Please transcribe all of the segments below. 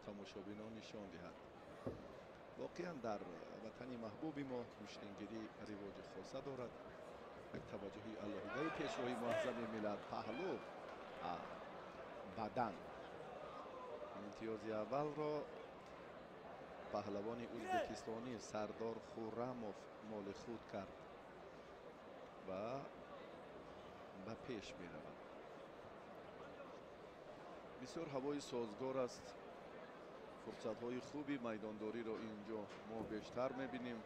тамошобинон нишон диҳад. Воқеан дар ватани маҳбуби мо гӯштингирӣ ривоҷи хоса дорад. Як таваҷҷӯҳи алоҳидаи пешвои муаззами миллат паҳлӯ бадан. Имтиёзи аввалро паҳлавони ӯзбекистонӣ Сардор Хуррамов моли худ кард ва ба пеш меравад. Бисёр ҳавои созгор аст. Фурсатҳои хуби майдондориро инҷо мо бештар мебинем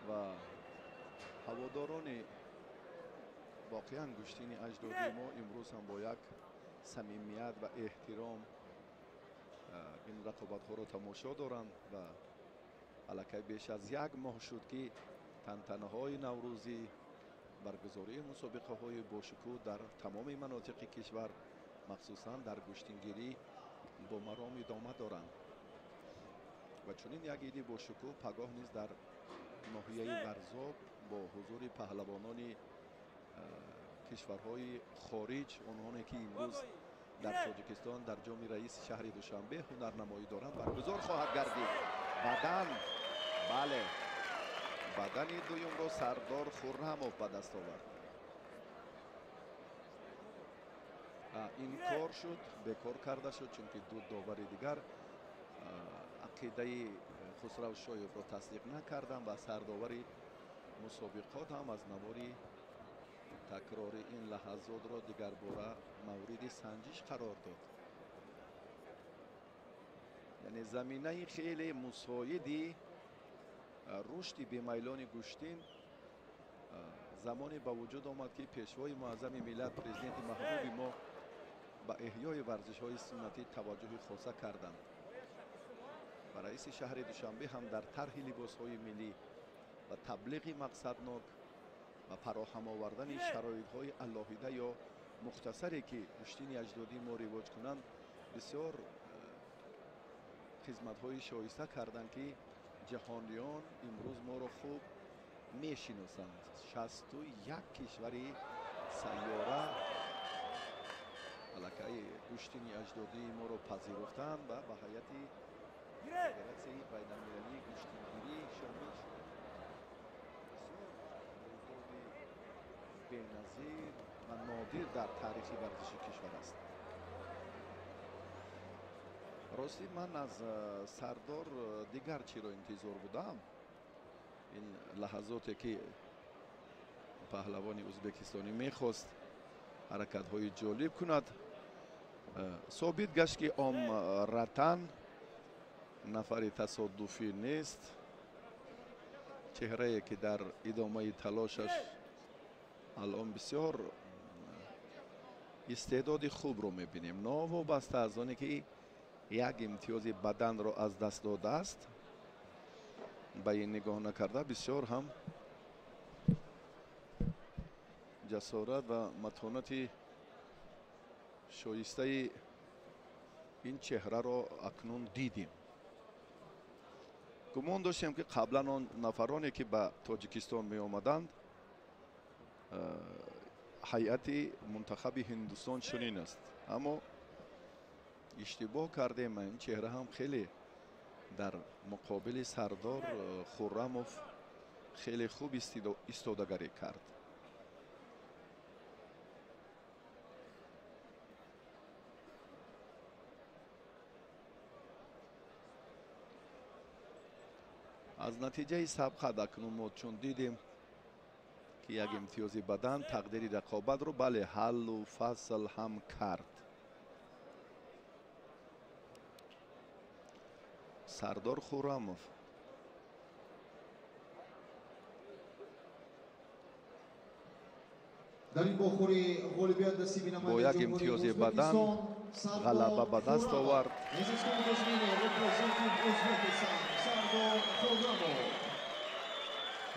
ва ҳаводорони воқеан гӯштини аҷдодии мо имрӯз ҳам бо як самимият ва эҳтиром ин рақобатҳоро тамошо доранд ва аллакай беш аз як моҳ шуд, ки тантанаҳои наврӯзӣ, баргузории мусобиқаҳои бошукӯҳ дар тамоми манотиқи кишвар, махсусан дар гӯштингирӣ, бо маром идома доранд. Ва чунин як иди бошукӯҳ пагоҳ низ дар ноҳияи Варзоб бо ҳузури паҳлавонони кишварҳои хориҷ, онҳоне ки имрӯз дар Тоҷикистон дар ҷоми раиси шаҳри Душанбе ҳунарнамоӣ доранд, баргузор хоҳад гардид. Бадан, бале, бадани дуюмро Сардор Хуррамов ба даст овард. Инкор шуд, бекор карда шуд, чунки ду довари дигар ақидаи Хусрав Шоевро тасдиқ накарданд ва сардовари мусобиқот ҳам аз навори такрори ин лаҳазотро дигарбора мавриди санҷиш қарор дод. Яъне заминаи хеле мусоиди рушди бемайлони гӯштин замоне ба вуҷуд омад, ки пешвои муаззами миллат, президенти маҳбуби мо ба эҳёи варзишҳои суннатӣ таваҷҷӯҳи хоса карданд. Ва раиси шаҳри Душанбе ҳам дар тарҳи либосҳои миллӣ ва таблиғи мақсаднок ва фароҳам овардани шароитҳои алоҳида ё мухтасаре, ки гӯштини аҷдодии мо ривоҷ кунанд, бисёр хизматҳои шоиста карданд, ки ҷаҳониён имрӯз моро хуб мешиносанд. 61 кишвари сайёра аллакай гӯштини аҷдодии моро пазируфтанд ва ба ҳайати федератсияи байналмилалии гӯштингирӣ шомил шуданд. Бисёр рӯйдоди беназир ва нодир дар таърихи варзиши кишвар аст. Ростӣ ман аз Сардор дигар чиро интизор будам. Ин лаҳазоте ки паҳлавони ӯзбекистонӣ мехост ҳаракатҳои ҷолиб кунад, собит гашт, ки Омратан нафари тасодуфӣ нест. Чеҳрае ки дар идомаи талошаш алон бисёр истеъдоди хубро мебинем, новобаста аз оне ки як имтиёзи баданро аз даст додааст, ба ин нигоҳ накарда бисёр ҳам ҷасорат ва матонати шоистаи ин чеҳраро акнун дидем. Гумон доштем, ки қаблан он нафароне ки ба Тоҷикистон меомаданд, ҳайати мунтахаби Ҳиндустон чунин аст, аммо иштибоҳ кардем. Ин чеҳра ҳам хеле дар муқобили Сардор Хуррамов хеле хуб истодагарӣ кард. Аз натиҷаи сабқат акнун мо чун дидем, ки як имтиёзи бадан тақдири рақобатро, бале, ҳаллу фасл ҳам кард. Сардор Хуррамов Дар ин бохӯрӣ ғолибият насиби бо намояндаи як Ҷумҳурии имтиёзи бадан Ӯзбекистон Сардор ғалаба ба даст Хуррамов. овард. Сардор Хуррамов.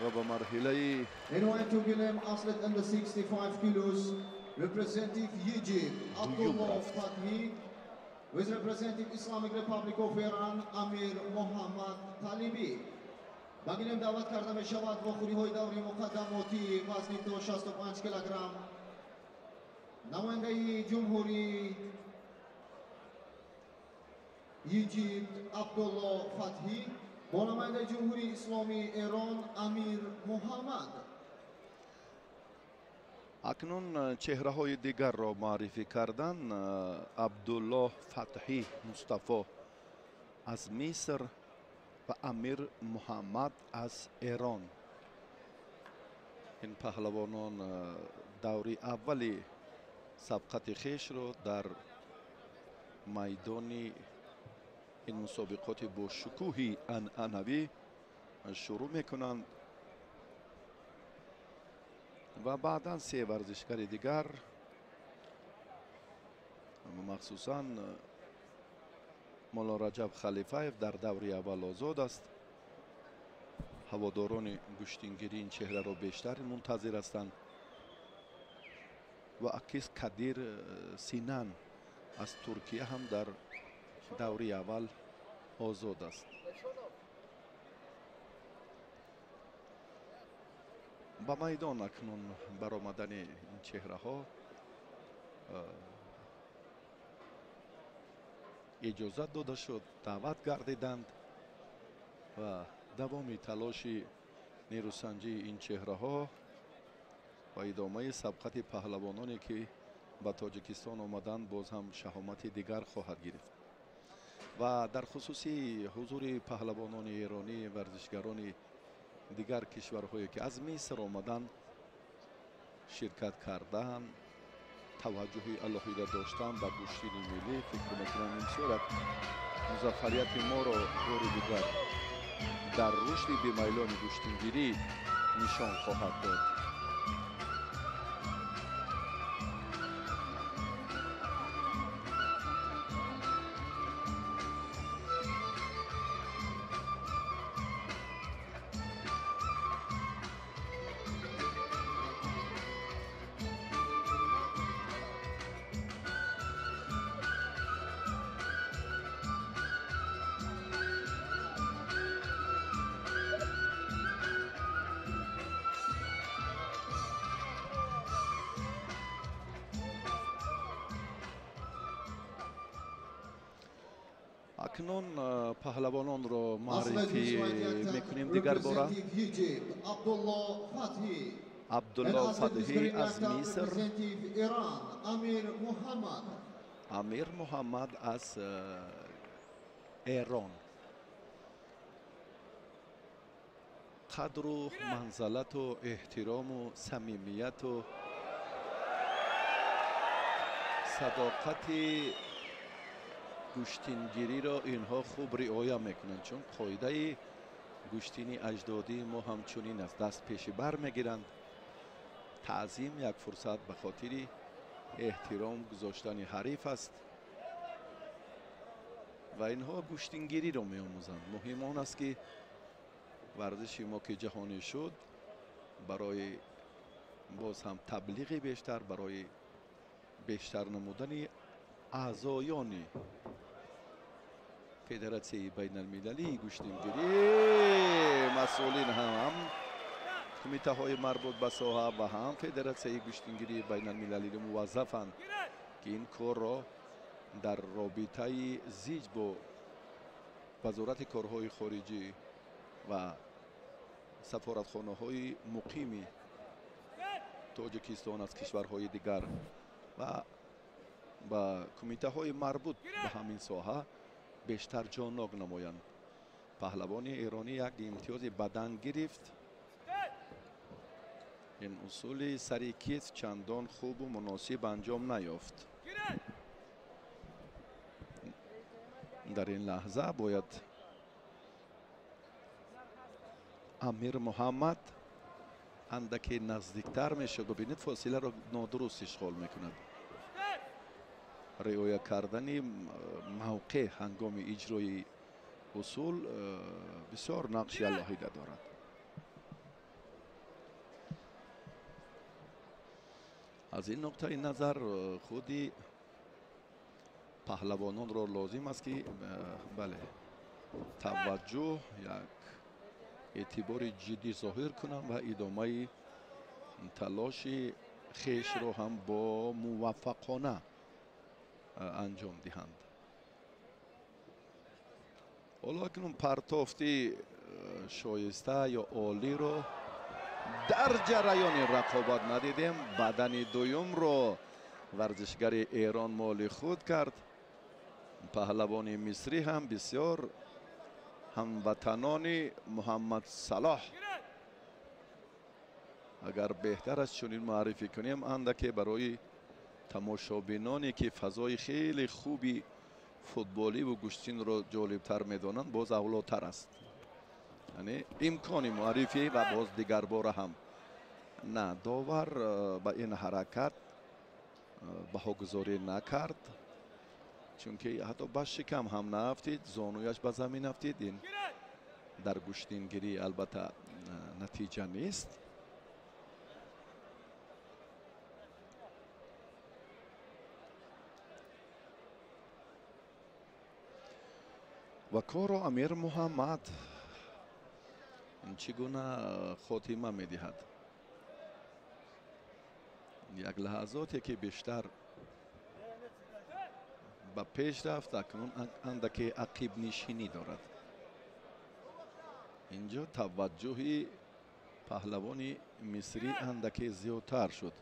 Ва ба марҳилаи In 2 kg athlete under 65 kilos, representative Egypt, дуюм Abdullah рафт. Fathi, with representative Islamic Republic of Iran, Amir Mohammad Talibi. Ба гилем даъват карда мешавад вохӯриҳои даври муқаддамотӣ вазни то 65 килограмм намояндаи ҷумҳурии Egypt Абдулло Фатҳӣ бо намояндаи Ҷумҳурии Исломии Эрон Амир Муҳаммад. Акнун чеҳраҳои дигарро муаррифӣ кардан. Абдуллоҳ Фатҳӣ Мустафо аз Миср ва Амир Муҳаммад аз Эрон. Ин паҳлавонон даври аввали сабқати хешро дар майдони ин мусобиқоти бо шукӯҳи анъанавӣ шурӯъ мекунанд ва баъдан се варзишгари дигар, махсусан Мулло Раҷаб Халифаев дар даври аввал озод аст. Ҳаводорони гӯштингирӣ ин чеҳраро бештар мунтазир ҳастанд ва Акис Кадир Синан аз Туркия ҳам дар даври аввал озод аст. Ба майдон акнун баромадани ин чеҳраҳо иҷозат дода шуд, даъват гардиданд ва давоми талоши нерӯсанҷии ин чеҳраҳо ва идомаи сабқати паҳлавононе ки ба Тоҷикистон омаданд боз ҳам шаҳомати дигар хоҳад гирифт. Ва дар хусуси ҳузури паҳлавонони эронӣ, варзишгарони дигар кишварҳое ки аз Миср омаданд ширкат кардаанд, таваҷҷӯҳи алоҳида доштан ба гӯштини миллӣ, фикр мекунам ин бисёр як музаффарияти моро бори дигар дар рушди бемайлони гӯштингирӣ нишон хоҳад дод. Акнун паҳлавононро муаррифӣ мекунем дигар бора. Абдулло Фатҳӣ аз Миср, Амир Муҳаммад аз Эрон. Қадру манзалату эҳтирому самимияту садоқати гӯштингириро инҳо хуб риоя мекунанд, чун қоидаи гӯштини аҷдодии мо ҳамчунин аст. Даст пеши бар мегиранд. Таъзим як фурсат ба хотири эҳтиром гузоштани ҳариф аст ва инҳо гӯштингириро меомӯзанд. Муҳим он аст ки варзиши мо ки ҷаҳонӣ шуд, барои боз ҳам таблиғи бештар, барои бештар намудани аъзоёни федератсияи байналмилалии гӯштингирӣ, масъулин ҳам кумитаҳои марбут ба соҳа ва ҳам федератсияи гӯштингирии байналмилалиро муваззафанд ки ин корро дар робитаи зич бо вазорати корҳои хориҷӣ ва сафоратхонаҳои муқими Тоҷикистон аз кишварҳои дигар ва ба кумитаҳои марбут ба ҳамин соҳа бештар ҷоннок намоянд. Паҳлавони эронӣ як имтиёзи бадан гирифт. Ин усули сари китф чандон хубу муносиб анҷом наёфт. Дар ин лаҳза бояд Амир Муҳаммад андаке наздиктар мешуд. Бибинед, фосиларо нодуруст ишғол мекунад. Риоя кардани мавқеъ ҳангоми иҷрои усул бисёр нақши алоҳида дорад. Аз ин нуқтаи назар худи паҳлавононро лозим аст ки бале таваҷҷӯҳ, як эътибори ҷиддӣ зоҳир кунанд ва идомаи талоши хешро ҳам бо муваффақона анҷом диҳанд. Ҳоло акнун партофти шоиста ё олиро дар ҷараёни рақобат надидем. Бадани дуюмро варзишгари Эрон моли худ кард. Паҳлавони мисрӣ ҳам бисёр ҳамватанони Муҳаммад Салоҳ. Агар беҳтар аст чунин муаррифӣ кунем, андаке барои тамошобиноне ки фазои хеле хуби футболиву гӯштинро ҷолибтар медонанд, боз авлотар аст. Яъне имкони муаррифӣ ва боз дигарбора ҳам на. Довар ба ин ҳаракат баҳогузорӣ накард, чунки ҳатто ба шикам ҳам наафтид, зонуяш ба замин афтид. Ин дар гӯштингирӣ албатта натиҷа нест. Ва корро Амир Муҳаммад чӣ гуна хотима медиҳад? Як лаҳазоте ки бештар ба пеш рафт, акнун андаке ақибнишинӣ дорад. Инҷо таваҷҷӯҳи паҳлавони мисрӣ андаке зиёдтар шуд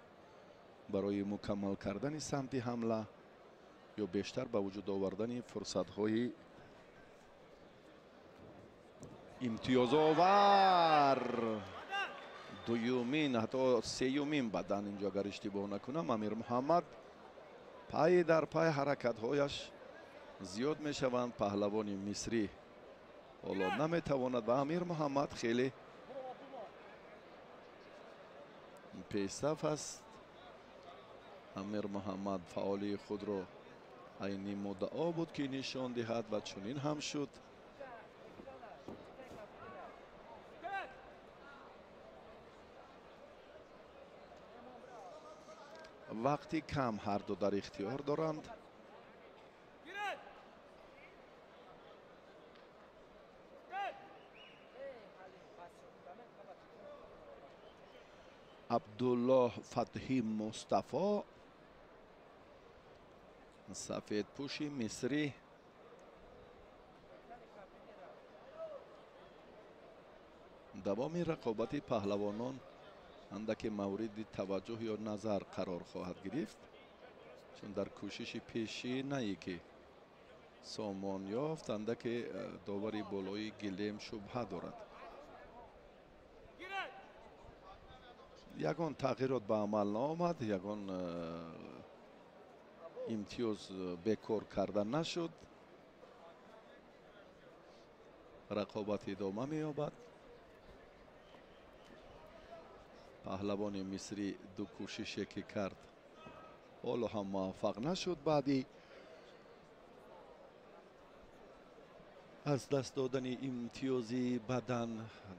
барои мукаммал кардани самти ҳамла ё бештар ба вуҷуд овардани фурсатҳои имтиёзовар. Дуюмин, ҳатто сеюмин бадан инҷо агар иштибоҳ накунам, Амир Муҳаммад пай дар пай ҳаракатҳояш зиёд мешаванд. Паҳлавони мисрӣ ҳоло наметавонад ва Амир Муҳаммад хеле пешсаф аст. Амир Муҳаммад фаъолии худро айни муддао буд ки нишон диҳад ва чунин ҳам шуд. Вақти кам ҳарду дар ихтиёр доранд. Абдуллоҳ Фатҳи Мустафо, сафедпӯши мисрӣ, давоми рақобати паҳлавонон андаке мавриди таваҷҷӯҳ ё назар қарор хоҳад гирифт, чун дар кӯшиши пешинае ки сомон ёфт, андаке довари болои гилем шубҳа дорад. Ягон тағйирот ба амал наомад, ягон имтиёз бекор карда нашуд. Рақобат идома меёбад. Паҳлавони мисрӣ ду кӯшише ки кард, ҳоло ҳам муваффақ нашуд. Баъди аз даст додани имтиёзи бадан,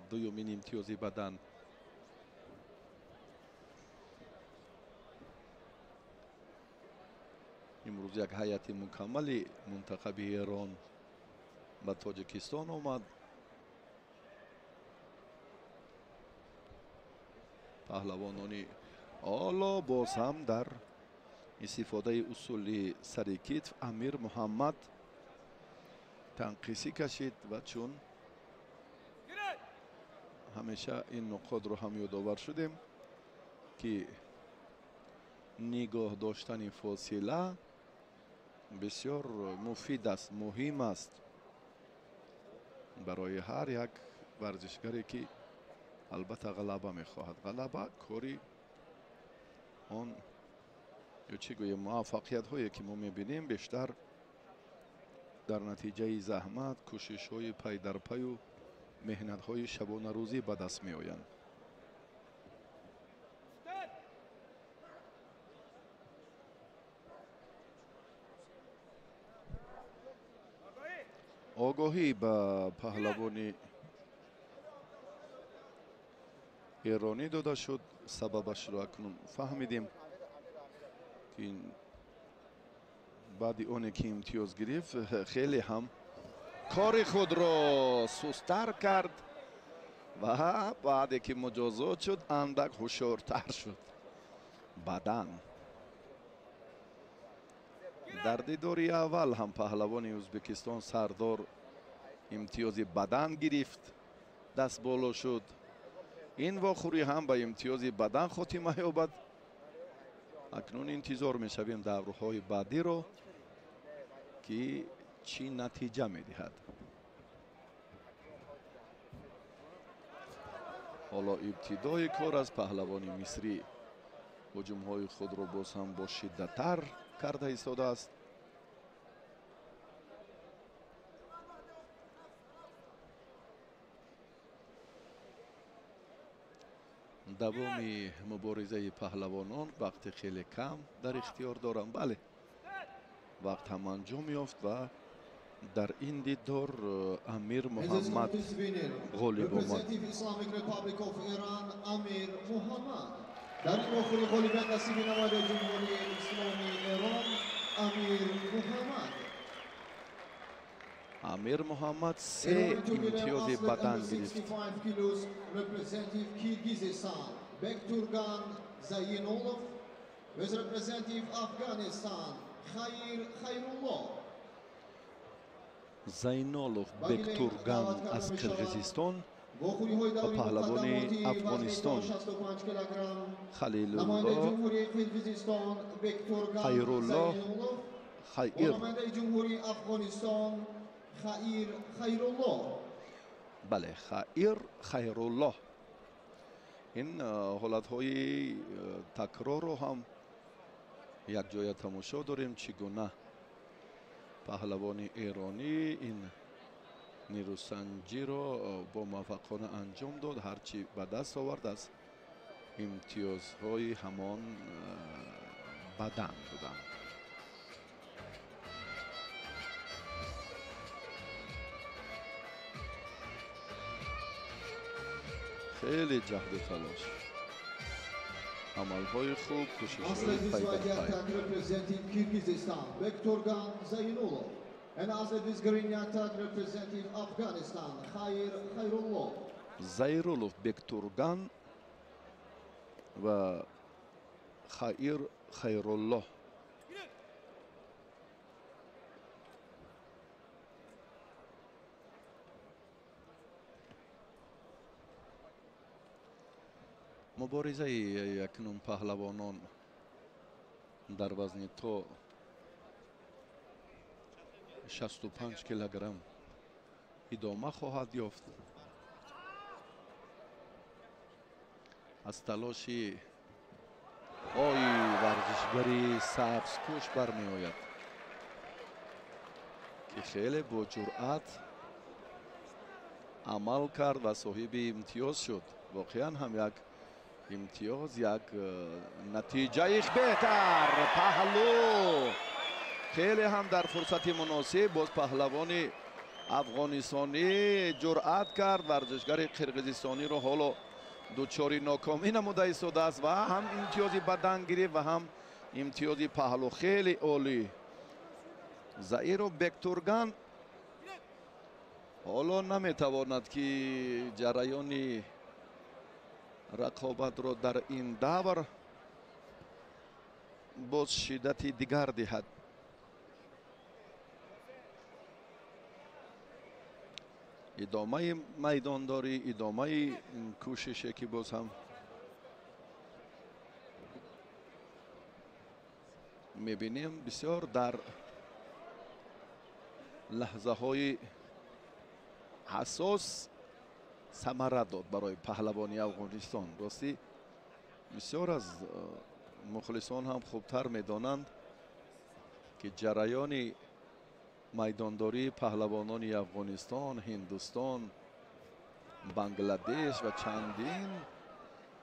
дуюмин имтиёзи бадан, имрӯз як ҳайати мукаммали мунтахаби Эрон ба Тоҷикистон омад. Паҳлавонони ҳоло боз ҳам дар истифодаи усули сари китф Амир Муҳаммад танқисӣ кашид ва чун ҳамеша ин нуқотро ҳам ёдовар шудем ки нигоҳ доштани фосила бисёр муфид аст, муҳим аст барои ҳар як варзишгаре ки албатта ғалаба мехоҳад. Ғалаба кори он ё чӣ гӯем, муваффақиятҳое ки мо мебинем бештар дар натиҷаи заҳмат, кӯшишҳои пайдарпаю меҳнатҳои шабонарӯзӣ ба даст меоянд. Огоҳӣ ба паҳлавони эронӣ дода шуд. Сабабашро акнун фаҳмидем ки баъди оне ки имтиёз гирифт, хеле ҳам кори худро сустар кард ва баъде ки муҷозот шуд, андак ҳушёртар шуд. Бадан дар дидори аввал ҳам паҳлавони Ӯзбекистон Сардор Имтиёзи бадан гирифт, даст боло шуд. Ин вохӯрӣ ҳам ба имтиёзи бадан хотима ёбад. Акнун интизор мешавем даврҳои баъдиро, ки чӣ натиҷа медиҳад. Ҳоло ибтидои кор аз паҳлавони мисрӣ ҳуҷумҳои худро боз ҳам бо шиддаттар карда истодааст. Давоми муборизаи паҳлавонон вақти хеле кам дар ихтиёр дорам. Бале, вақт ҳам анҷом ёфт ва дар ин дидор Амир Муҳаммад ғолиб омад. Дар ин вохӯрӣ ғолибият насиби намояндаи Ҷумҳурии Исломии Эрон Амир Муҳаммад. Амир Муҳаммад се имтиёзи бадан гирифт. Бектурган Зайнолов with representative Afghanistan Khair Khairullah. Зайнолов Бектурган аз Қирғизистон ва паҳлавони Афғонистон Халилулло Хайрулло Хайр. Бале, Хайр Хайрулло. Ин ҳолатҳои такрорро ҳам якҷоя тамошо дорем, чӣ гуна паҳлавони эронӣ ин нерӯсанҷиро бо муваффақона анҷом дод. Ҳарчи ба даст овард аз имтиёзҳои ҳамон бадан буданд. Хеле ҷаҳду талош, амалҳои хуб, кӯшишҳои пайдарпай. Зайрулов Бектурган ва Хайр Хайрулло. Муборизаи акнун паҳлавонон дар вазни то 65 килограмм идома хоҳад ёфт. Аз талоши ои варзишгари сабзпӯш бармеояд, ки хеле бо ҷуръат амал кард ва соҳиби имтиёз шуд. Воқеан ҳам як имтиёз, як натиҷаи беҳтар. Паҳлу хеле ҳам дар фурсати муносиб боз паҳлавони афғонистонӣ ҷуръат кард. Варзишгари қирғизистониро ҳоло дучори нокомӣ намуда истодааст ва ҳам имтиёзи бадан гирифт ва ҳам имтиёзи паҳлу. Хеле олӣ. Заиров Бектурган ҳоло наметавонад, ки ҷараёни рақобатро дар ин давр боз шиддати дигар диҳад. Идомаи майдондорӣ, идомаи кӯшише, ки боз ҳам мебинем, бисёр дар лаҳзаҳои ҳассос самара дод барои паҳлавони Афғонистон. Ростӣ бисёр аз мухлисон ҳам хубтар медонанд, ки ҷараёни майдондории паҳлавонони Афғонистон, Ҳиндустон, Бангладеш ва чандин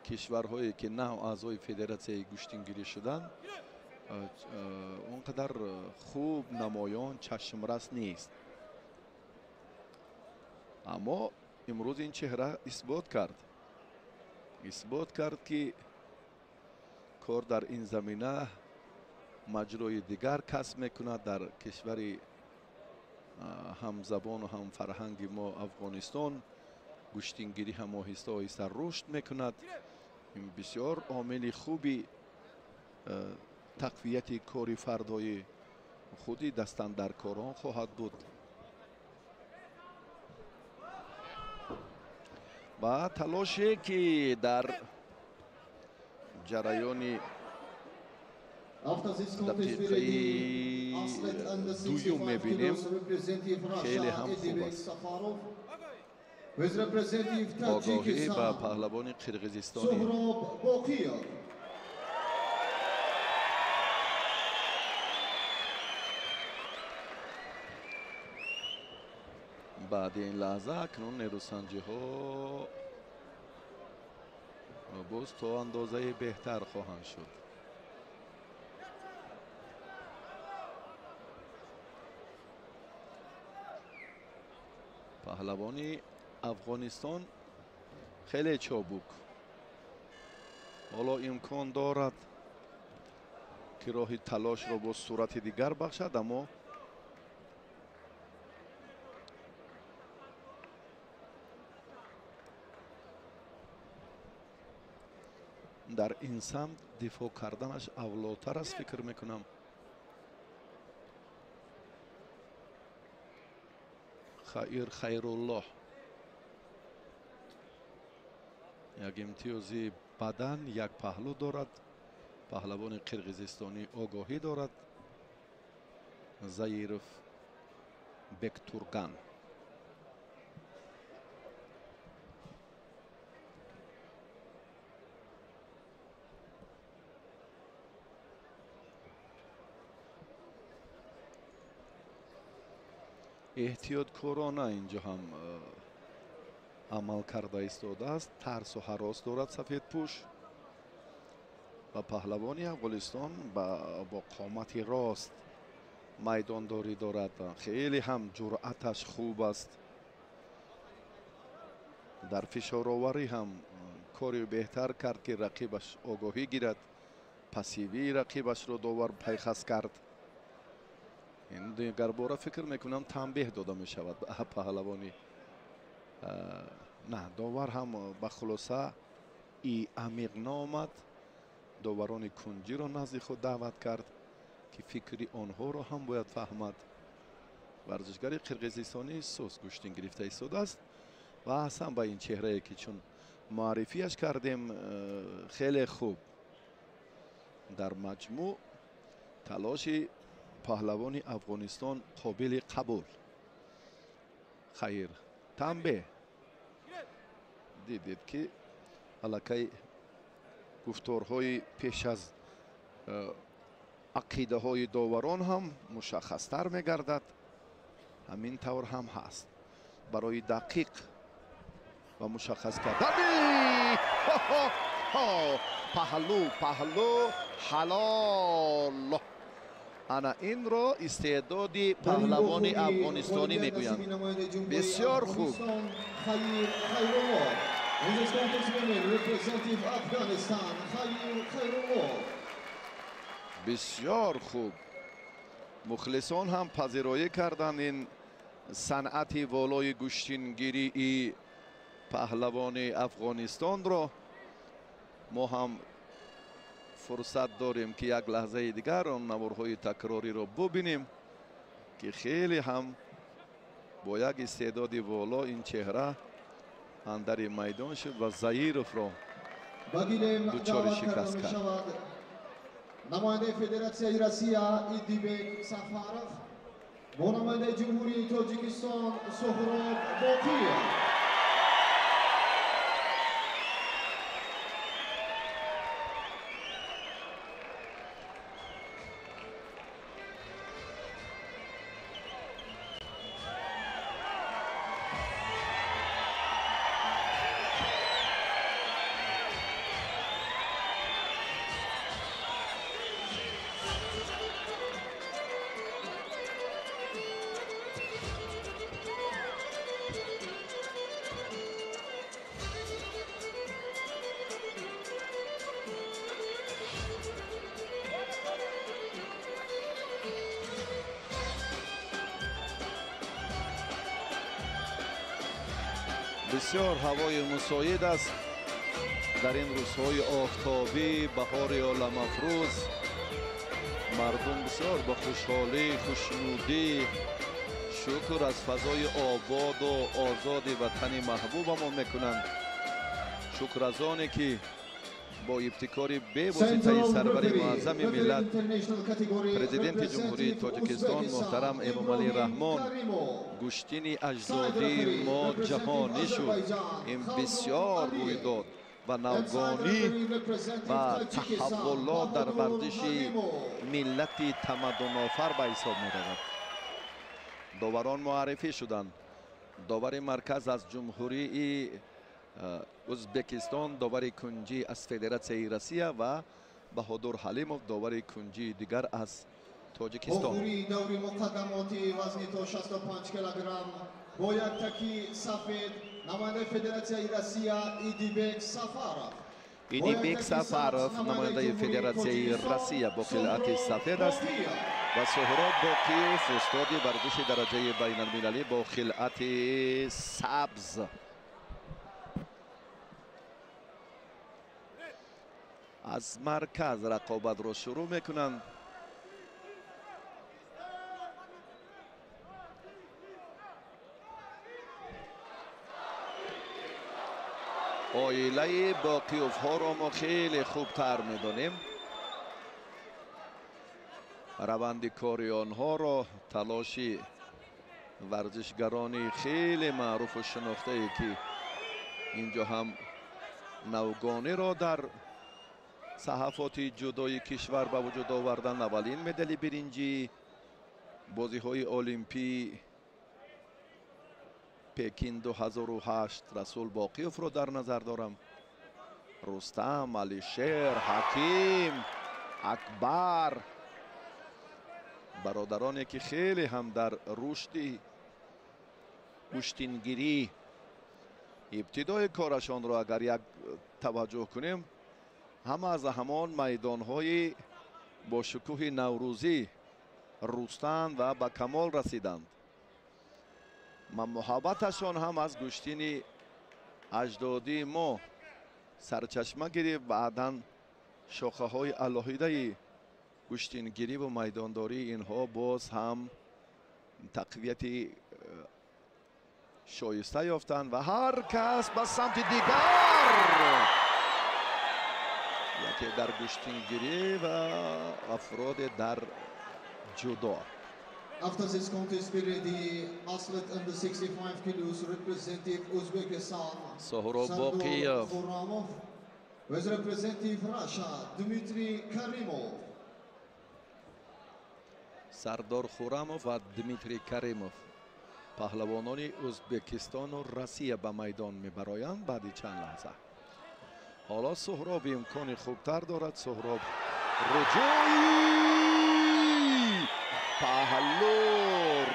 кишварҳое, ки нав аъзои федератсияи гӯштингирӣ шуданд, он қадар хуб намоён чашмрас нест. Аммо имрӯз ин чеҳра исбот кард, ки кор дар ин замина маҷрои дигар касб мекунад. Дар кишвари ҳамзабону ҳамфарҳанги мо Афғонистон гӯштингирӣ ҳам оҳиста оҳиста рушд мекунад. Ин бисёр омили хуби тақвияти кори фардои худи дастандаркорон хоҳад буд. Ва талоше ки дар ҷараёни дақиқаи дуюм мебинем, хеле ҳам хуб аст. Огоҳӣ ба паҳлавони қирғизистонӣ. Баъди ин лаҳза акнун нерӯсанҷиҳо боз то андозаи беҳтар хоҳанд шуд. Паҳлавони Афғонистон хеле чобук. Ҳоло имкон дорад ки роҳи талошро бо сурати дигар бахшад, аммо дар ин самт дифоъ карданаш авлотар аст, фикр мекунам. Хайр Хайруллоҳ як имтиёзи бадан, як паҳлӯ дорад. Паҳлавони қирғизистонӣ огоҳӣ дорад. Заиров Бектурган. Эҳтиёткорона инҷо ҳам амал карда истодааст. Тарсу ҳарос дорад сафедпӯш ва паҳлавони Афғонистон бо қомати рост майдондорӣ дорад. Хеле ҳам ҷуръаташ хуб аст. Дар фишороварӣ ҳам кори беҳтар кард ки рақибаш огоҳӣ гирад. Пассивии рақибашро довар пайхас кард. Ин дигарбора фикр мекунам танбеҳ дода мешавад паҳлавони. На, довар ҳам ба хулоса и амиқ наомад. Доварони кунҷиро назди худ даъват кард ки фикри онҳоро ҳам бояд фаҳмад. Варзишгари қирғизистонӣ сус гӯштин гирифта истодааст ва ҳасан ба ин чеҳрае ки чун муаррифиаш кардем хеле хуб. Дар маҷмӯъ талоши паҳлавони Афғонистон қобили қабул. Хайр танбеҳ. Дидед ки аллакай гуфторҳои пеш аз ақидаҳои доварон ҳам мушаххастар мегардад. Ҳамин тавр ҳам ҳаст. Барои дақиқ ва мушаххас кардани паҳлӯ, паҳлӯ ҳалол. Ана инро истеъдоди паҳлавони афғонистонӣ мегӯянд. Бисёр хуб. Бисёр хуб. Мухлисон ҳам пазироӣ карданд ин санъати волои гӯштингирии паҳлавони Афғонистонро. Мо ҳам фурсат дорем ки як лаҳзаи дигар он наворҳои такрориро бубинем ки хеле ҳам бо як истеъдоди воло ин чеҳра андари майдон шуд ва Заировро дучори шикаст кард. Намояндаи Федератсияи Россия Идибек Сафаров бо намояндаи Ҷумҳурии Тоҷикистон Суҳроб Боқиев. Бисёр ҳавои мусоид аст дар ин рӯзҳои офтобӣ, баҳори оламафрӯз. Мардум бисёр бо хушҳолӣ, хушнудӣ, шукр аз фазои ободу озоди ватани маҳбубамон мекунанд. Шукр аз оне ки бо ибтикори бевоситаи сарвари муаззами миллат, президенти Ҷумҳурии Тоҷикистон муҳтарам Эмомалӣ Раҳмон, гӯштини аҷдодии мо ҷаҳонӣ шуд. Ин бисёр рӯйдод ва навгонӣ ва таҳаввулот дар варзиши миллати тамаддунофар ба ҳисоб меравад. Доварон муаррифӣ шуданд. Довари марказ аз Ҷумҳурии Узбекистон, довари кунҷӣ аз Федератсияи Россия ва Баҳодур Ҳалимов, довари кунҷии дигар аз Тоҷикистон. Охири даври муқаддамоти вазни то 65 килограмм бо як таки сафед намояндаи Федератсияи Россия Идибек Сафаров. Идибек Сафаров намояндаи Федератсияи Россия бо хилъати сафед аст ва Суҳроб Боқиев, устоди варзиши дараҷаи байналмилалӣ, бо хилъати сабз. Аз марказ рақобатро шурӯъ мекунанд. Оилаи Боқиёвҳоро мо хеле хубтар медонем. Раванди кори онҳоро, талоши варзишгарони хеле маъруфу шинохтае, ки инҷо ҳам навгониро дар саҳафоти ҷудои кишвар ба вуҷуд овардан, аввалин медали биринҷии бозиҳои олимпӣ Пекин 2008 Расул Боқиевро дар назар дорам. Рустам, Алишер, Ҳаким, Акбар, бародароне ки хеле ҳам дар рушди гӯштингирӣ ибтидои корашонро агар як таваҷҷӯҳ кунем, ҳама аз ҳамон майдонҳои бо шукӯҳи наврӯзӣ рустанд ва ба камол расиданд. Ма муҳаббаташон ҳам аз гӯштини аҷдодии мо сарчашма гирифт. Баъдан шохаҳои алоҳидаи гӯштингирӣ ву майдондории инҳо боз ҳам тақвияти шоиста ёфтанд ва ҳар кас ба самти дигар, яке дар гӯштингирӣ ва афроде дар ҷудо. After this contest period, the athlete under 65 kilos representative Uzbekistan Sohrab Boqiyev Khurramov with representative Russia Dmitry Karimov. Сардор Хурамов ва Дмитрий Каримов, паҳлавонони Ӯзбекистону Россия, ба майдон мебароянд баъди чанд лаҳза. Ҳоло Суҳроб имкони хубтар дорад. Суҳроб руҷӯи паҳлу,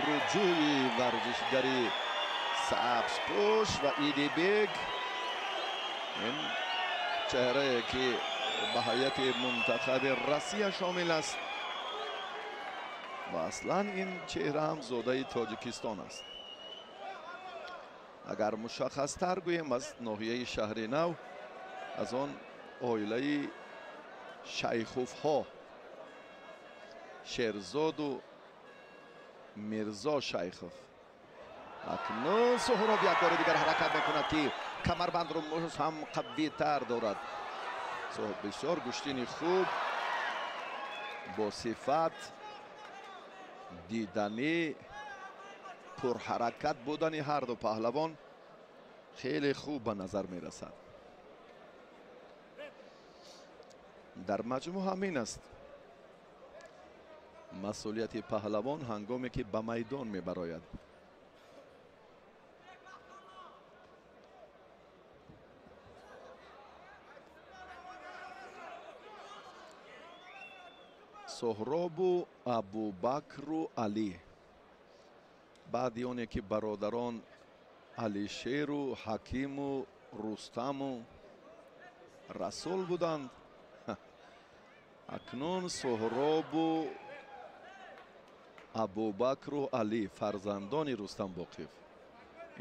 руҷӯи варзишгари сабзпӯш ва Идибек, ин чеҳрае ки ба ҳайати мунтахаби Россия шомил аст ва аслан ин чеҳра ҳам зодаи Тоҷикистон аст. Агар мушаххастар гӯем, аз ноҳияи Шаҳри Нав, аз он оилаи Шайховҳо, Шерзоду Мирзо Шайхов. Акнун Суҳроб як бори дигар ҳаракат мекунад, ки камарбандро боз ҳам қавитар дорад. Бисёр гӯштини хуб, бо сифат, диданӣ, пурҳаракат будани ҳар ду паҳлавон хеле хуб ба назар мерасад. Дар маҷмӯъ ҳамин аст масъулияти паҳлавон ҳангоме ки ба майдон мебарояд. Соҳробу Абубакру Алӣ, баъди оне ки бародарон Алишеру Ҳакиму Рустаму Расул буданд, акнун Соҳробу Абубакру Алӣ, фарзандони Рустам Боқиев,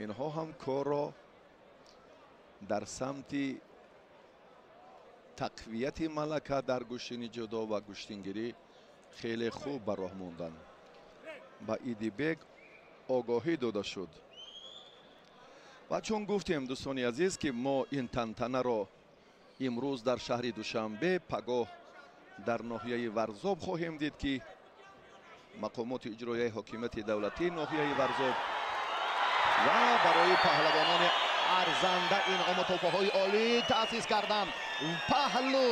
инҳо ҳам корро дар самти тақвияти малака дар гӯштини ҷудо ва гӯштингирӣ хеле хуб ба роҳ монданд. Ба Идибек огоҳӣ дода шуд. Ва чун гуфтем, дӯстони азиз, ки мо ин тантанаро имрӯз дар шаҳри Душанбе, пагоҳ дар ноҳияи Варзоб хоҳем дид, ки мақомоти иҷроияи ҳокимияти давлатии ноҳияи Варзоб ва барои паҳлавонони арзанда инъому тӯҳфаҳои олӣ таъсис карданд. Паҳлу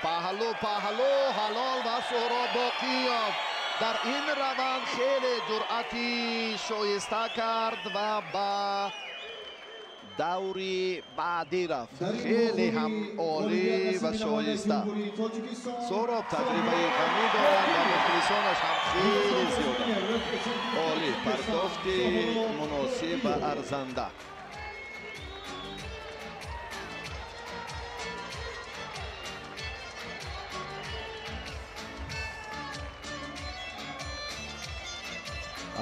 паҳлу паҳлу ҳалол ва Суҳроб Боқиёв дар ин раванд хеле ҷуръати шоиста кард ва ба даври баъдӣ рафт. Хеле ҳам олӣ ва шоиста. Суҳроб таҷрибаи ғанӣ дорад ва мухлисонаш ҳам хеле зиёданд. Олӣ пардохти муносиб ва арзанда.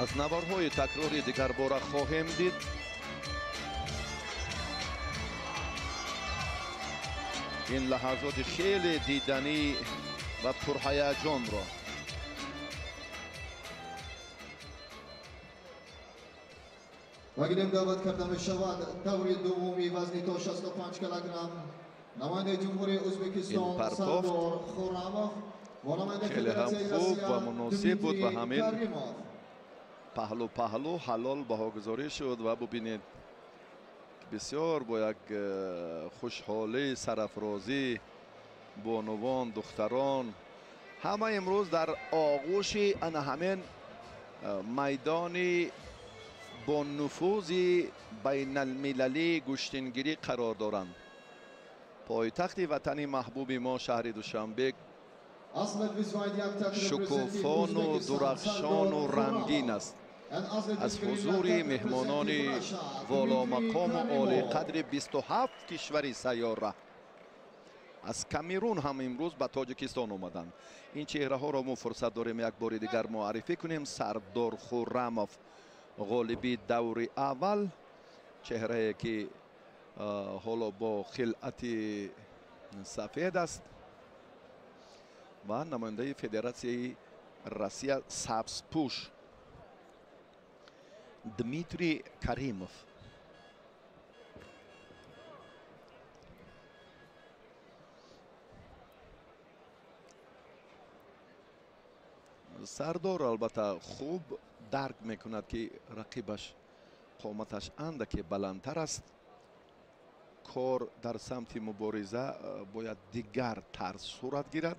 Аз наворҳои такрори дигарбора хоҳем дид. Ин лаҳазоти хеле диданӣ ва пурҳаяҷонро. Ва гирем даъват карда мешавад даври дуввуми вазни то 65 килограмм намояндаи Ҷумҳурии Ӯзбекистон Сардор Хуррамов ва намояндаи хеле ҳам Федератсияи хуб ва Россия муносиб буд ва Дмитрий ҳамин Каримов. паҳлу паҳлу ҳалол баҳогузорӣ шуд ва бубинед, бисёр бо як хушҳолӣ, сарафрозӣ бонувон, духтарон ҳама имрӯз дар оғӯши ана ҳамин майдони бо нуфузи байналмилалии гӯштингирӣ қарор доранд. Пойтахти ватани маҳбуби мо шаҳри Душанбе шукуфону дурахшону рангин аст. Аз ҳузури меҳмонони воломақому олиқадри 27 кишвари сайёра аз Камерун ҳам имрӯз ба Тоҷикистон омаданд. Ин чеҳраҳоро мо фурсат дорем як бори дигар муаррифӣ кунем. Сардор Хуррамов, ғолиби даври аввал, чеҳрае ки ҳоло бо хилъати сафед аст ва намояндаи Федератсияи Россия сабзпӯш Дмитрий Каримов. Сардор албатта хуб дарк мекунад, ки рақибаш қоматаш андаке баландтар аст. Кор дар самти мубориза бояд дигар тарз сурат гирад.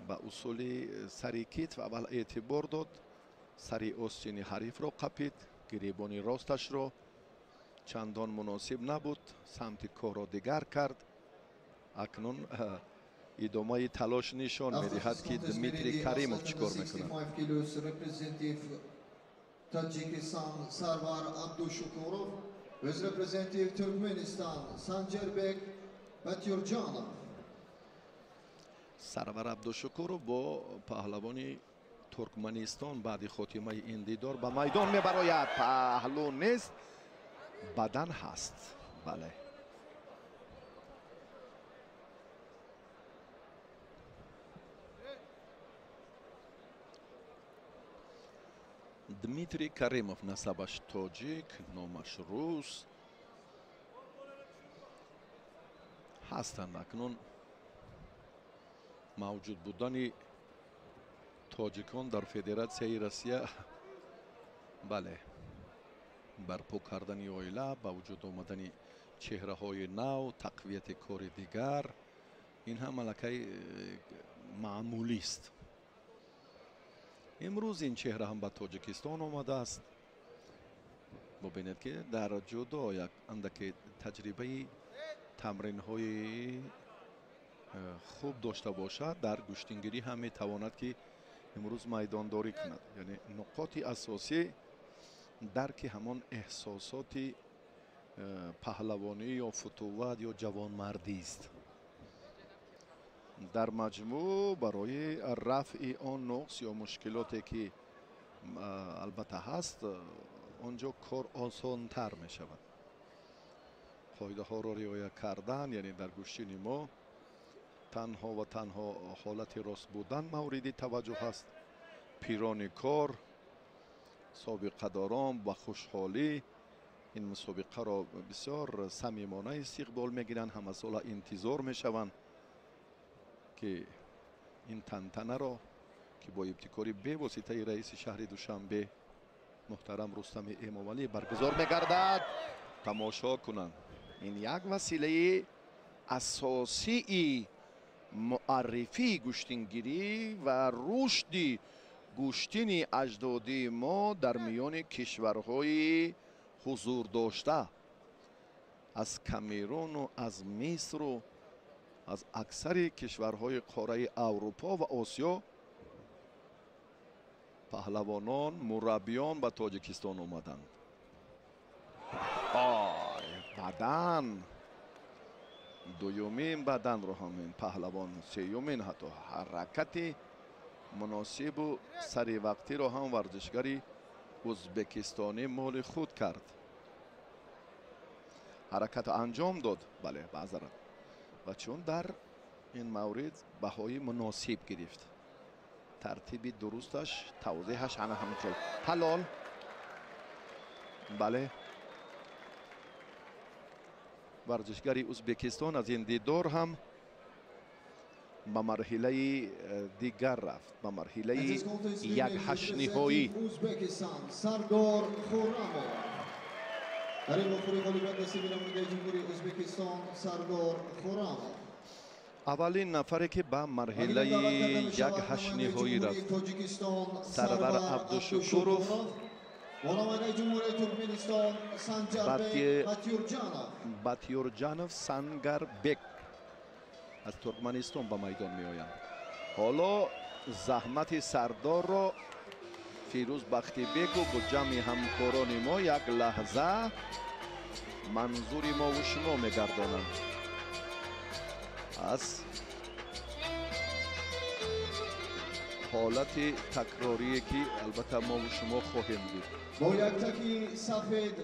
Ба усули сари китф аввал эътибор дод, сари остини ҳарифро қапид, гиребони росташро чандон муносиб набуд, самти корро дигар кард. Акнун идомаи талош нишон медиҳад, ки Дмитрий Каримов чӣ кор мекунад. Таджикистан Сарвар Абдушукуров, representative Туркменистан Санҷарбек Батюрҷанов. Сарвар Абдушукуров бо паҳлавони Туркманистон баъди хотимаи ин дидор ба майдон мебарояд. Паҳлу нест, бадан ҳаст. Бале. Дмитрий Каримов, насабаш тоҷик, номаш рус ҳастанд. Акнун мавҷуд будани тоҷикон дар Федератсияи Россия, бале, барпо кардани оила, ба вуҷуд омадани чеҳраҳои нав, тақвияти кори дигар, ин ҳам аллакай маъмулист. Имрӯз ин чеҳра ҳам ба Тоҷикистон омадааст. Бубинед, ки дар ҷудо як андаке таҷрибаи тамринҳои хуб дошта бошад, дар гӯштингирӣ ҳам метавонад, ки имрӯз майдондорӣ кунад. Яъне нуқоти асосӣ дарки ҳамон эҳсосоти паҳлавонӣ ё футуват ё ҷавонмардист. Дар маҷмӯъ барои рафъи он нуқс ё мушкилоте, ки албатта ҳаст, он ҷо кор осонтар мешавад. Қоидаҳоро риоя кардан, яъне дар гӯштини мо танҳо ва танҳо ҳолати рост будан мавриди таваҷҷӯҳ аст. Пирони кор, собиқадорон ба хушҳолӣ Ин мусобиқаро бисёр самимона истиқбол мегиранд, ҳамасола интизор мешаванд, ки ин тантанаро, ки бо ибтикори бевоситаи раиси шаҳри Душанбе муҳтарам Рустами Эмомалӣ баргузор мегардад, тамошо кунанд. Ин як василаи асосии муаррифии гӯштингирӣ ва рушди гӯштини аҷдодии мо дар миёни кишварҳои ҳузур дошта аз Камеруну аз Мисру аз аксари кишварҳои қораи Аврупо ва Осиё паҳлавонон, мураббиён ба Тоҷикистон омаданд. Ой, бадан, дуюмин баданро ҳам ин паҳлавон, сеюмин ҳатто ҳаракати муносибу саривақтиро ҳам варзишгари ӯзбекистонӣ моли худ кард. Ҳаракат анҷом дод, бале, маъзарат, ва чун дар ин маврид баҳои муносиб гирифт, тартиби дурусташ, тавзеҳаш ана ҳамин хел ҳалол. Бале, варзишгари Ӯзбекистон аз ин дидор ҳам ба марҳилаи дигар рафт, ба марҳилаи якҳаштниҳоӣ. Сардор Хуррамов дар ин вохӯрӣ ғолибият насиби намояндаи Ҷумҳурии Ӯзбекистон Сардор Хуррамов. Аввалин нафаре, ки ба марҳилаи якҳаштниҳоӣ рафт, Сарвар Абдушукуров, Батюрҷанов Сангарбек аз Туркманистон ба майдон меоянд. Ҳоло заҳмати Сардорро Фирӯз Бахтибеков бо ҷамъи ҳамкорони мо як лаҳза манзури мову шумо мегардонанд. Аз ҳолати такрорие, ки албатта мову шумо хоҳем дид. Бо як таки сафед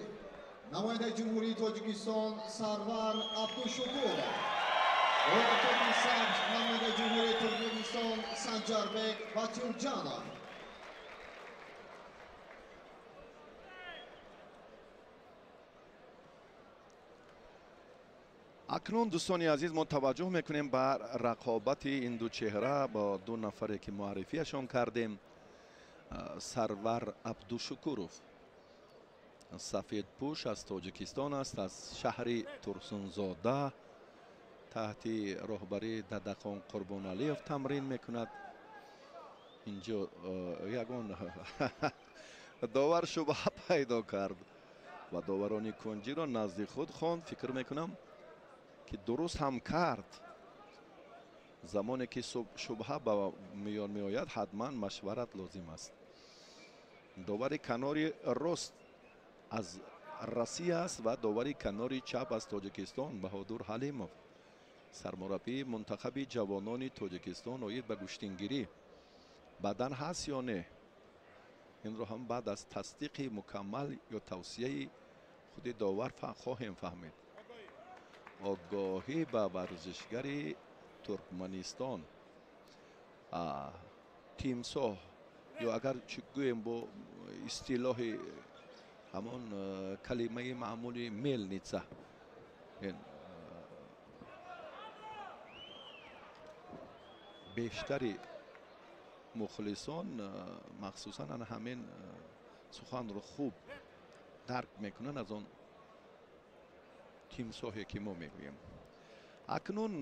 намояндаи Ҷумҳурии Тоҷикистон Сарвар Абдушукуров, бо як таки сабз намояндаи Ҷумҳурии Туркманистон Санҷарбек Батюрҷанов. Акнун, дӯстони азиз, мо таваҷҷӯҳ мекунем ба рақобати ин ду чеҳра бо ду нафаре, ки муаррифиашон кардем. Сарвар Абдушукуров сафедпӯш аз Тоҷикистон аст, аз шаҳри Турсунзода, таҳти роҳбарии Дадахон Қурбоналиев тамрин мекунад. Инҷо ягон довар шубҳа пайдо кард ва доварони кунҷиро назди худ хонд. Фикр мекунам, ки дуруст ҳам кард. Замоне ки шубҳа ба миён меояд, ҳатман машварат лозим аст. Довари канори рост аз Россия аст ва довари канори чап аз Тоҷикистон Баҳодур Ҳалимов, сармураббии мунтахаби ҷавонони Тоҷикистон оид ба гӯштингирӣ. Бадан ҳаст ё не, инро ҳам баъд аз тасдиқи мукаммал ё тавсияи худи довар хоҳем фаҳмид. Огоҳӣ ба варзишгари Туркманистон тимсоҳ, ё агар чӣ гӯем бо истилоҳи ҳамон калимаи маъмули мелница, бештари мухлисон махсусан ана ҳамин суханро хуб дарк мекунанд аз он тимсоҳе, ки мо мегӯем. Акнун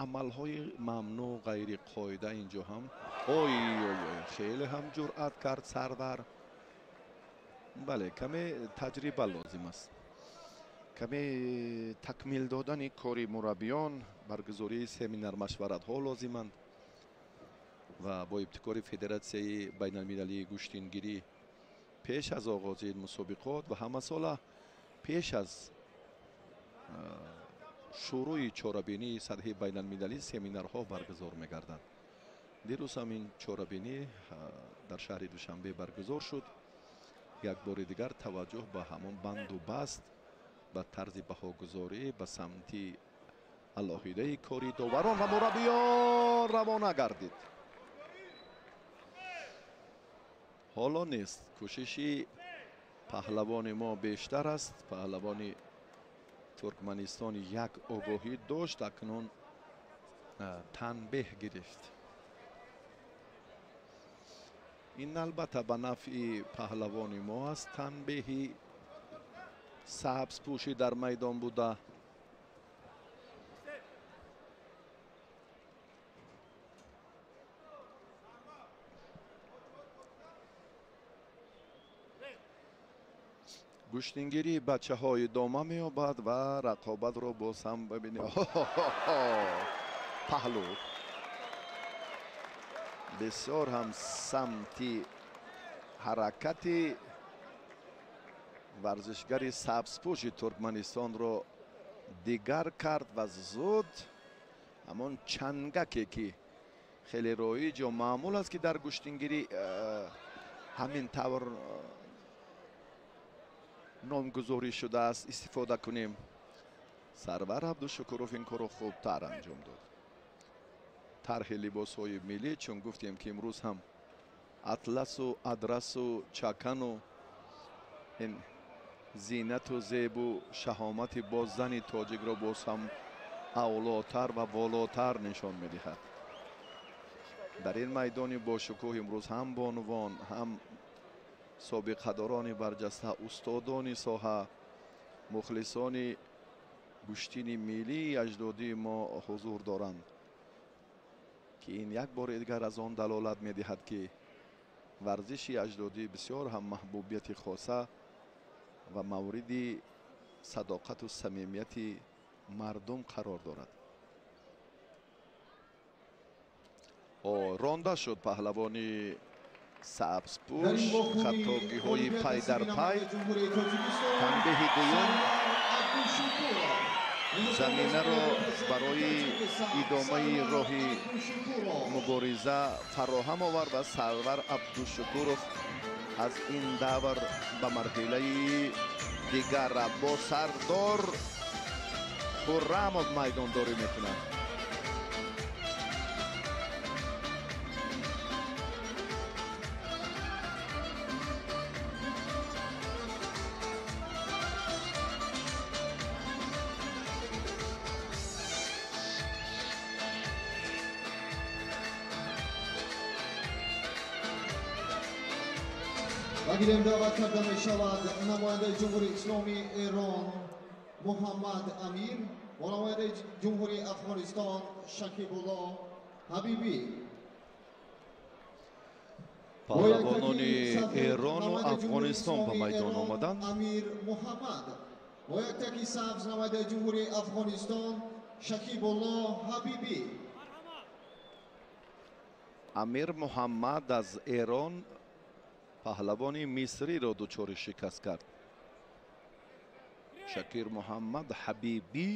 амалҳои мамнӯъ, ғайриқоида инҷо ҳам. Ой ой ой, хеле ҳам ҷуръат кард Сарвар. Бале, каме таҷриба лозим аст, каме такмил додани кори мураббиён, баргузории семинар машваратҳо лозиманд ва бо ибтикори Федератсияи байналмилалии гӯштингирӣ пеш аз оғози ин мусобиқот ва ҳамасола пеш аз шурӯи чорабинии сатҳи байналмилалӣ семинарҳо баргузор мегарданд. Дирӯз ҳам ин чорабинӣ дар шаҳри Душанбе баргузор шуд. Як бори дигар таваҷҷӯҳ ба ҳамон банду баст, ба тарзи баҳогузорӣ, ба самти алоҳидаи кори доварон ва мураббиён равона гардид. Ҳоло нест кӯшиши Паҳлавони мо бештар аст. Паҳлавони Туркманистон як огоҳӣ дошт, акнун танбеҳ гирифт. Ин албатта ба нафъи паҳлавони мо аст. Танбеҳи сабзпӯшӣ дар майдон буда. Гӯштингирии бачаҳо идома меёбад ва рақобатро боз ҳам бибинем. Паҳлӯ бисёр ҳам самти ҳаракати варзишгари сабзпӯши Туркманистонро дигар кард ва зуд ҳамон чангаке ки хеле роиҷ ё маъмул аст, ки дар гӯштингирӣ ҳамин тавр номгузорӣ шудааст, истифода кунем. Сарвар Абдушукуров ин корро хубтар анҷом дод. Тарҳи либосҳои миллӣ, чун гуфтем ки имрӯз ҳам атласу адрасу чакану ин зинату зебу шаҳомати боз зани тоҷикро боз ҳам авлотар ва волотар нишон медиҳад. Дар ин майдони бошукӯҳ имрӯз ҳам бонувон, ҳам собиқадорони барҷаста, устодони соҳа, мухлисони гӯштини миллии аҷдодии мо ҳузур доранд, ки ин як бори дигар аз он далолат медиҳад, ки варзиши аҷдодӣ бисёр ҳам маҳбубияти хоса ва мавриди садоқату самимияти мардум қарор дорад. Ронда шуд паҳлавони сабзпӯш, хатогиҳои пай дар пай. Танбеҳи дуюм заминаро барои идомаи роҳи мубориза фароҳам овард ва Сарвар Абдушукуров аз ин давр ба марҳилаи дигар рафт. Бо Сардор Хуррамов майдондорӣ мекунад. Гирем даъват карда мешавад намояндаи Ҷумҳурии Исломии Эрон Муҳаммад Амир ва намояндаи Ҷумҳурии Афғонистон Шакибулло Ҳабибӣ. Паҳлавонони Эрону Афғонистон ба майдон омаданд. Амир Муҳаммад бо як таки сабз намояндаи Ҷумҳурии Афғонистон Шакибулло Ҳабибӣ. Амир Муҳаммад аз Эрон паҳлавони мисриро дучори шикаст кард. Шакир Муҳаммад Ҳабибӣ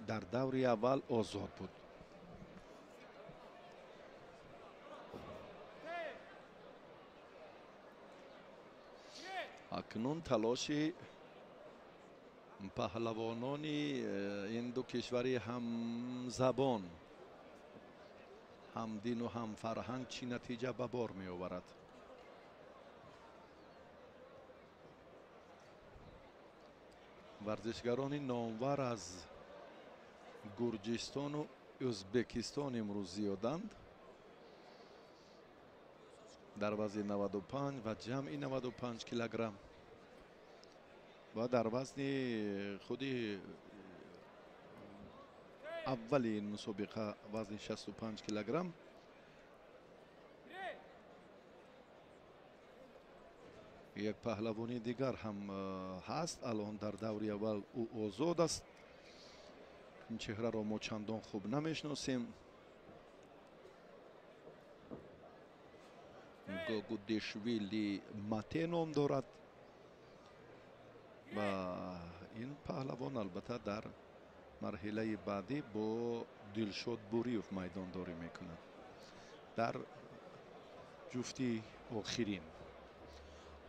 дар даври аввал озод буд. Акнун талоши паҳлавонони ин ду кишвари ҳамзабон, ҳамдину ҳамфарҳанг чӣ натиҷа ба бор меоварад? Варзишгарони номвар аз Гурҷистону Ӯзбекистон имрӯз зиёданд. Дар вазни 95 ва ҷамъи 95 килограмм ва дар вазни худи аввали ин мусобиқа вазни 65 килограмм. Як паҳлавони дигар ҳам ҳаст. Алон дар даври аввал ӯ озод аст. Ин чеҳраро мо чандон хуб намешиносем. Гогудишвили Мате ном дорад ва ин паҳлавон албатта дар марҳилаи баъдӣ бо Дилшод Буриев майдондорӣ мекунад дар ҷуфти охирин.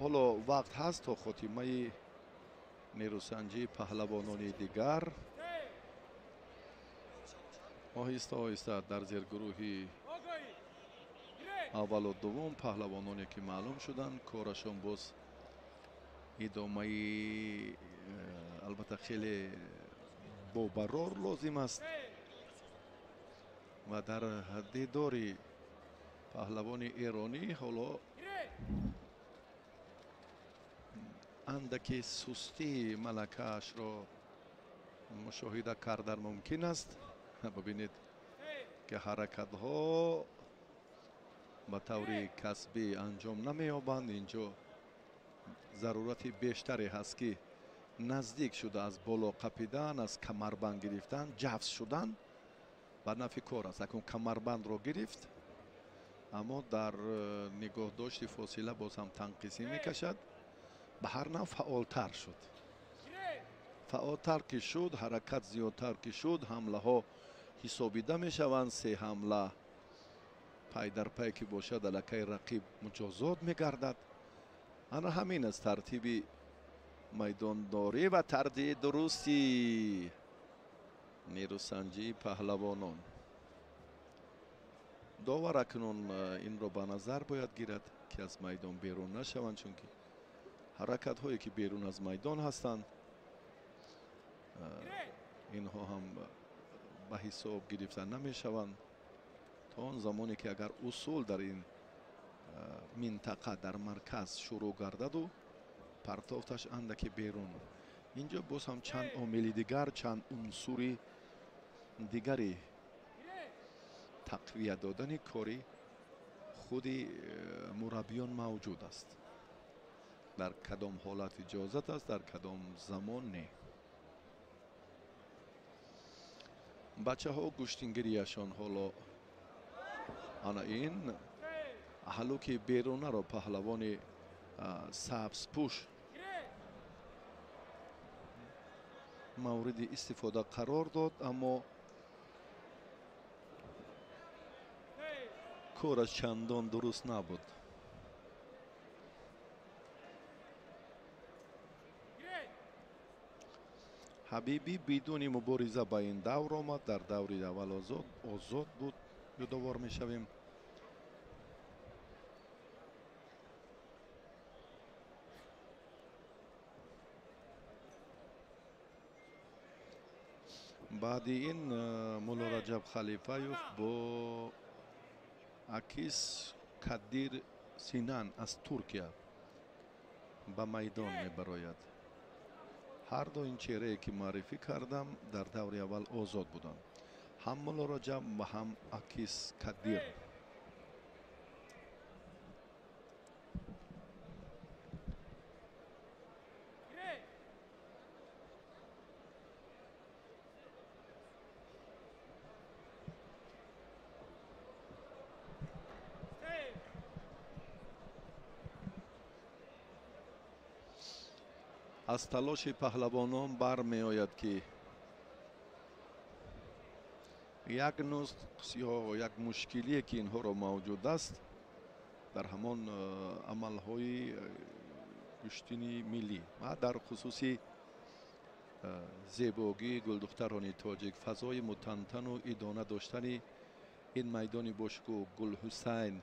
Ҳоло вақт ҳаст то хотимаи нерӯсанҷии паҳлавонони дигар. Оҳиста оҳиста дар зергурӯҳи аввалу дуввум паҳлавононе ки маълум шуданд, корашон боз Идомаи албатта хеле бобарор лозим аст ва дар дидори паҳлавони эронӣ ҳоло андаки сустии малакаашро мушоҳида кардан мумкин аст. Бибинед ки ҳаракатҳо ба таври касбӣ анҷом намеёбанд. Инҷо зарурати бештаре ҳаст ки наздик шуда аз боло қапидан, аз камарбанд гирифтан, ҷафз шудан ба нафи кор аст. Акнун камарбандро гирифт, аммо дар нигоҳдошти фосила боз ҳам танқисӣ мекашад. Ба ҳар нав фаъолтар шуд. Фаъолтар ки шуд, ҳаракат зиёдтар ки шуд, ҳамлаҳо ҳисобида мешаванд. Се ҳамла пай дар пай ки бошад, аллакай рақиб муҷозот мегардад. Ана ҳамин аст тартиби майдондорӣ ва тарзи дурусти нерӯсанҷии паҳлавонон. Довар акнун инро ба назар бояд гирад ки аз майдон берун нашаванд, чунки ҳаракатҳое ки берун аз майдон ҳастанд, инҳо ҳам ба ҳисоб гирифта намешаванд то он замоне ки агар усул дар ин минтақа дар марказ шурӯъ гардаду партофташ андаке берун. Инҷо боз ҳам чанд омили дигар, чанд унсури дигари тақвия додани кори худи мураббиён мавҷуд аст. Дар кадом ҳолат иҷозат аст, дар кадом замон не. Бачаҳо гӯштингирияшон ҳоло ана ин ҳалуки берунаро паҳлавони сабзпӯш мавриди истифода қарор дод, аммо кораш чандон дуруст набуд. Ҳабибӣ бидуни мубориза ба ин давр омад. Дар даври аввал озод буд, ёдовор мешавем. Баъди ин Мулло Раҷаб Халифаев бо Акис Кадир Синан аз Туркия ба майдон мебарояд. Ҳар ду ин чеҳрае ки муаррифӣ кардам дар даври аввал озод буданд, ҳам Мулло Раҷаб ва ҳам Акис Кадир. Аз талоши паҳлавонон бармеояд ки як нусқс ё як мушкилие ки инҳоро мавҷуд аст дар ҳамон амалҳои гӯштини миллӣ ва дар хусуси зебогии гулдухтарони тоҷик, фазои мутантану идона доштани ин майдони бошукӯҳ Гулҳусайн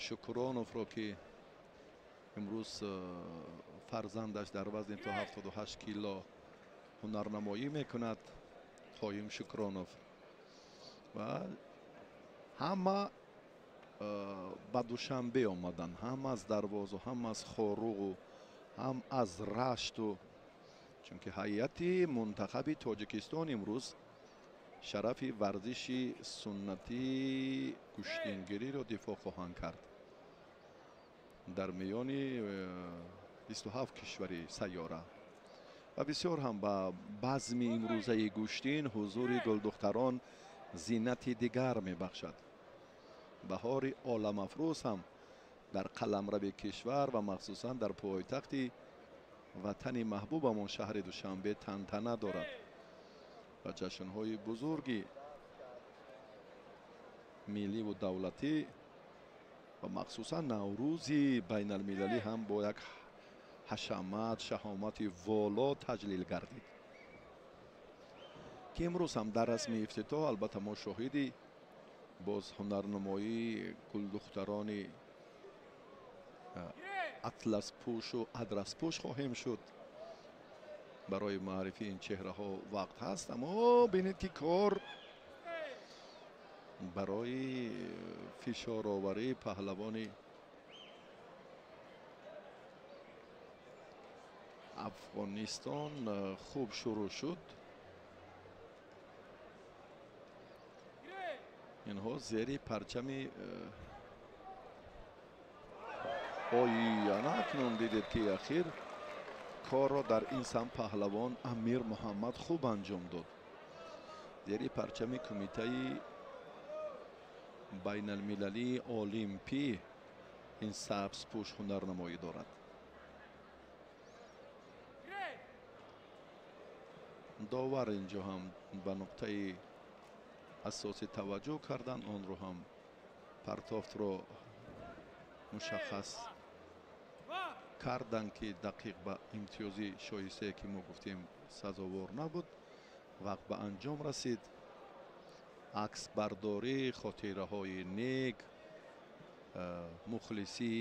Шукроновро ки имрӯз фарзандаш дар вазни то 78 кило ҳунарнамоӣ мекунад, Қоим Шукронов, ва ҳама ба Душанбе омаданд, ҳам аз Дарвозу, ҳам аз Хоруғу, ҳам аз Рашту, чунки ҳайати мунтахаби Тоҷикистон имрӯз шарафи варзиши суннатии гӯштингириро дифоъ хоҳанд кард дар миёни 27 кишвари сайёра. Ва бисёр ҳам ба базми имрӯзаи гӯштин ҳузури гулдухтарон зинати дигар мебахшад. Баҳори оламафрӯз ҳам дар қаламрави кишвар ва махсусан дар пойтахти ватани маҳбубамон шаҳри Душанбе тантана дорад ва ҷашнҳои бузурги милливу давлатӣ ва махсусан Наврӯзи байналмилалӣ ҳам бо як ҳашамат, шаҳомати воло таҷлил гардид, ки имрӯз ҳам дар расми ифтитоҳ албатта мо шоҳиди боз ҳунарнамоии гулдухтарони Атласпӯшу адраспӯш хоҳем шуд. Барои маърифии ин чеҳраҳо вақт ҳаст, аммо бинед ки кор барои фишороварии паҳлавони Афғонистон хуб шурӯъ шуд. Инҳо зери парчами ой, ана акнун дидед ки ахир корро дар ин самт паҳлавон Амир Муҳаммад хуб анҷом дод. Зери парчами Кумитаи байналмилалии олимпӣ ин сабзпӯш ҳунарнамоӣ дорад. Довар инҷо ҳам ба нуқтаи асосӣ таваҷҷӯҳ кардан, онро ҳам партофтро мушаххас карданд, ки дақиқ ба имтиёзи шоистае ки мо гуфтем сазовор набуд. Вақт ба анҷом расид. Аксбардорӣ, хотираҳои нек, мухлисӣ,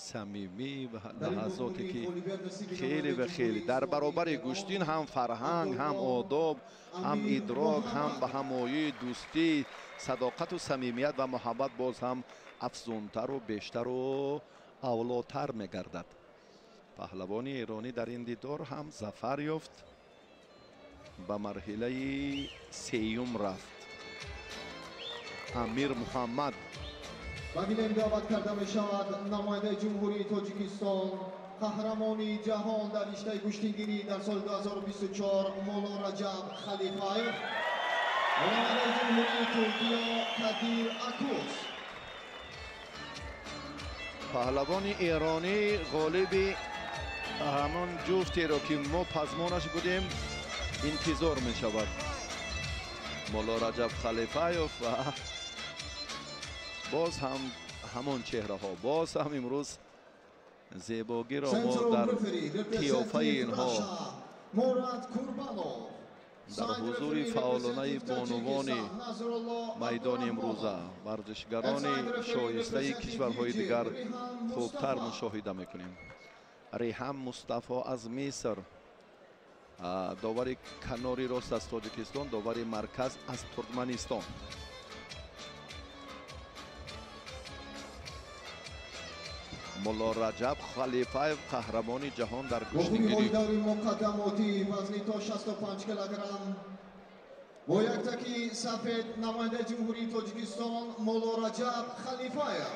самимӣ ва лаҳазоте ки хеле ва хеле дар баробари гӯштин ҳам фарҳанг, ҳам одоб, ҳам идрок, ҳам ба ҳамоӣ, дӯстӣ, садоқату самимият ва муҳаббат боз ҳам афзунтару бештару авлотар мегардад. Паҳлавони эронӣ дар ин дидор ҳам зафар ёфт, ба марҳилаи сеюм рафт. Амир Муҳаммад. Ба гилем даъват карда мешавад намояндаи Ҷумҳурии Тоҷикистон, қаҳрамони ҷаҳон дар риштаи гӯштингирӣ дар соли 2024 Мулло Раҷаб Халифаев ва намояндаи Ҷумҳурии Туркия Кадир Акус. Паҳлавони эронӣ ғолиби ҳамон ҷуфтеро ки мо пазмонаш будем интизор мешавад. Мулло Раҷаб Халифаев ва боз ҳам ҳамон чеҳраҳо, боз ҳам имрӯз зебогиро мо дар қиёфаи инҳо дар ҳузури фаъолонаи бонувони майдони имрӯза, варзишгарони шоистаи кишварҳои дигар хубтар мушоҳида мекунем. Реҳам Мустафо аз Миср, довари канори рост аз Тоҷикистон, довари марказ аз Туркманистон. Мулло Раҷаб Халифаев қаҳрамони ҷаҳон дар гӯштингирӣ. Даври муқаддамотӣ вазни то 65 килограмм бо як таки сафед намояндаи Ҷумҳурии Тоҷикистон Мулло Раҷаб Халифаев,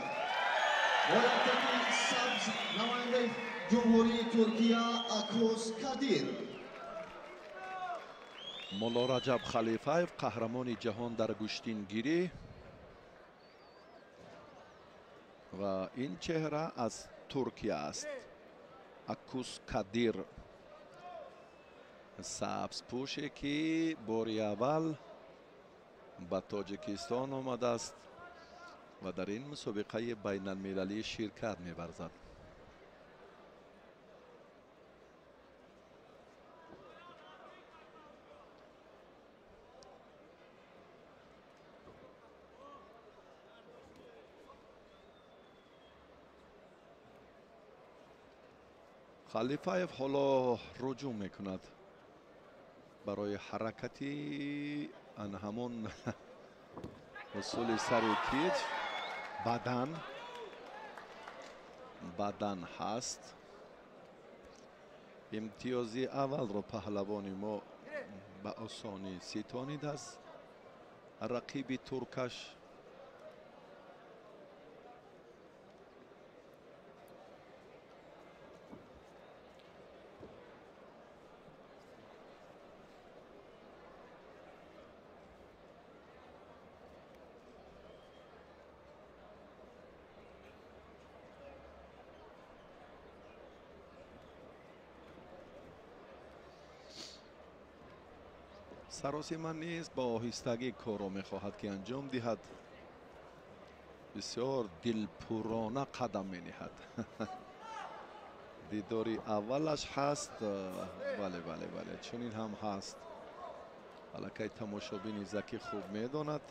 бо як таки сабз намояндаи Ҷумҳурии Туркия Акус Кадир. Мулло Раҷаб Халифаев қаҳрамони ҷаҳон дар гӯштингирӣ ва ин чеҳра аз Туркия аст. Акус Кадир, сабзпӯше ки бори аввал ба Тоҷикистон омадааст ва дар ин мусобиқаи байналмилалӣ ширкат меварзад. Халифаев ҳоло руҷӯъ мекунад барои ҳаракати ан ҳамон усули сари китф. Бадан ҳаст. Имтиёзи аввалро паҳлавони мо ба осонӣ ситонид аз рақиби туркаш. Саросима низ бо оҳистагӣ корро мехоҳад ки анҷом диҳад. Бисёр дилпурона қадам мениҳад. Дидори аввалаш ҳаст. Бале, бале, бале, чунин ҳам ҳаст. Аллакай тамошобини Закӣ хуб медонад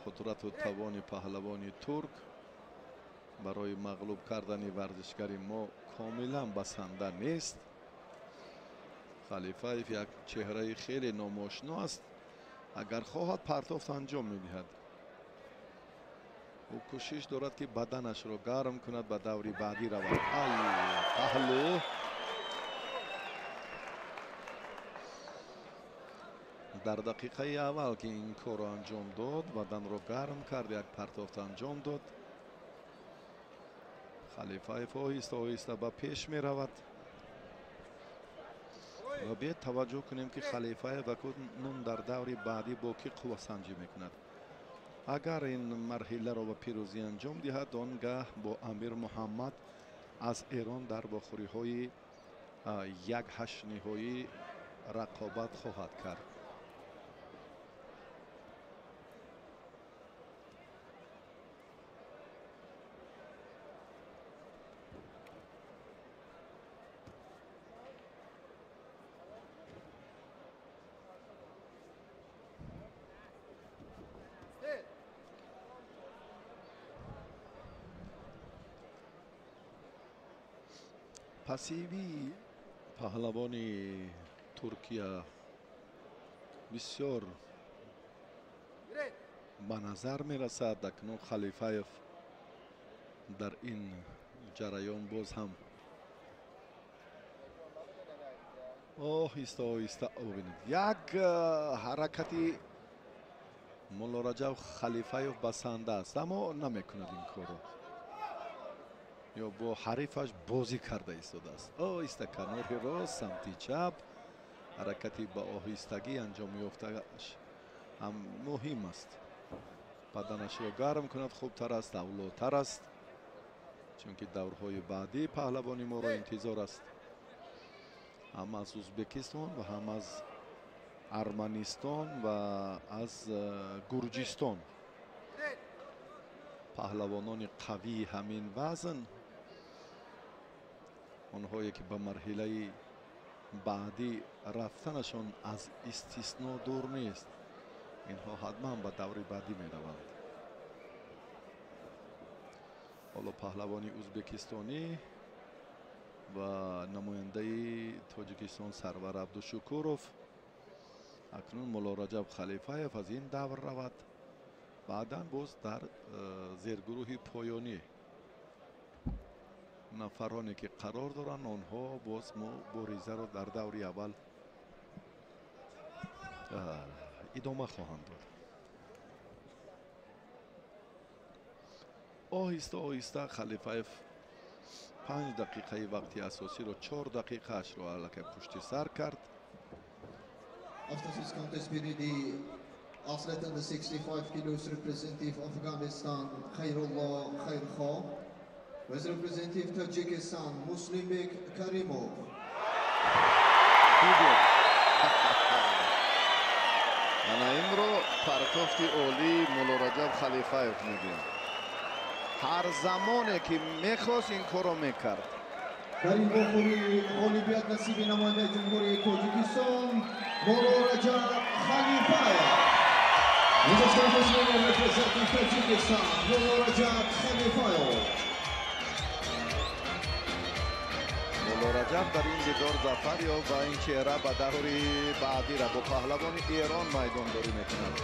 қудрату тавони паҳлавони турк. Барои мағлуб кардани варзишгари мо комилан басанда нест. Халифаев як чеҳраи хеле номошино аст. Агар хоҳад партофт анҷом медиҳад. Ӯ кӯшиш дорад, ки баданашро гарм кунад, ба даври баъдӣ равад. Ай, паҳлӯ! Дар дақиқаи аввал, ки ин корро анҷом дод, баданро гарм кард, як партофт анҷом дод. Халифаев оҳиста оҳиста ба пеш меравад. Ва биед таваҷҷӯҳ кунем, ки Халифаев акнун дар даври баъдӣ бо кӣ қуввасанҷӣ мекунад. Агар ин марҳиларо ба пирӯзӣ анҷом диҳад, он гаҳ бо Амир Муҳаммад аз Эрон дар вохӯриҳои як ҳаштниҳоӣ рақобат хоҳад кард. Пассивии паҳлавони Туркия бисёр ба назар мерасад. Акнун Халифаев дар ин ҷараён боз ҳам оҳиста оҳиста бубинед. Як ҳаракати Муллораҷаб Халифаев басанда аст, аммо намекунад ин корро. Ё бо ҳарифаш бозӣ карда истодааст. Оҳиста канори рост, самти чап, ҳаракати ба оҳистагӣ анҷом ёфтааш ҳам муҳим аст. Баданашро гарм кунад хубтар аст, авлотар аст, чунки даврҳои баъдӣ паҳлавони моро интизор аст. Ҳам аз Ӯзбекистон ва ҳам аз Арманистон ва аз Гурҷистон паҳлавонони қавии ҳамин вазн, онҳое ки ба марҳилаи баъдӣ рафтанашон аз истисно дур нест, инҳо ҳатман ба даври баъдӣ мераванд. Ҳоло паҳлавони ӯзбекистонӣ ва намояндаи Тоҷикистон Сарвар Абдушукуров. Акнун Муллораҷаб Халифаев аз ин давр равад, баъдан боз дар зергурӯҳи поёнӣ нафароне ки қарор доранд, онҳо боз муборизаро дар даври аввал идома хоҳанд дод. Оҳиста оҳиста Халифаев 5 дақиқаи вақти асосиро, 4 дақиқаашро аллакай пушти сар кард. After this contest period, the athlete under 65 kilos representative Afghanistan Khairullah Khairkhaw was representative Tajikistan Muslimbek Karimov. Ана инро партофти олии Муллораҷаб Халифаев мегӯям. Ҳар замоне ки мехост ин корро мекард. Дар ин вохӯрӣ ғолибият насиби намояндаи Ҷумҳурии Тоҷикистон Муллораҷаб Халифаев. Representing Tajikistan, Mulloraҷаб Халифаев. Муллораҷаб дар ин дидор зафар ёфт ва ин чеҳра ба даври баъдира бо паҳлавони Эрон майдондорӣ мекунад.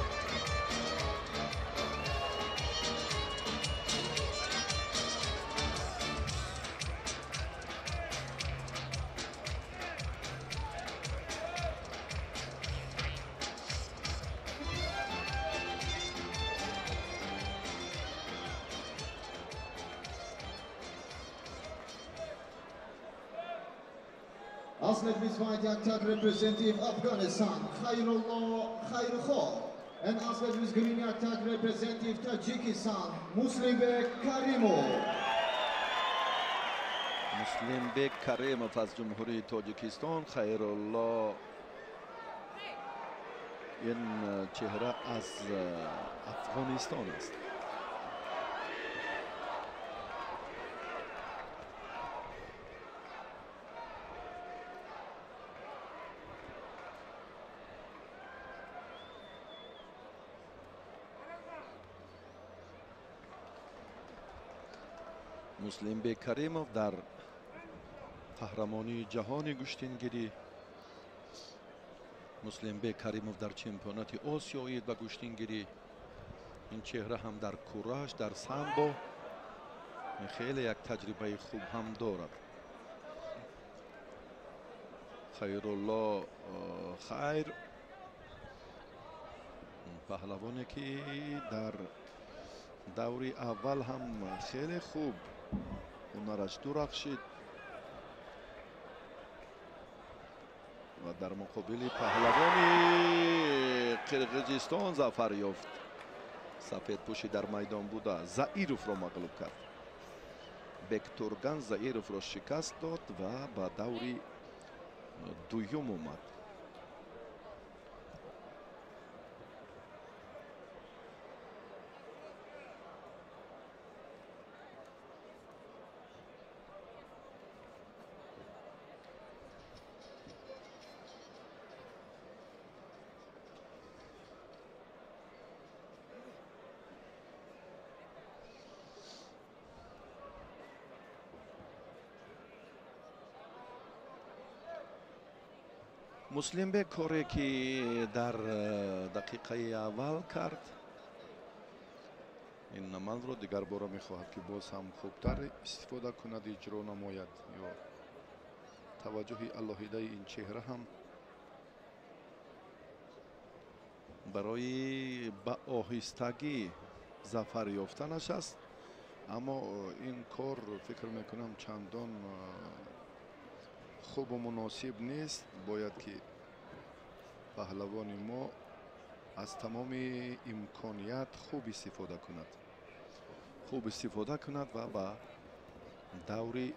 Athlete with white tag representative Afghanistan, Khairullah Khairkhaw, and athlete with green tag representative Tajikistan, Muslimbek Karimov. Muslimbek Karimov аз Ҷумҳурии Тоҷикистон, Хайрулло ин чеҳра аз Афғонистон аст. Муслимбек Каримов дар қаҳрамонии ҷаҳони гӯштингирӣ, Муслимбек Каримов дар чемпионати Осиёӣ ба гӯштингирӣ. Ин чеҳра ҳам дар кураш, дар самбо хеле як таҷрибаи хуб ҳам дорад. Хайрулло Хайр, паҳлавоне ки дар даври аввал ҳам хеле хуб ҳунараш дурахшид ва дар муқобили паҳлавони Қирғизистон зафар ёфт. Сафедпӯши дар майдон буда Заировро мағлуб кард. Бектурган Заировро шикаст дод ва ба даври дуюм омад. Муслимбек коре ки дар дақиқаи аввал кард, ин амалро дигар бора мехоҳад ки боз ҳам хубтар истифода кунад, иҷро намояд. Ё таваҷҷӯҳи алоҳидаи ин чеҳра ҳам барои ба оҳистагӣ зафар ёфтанаш аст. Аммо ин кор фикр мекунам чандон хубу муносиб нест. Бояд ки паҳлавони мо аз тамоми имконият хуб истифода кунад, хуб истифода кунад ва ба даври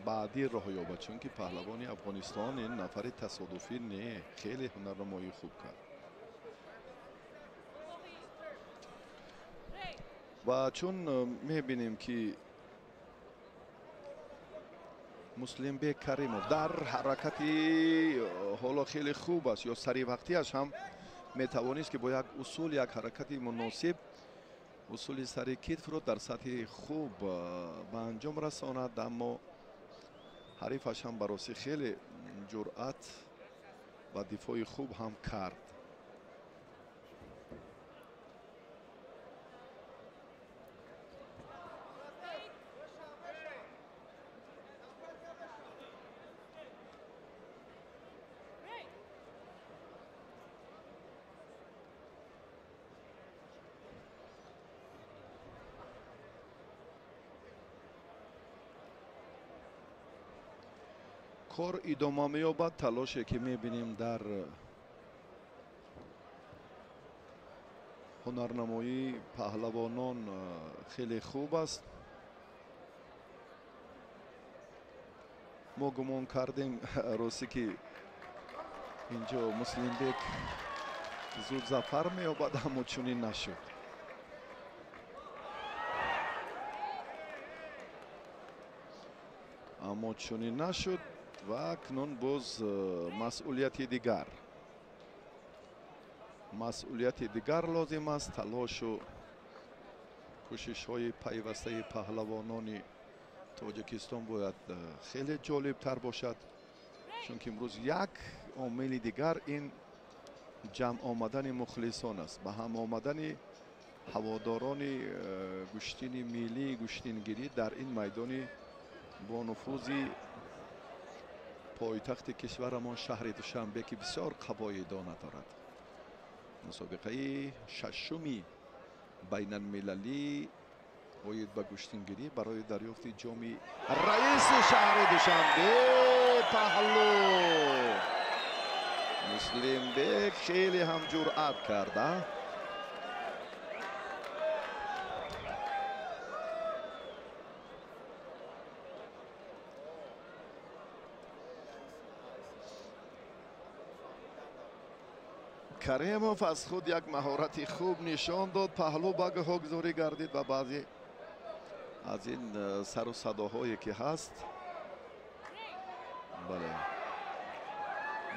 баъдӣ роҳ ёбад, чунки паҳлавони Афғонистон ин нафари тасодуфӣ не, хеле ҳунарнамоии хуб кард. Ва чун мебинем ки Муслимбек Каримов дар ҳаракати ҳоло хеле хуб аст ё саривақтиаш ҳам метавонист ки бо як усул, як ҳаракати муносиб усули сари китфро дар сатҳи хуб ба анҷом расонад, аммо ҳарифаш ҳам баросӣ хеле ҷуръат ва дифои хуб ҳам кард. Кор идома меёбад. Талоше ки мебинем дар ҳунарнамоии паҳлавонон хеле хуб аст. Мо гумон кардем ростӣ ки инҷо Муслимбек зуд зафар меёбад, аммо чунин нашуд. Аммо чунин нашуд ва акнун боз масъулияти дигар, масъулияти дигар лозим аст. Талошу кӯшишҳои пайвастаи паҳлавонони Тоҷикистон бояд хеле ҷолибтар бошад, чунки имрӯз як омили дигар ин ҷамъ омадани мухлисон аст, ба ҳам омадани ҳаводорони гӯштини миллии гӯштингирӣ дар ин майдони бонуфузи пойтахти кишварамон шаҳри Душанбе, ки бисёр қабоидона дорад. Мусобиқаи шашуми байналмилалӣ оид ба гӯштингирӣ барои дарёфти ҷоми раиси шаҳри Душанбе паҳлу Муслимбек хеле ҳам ҷуръат карда. Каримов аз худ як маҳорати хуб нишон дод, паҳлу ба гаҳогузорӣ гардид ва баъзе аз ин сару садоҳое ки ҳаст, бале,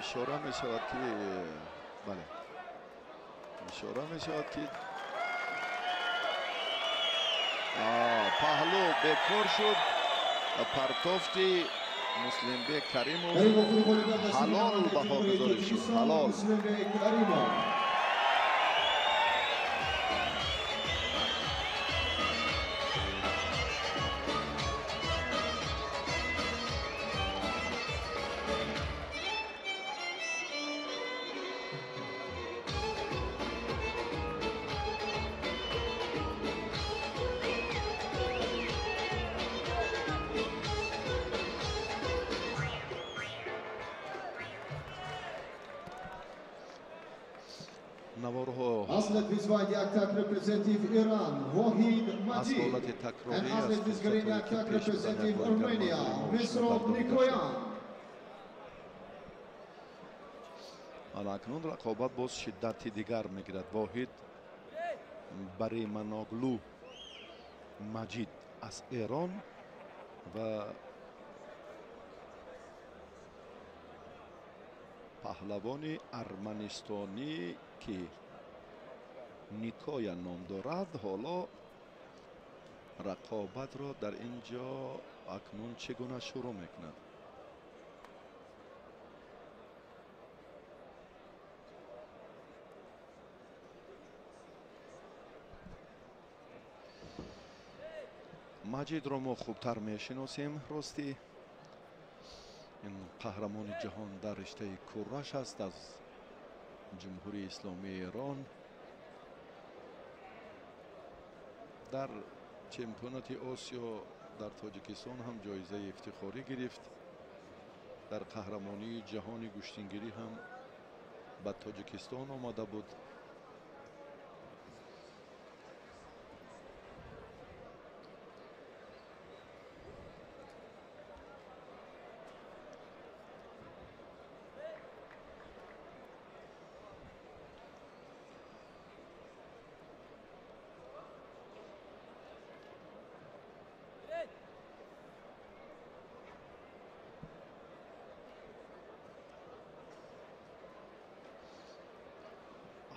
ишора мешавад ки, бале, ишора мешавад ки Паҳлӯ бекор шуд. Партофти Муслимбек Каримов ҳалол баҳогузорӣ шуд. Ҳалол. Аз ҳолати такрорӣ аз акнун рақобат боз шиддати дигар мегирад. Воҳид Бариманоглу Маҷид аз Эрон ва паҳлавони арманистонӣ ки Никоя ном дорад. Ҳоло рақобатро дар ин ҷо акнун чӣ гуна шурӯъ мекунад? Маҷидро мо хубтар мешиносем. Ростӣ ин қаҳрамони ҷаҳон дар риштаи кураш аст аз Ҷумҳурии Исломии Эрон. Дар чемпионати Осиё дар Тоҷикистон ҳам ҷоизаи ифтихорӣ гирифт. Дар қаҳрамонии ҷаҳони гӯштингирӣ ҳам ба Тоҷикистон омада буд.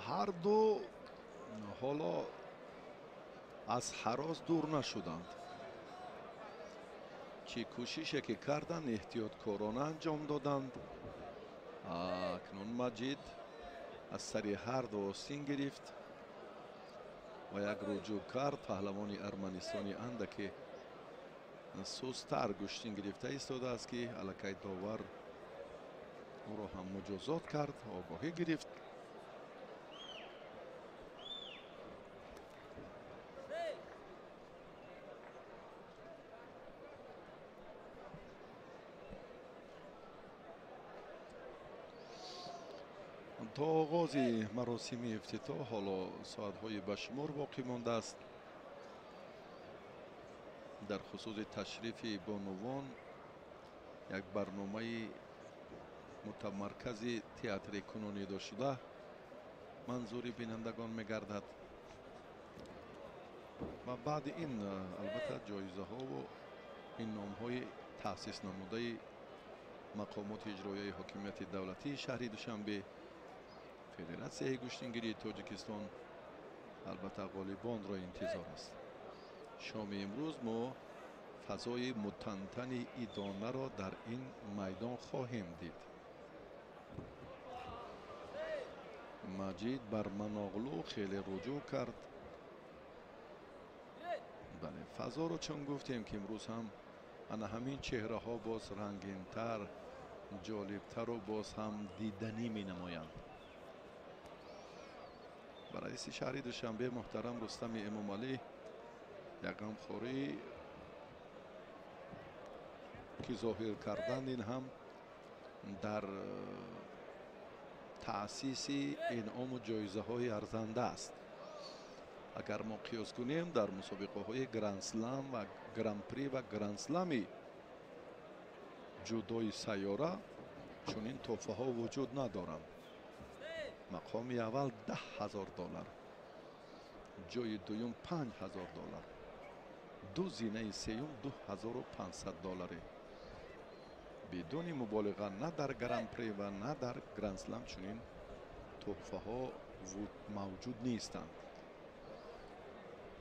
Ҳар ду ҳоло аз ҳарос дур нашуданд. Чӣ кӯшише ки карданд, эҳтиёткорона анҷом доданд. Акнун Маҷид аз сари ҳар ду остин гирифт ва як руҷӯъ кард. Паҳлавони арманистони андаке сустар гӯштин гирифта истодааст, ки аллакай довар ӯро ҳам муҷозот кард, огоҳӣ гирифт. То оғози маросими ифтитоҳ ҳоло соатҳои ба шумор боқӣ мондааст. Дар хусуси ташрифи бонувон як барномаи мутамаркази театри кунонида шуда манзури бинандагон мегардад ва баъди ин албатта ҷоизаҳову инъомҳои таъсис намудаи мақомоти иҷроияи ҳокимияти давлатии шаҳри Душанбе, Федератсияи гӯштингирии Тоҷикистон албатта ғолибонро интизор аст. Шоми имрӯз мо фазои мутантани идонаро дар ин майдон хоҳем дид. Маҷид бар Маноғлу хеле руҷӯъ кард. Бале, фазоро чун гуфтем ки имрӯз ҳам ана ҳамин чеҳраҳо боз рангинтар, ҷолибтару боз ҳам диданӣ менамоянд. Ба раиси шаҳри Душанбе муҳтарам Рустами Эмомалӣ як ғамхорӣ ки зоҳир карданд, ин ҳам дар таъсиси инъому ҷоизаҳои арзанда аст. Агар мо қиёс кунем, дар мусобиқаҳои грандслам ва гран-при ва грандслами ҷудои сайёра чунин тӯҳфаҳо вуҷуд надоранд. Мақоми аввал 10 000 доллар, ҷои дуюм 5000 доллар, ду зинаи сеюм 2500 долларе. Бидуни муболиға на дар гран-при ва на дар грандслам чунин тӯҳфаҳо мавҷуд нестанд.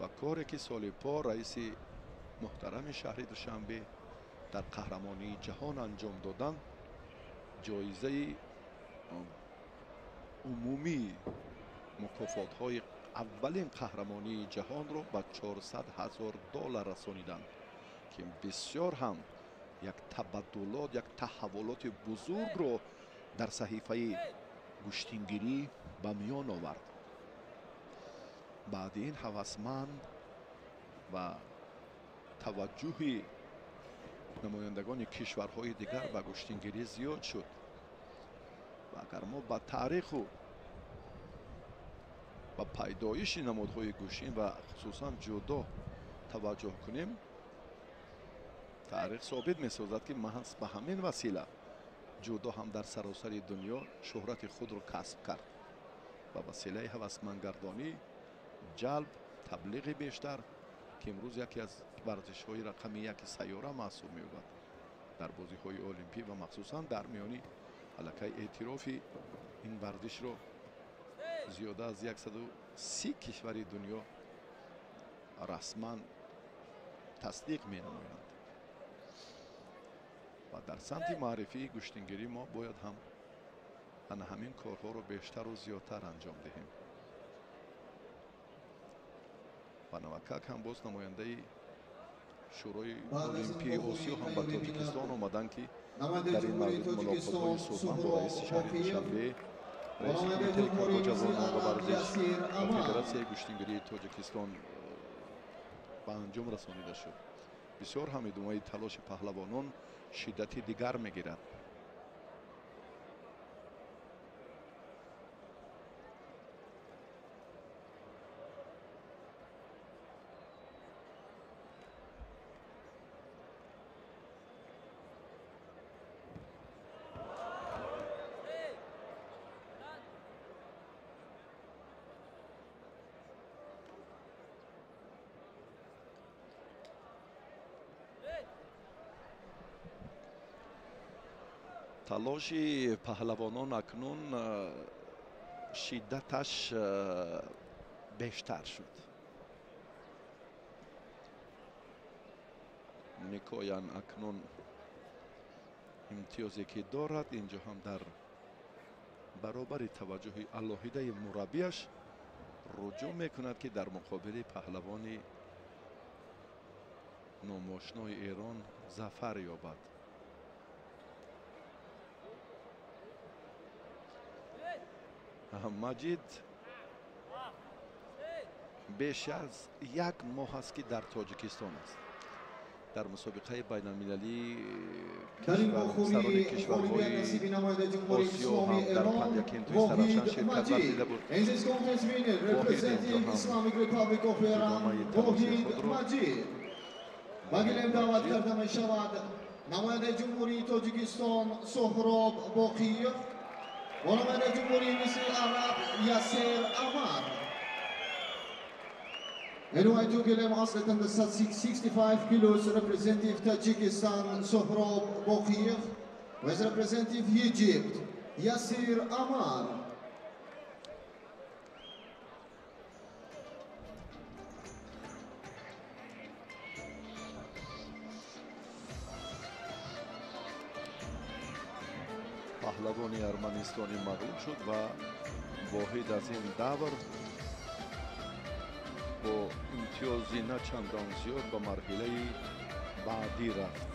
Ва коре ки соли пор раиси муҳтарами шаҳри Душанбе дар қаҳрамонии ҷаҳон анҷом доданд, ҷоизаи умумии мукофотҳои аввалин қаҳрамонии ҷаҳонро ба 400 000 доллар расониданд, ки бисёр ҳам як табаддулот, як таҳаввулоти бузургро дар саҳифаи гӯштингирӣ ба миён овард. Баъди ин ҳавасманд ва таваҷҷӯҳи намояндагони кишварҳои дигар ба гӯштингирӣ зиёд шуд. Ва агар мо ба таъриху ба пайдоиши намудҳои гӯштин ва хусусан ҷудо таваҷҷӯҳ кунем, таърих собит месозад, ки маҳз ба ҳамин васила ҷудо ҳам дар саросари дунё шӯҳрати худро касб кард. Ба василаи ҳавасмандгардонӣ, ҷалб, таблиғи бештар, ки имрӯз яке аз варзишҳои рақами яки сайёра маҳсуб меёбад дар бозиҳои олимпӣ ва махсусан дар миёни аллакай эътирофи ин варзишро зиёда аз 130 кишвари дунё расман тасдиқ менамоянд. Ва дар самти маърифии гӯштингирӣ мо бояд ҳам ана ҳамин корҳоро бештару зиёдтар анҷом диҳем. Ва навакак ҳам боз намояндаи Шӯрои Олимпии Осиё ҳам ба Тоҷикистон омаданд, ки дар ин маврид мулоқотҳои судманд бо раиси шаҳри Душанбе, раиси Кумитаи корҳо, ҷавонон ва варзиш ва Федератсияи гӯштингирии Тоҷикистон ба анҷом расонида шуд. Бисёр ҳам идомаи талоши паҳлавонон шиддати дигар мегирад. Талоши паҳлавонон акнун шиддаташ бештар шуд. Никоян акнун имтиёзе ки дорад, инҷо ҳам дар баробари таваҷҷӯҳи алоҳидаи мураббияш руҷӯъ мекунад, ки дар муқобили паҳлавони номошнои Эрон зафар ёбад. Маҷид беш аз як моҳ аст, ки дар Тоҷикистон аст. Дар мусобиқаи байналмилалии сарони кишварҳои Осиё ҳам дар Панҷакентуи Сарафшан ширкат варзида буд. Воҳид инҷо ҳам идомаи талоши худро Ба гилем даъват карда мешавад намояндаи Ҷумҳурии Тоҷикистон Соҳроб Боқиев ва намояндаи Ҷумҳурии Мисри Араб Ясер Амар. In white gilem athlete under 65 kilos, representative Tajikistan Sohrab Boqiyev, with representative Egypt Yasir Amar. Паҳлавони арманистонӣ мағлуб шуд ва Воҳид аз ин давр бо имтиёзи на чандон зиёд ба марҳилаи баъдӣ рафт.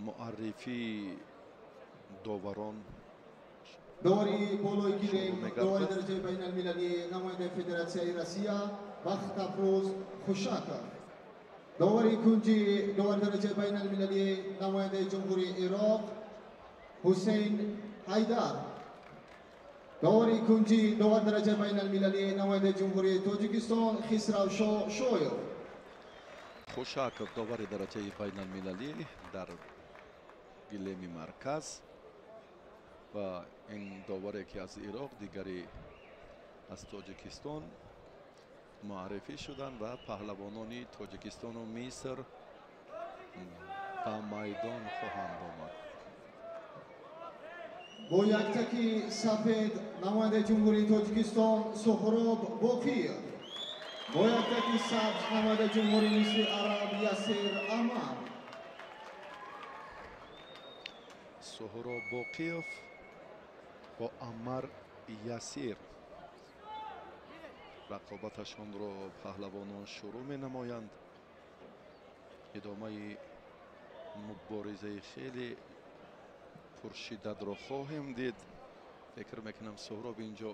Муаррифии доварон Довари болои гилем, довари дараҷаи байналмилалӣ, намояндаи Федератсияи Россия Бахтафрӯз Хушаков. Довари кунҷӣ, довари дараҷаи байналмилалӣ, намояндаи Ҷумҳурии Ироқ Ҳусейн Ҳайдар. Довари кунҷӣ, довари дараҷаи байналмилалӣ, намояндаи Ҷумҳурии Тоҷикистон Хисравшо Шоев. Хушаков, довари дараҷаи байналмилалӣ дар гилеми марказ, ва ин доваре ки аз Ироқ, дигаре аз Тоҷикистон муаррифӣ шуданд ва паҳлавонони Тоҷикистону Миср ба майдон хоҳанд омад. Бо яктаки сафед намояндаи Ҷумҳурии Тоҷикистон Суҳроб Боқиев. Бо яктаки сабз намояндаи Ҷумҳурии Мисри Араб Ясир Амар. Суҳроб Боқиев бо Амар Ясир рақобаташонро паҳлавонон шурӯъ менамоянд. Идомаи муборизаи хеле пуршиддатро хоҳем дид. Фикр мекунам Суҳроб инҷо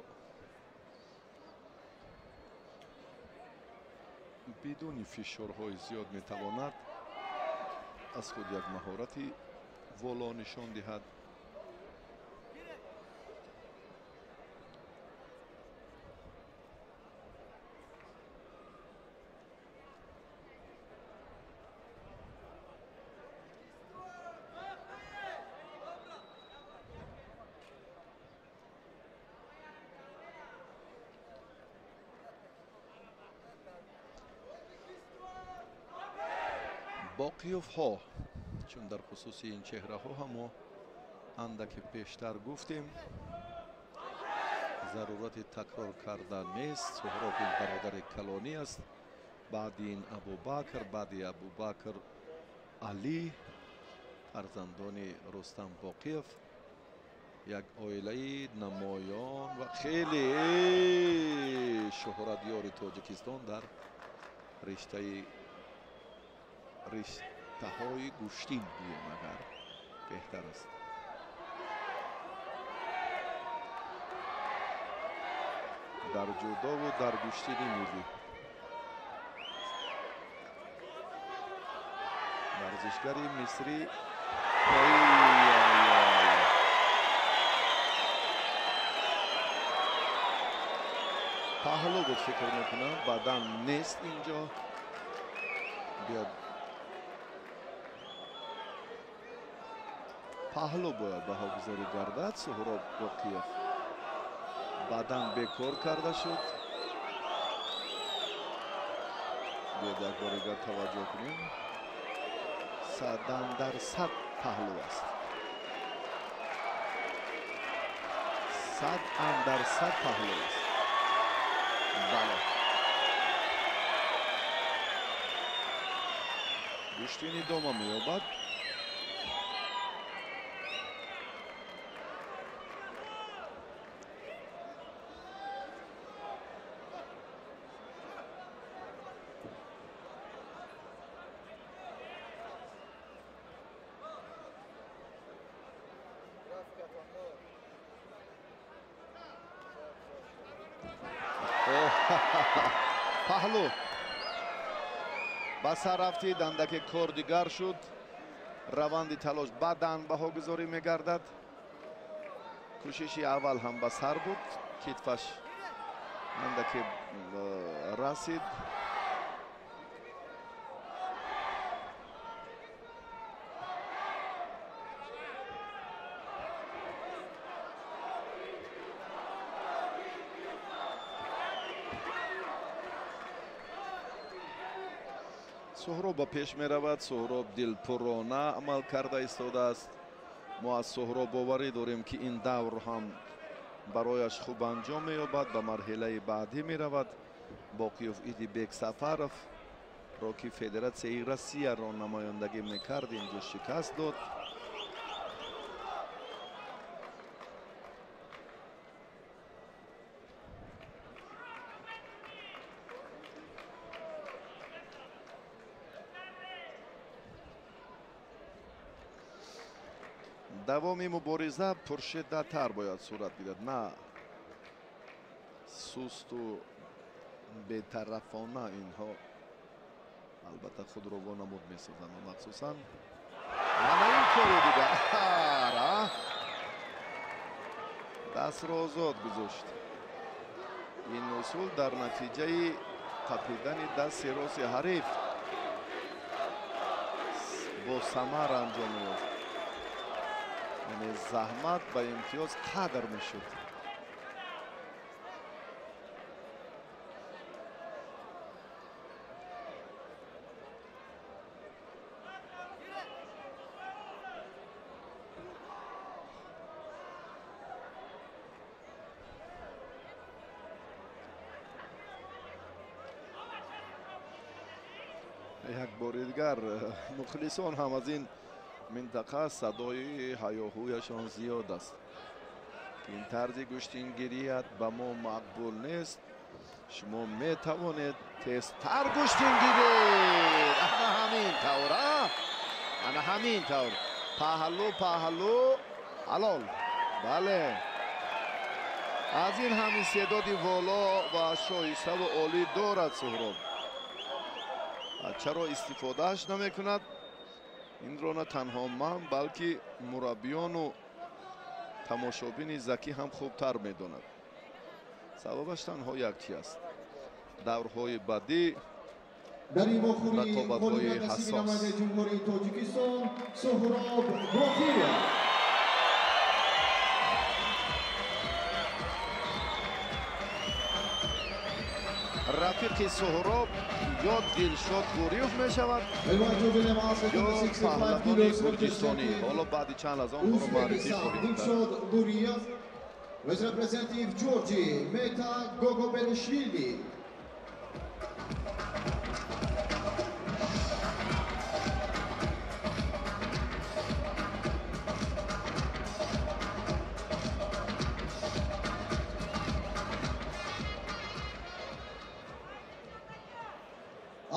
бидуни фишорҳои зиёд метавонад аз худ як маҳорати воло нишон диҳад. Боқиёвҳо, чун дар хусуси ин чеҳраҳо ҳам мо андаке пештар гуфтем, зарурати такрор кардан нест. Суҳроб ин бародари калонӣ аст, баъди ин Абубакр, баъди Абубакр Алӣ, фарзандони Рустам Боқиев, як оилаи намоён ва хеле шӯҳратёри Тоҷикистон дар риштаҳои гӯштин гӯем агар беҳтар аст. Дар ҷудову дар гӯштини миллӣ варзишгари мисрӣ паҳлӯ буд, фикр мекунам, бадан нест инҷо. Биёд паҳлӯ бояд баҳогузорӣ гардад. Суҳроб Боқиев баъдан бекор карда шуд. Биёд як бор дигар таваҷҷӯҳ кунем. 100% паҳлӯ аст. 100% паҳлӯ аст. Бале. Гӯштин идома меёбад. Паҳлӯ ба сар рафтид, андаке кор дигар шуд. Раванди талош баъдан баҳогузорӣ мегардад. Кӯшиши аввал ҳам ба сар буд, китфаш андаке расид. Суҳроб ба пеш меравад. Суҳроб дилпурона амал карда истодааст. Мо аз Суҳроб боварӣ дорем, ки ин давр ҳам барояш хуб анҷом меёбад, ба марҳилаи баъдӣ меравад. Боқиёв Идибек Сафаров ро, ки Федератсияи Россияро намояндагӣ мекард, инҷо шикаст дод. Давоми мубориза пуршиддаттар бояд сурат гирад, на сусту бетарафона. Инҳо албатта худро вонамуд месозанд ва махсусан мана ин кори дигар дастро озод гузошт. Ин усул дар натиҷаи қапидани дасти рости ҳариф бо самар анҷом меёфт. Яъне заҳмат ба имтиёз қадр мешуд. Як бори дигар мухлисон ҳам аз ин минтақа садои ҳаёҳӯяшон зиёд аст. Ин тарзи гӯштингирият ба мо мақбул нест. Шумо метавонед тезтар гӯштин гиред. Ана ҳамин тавр, ана ҳамин тавр. Паҳлу паҳлу ҳалол. Бале. Аз ин ҳам истеъдоди воло ва шоиставу олӣ дорад Суҳроб. Чаро истифодааш намекунад? Инро на танҳо ман, балки мураббиёну тамошобини закӣ ҳам хубтар медонад. Сабабаш танҳо як чи аст. Даврҳои бадӣ, дар ин вохӯрӣ рақобатҳои ғолибият насиби ҳассос. намояндаи Ҷумҳурии Тоҷикистон Суҳроб Боқиев. Рафиқи Суҳроб ё Дилшод Гуриев мешавад, ё паҳлавони гурҷистонӣ. Ҳоло баъди чанд лаҳза онҳоро муаррифӣ Узбекистон хоҳем кард. Dilshod Guriyev with representative Georgi Meta Gogobelishvili.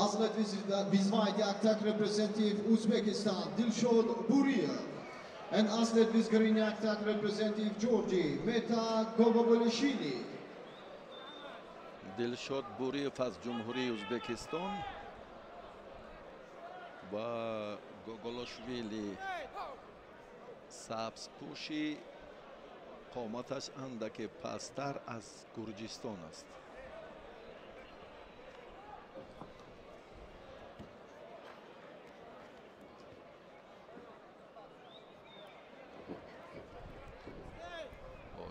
Athlete with white attack representative Uzbekistan Dilshod Buriyev and athlete with green attack representative Georgi Meta Gogobelishvili. Дилшод Буриев аз Ҷумҳурии Ӯзбекистон ва Гоголошвили сабзпӯши қоматаш андаке пасттар аз Гурҷистон аст.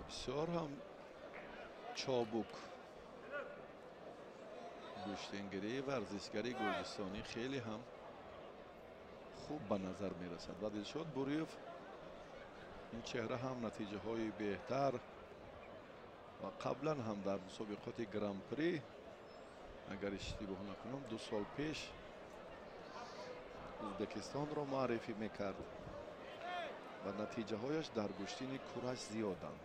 Бисёр ҳам чобук гӯштингирии варзишгари гурҷистонӣ хеле ҳам хуб ба назар мерасад ва Дилшод Буриев ин чеҳра ҳам натиҷаҳои беҳтар ва қаблан ҳам дар мусобиқоти гран-при, агар иштибоҳ накунам, 2 сол пеш Ӯзбекистонро муаррифӣ мекард ва натиҷаҳояш дар гӯштини кураш зиёданд.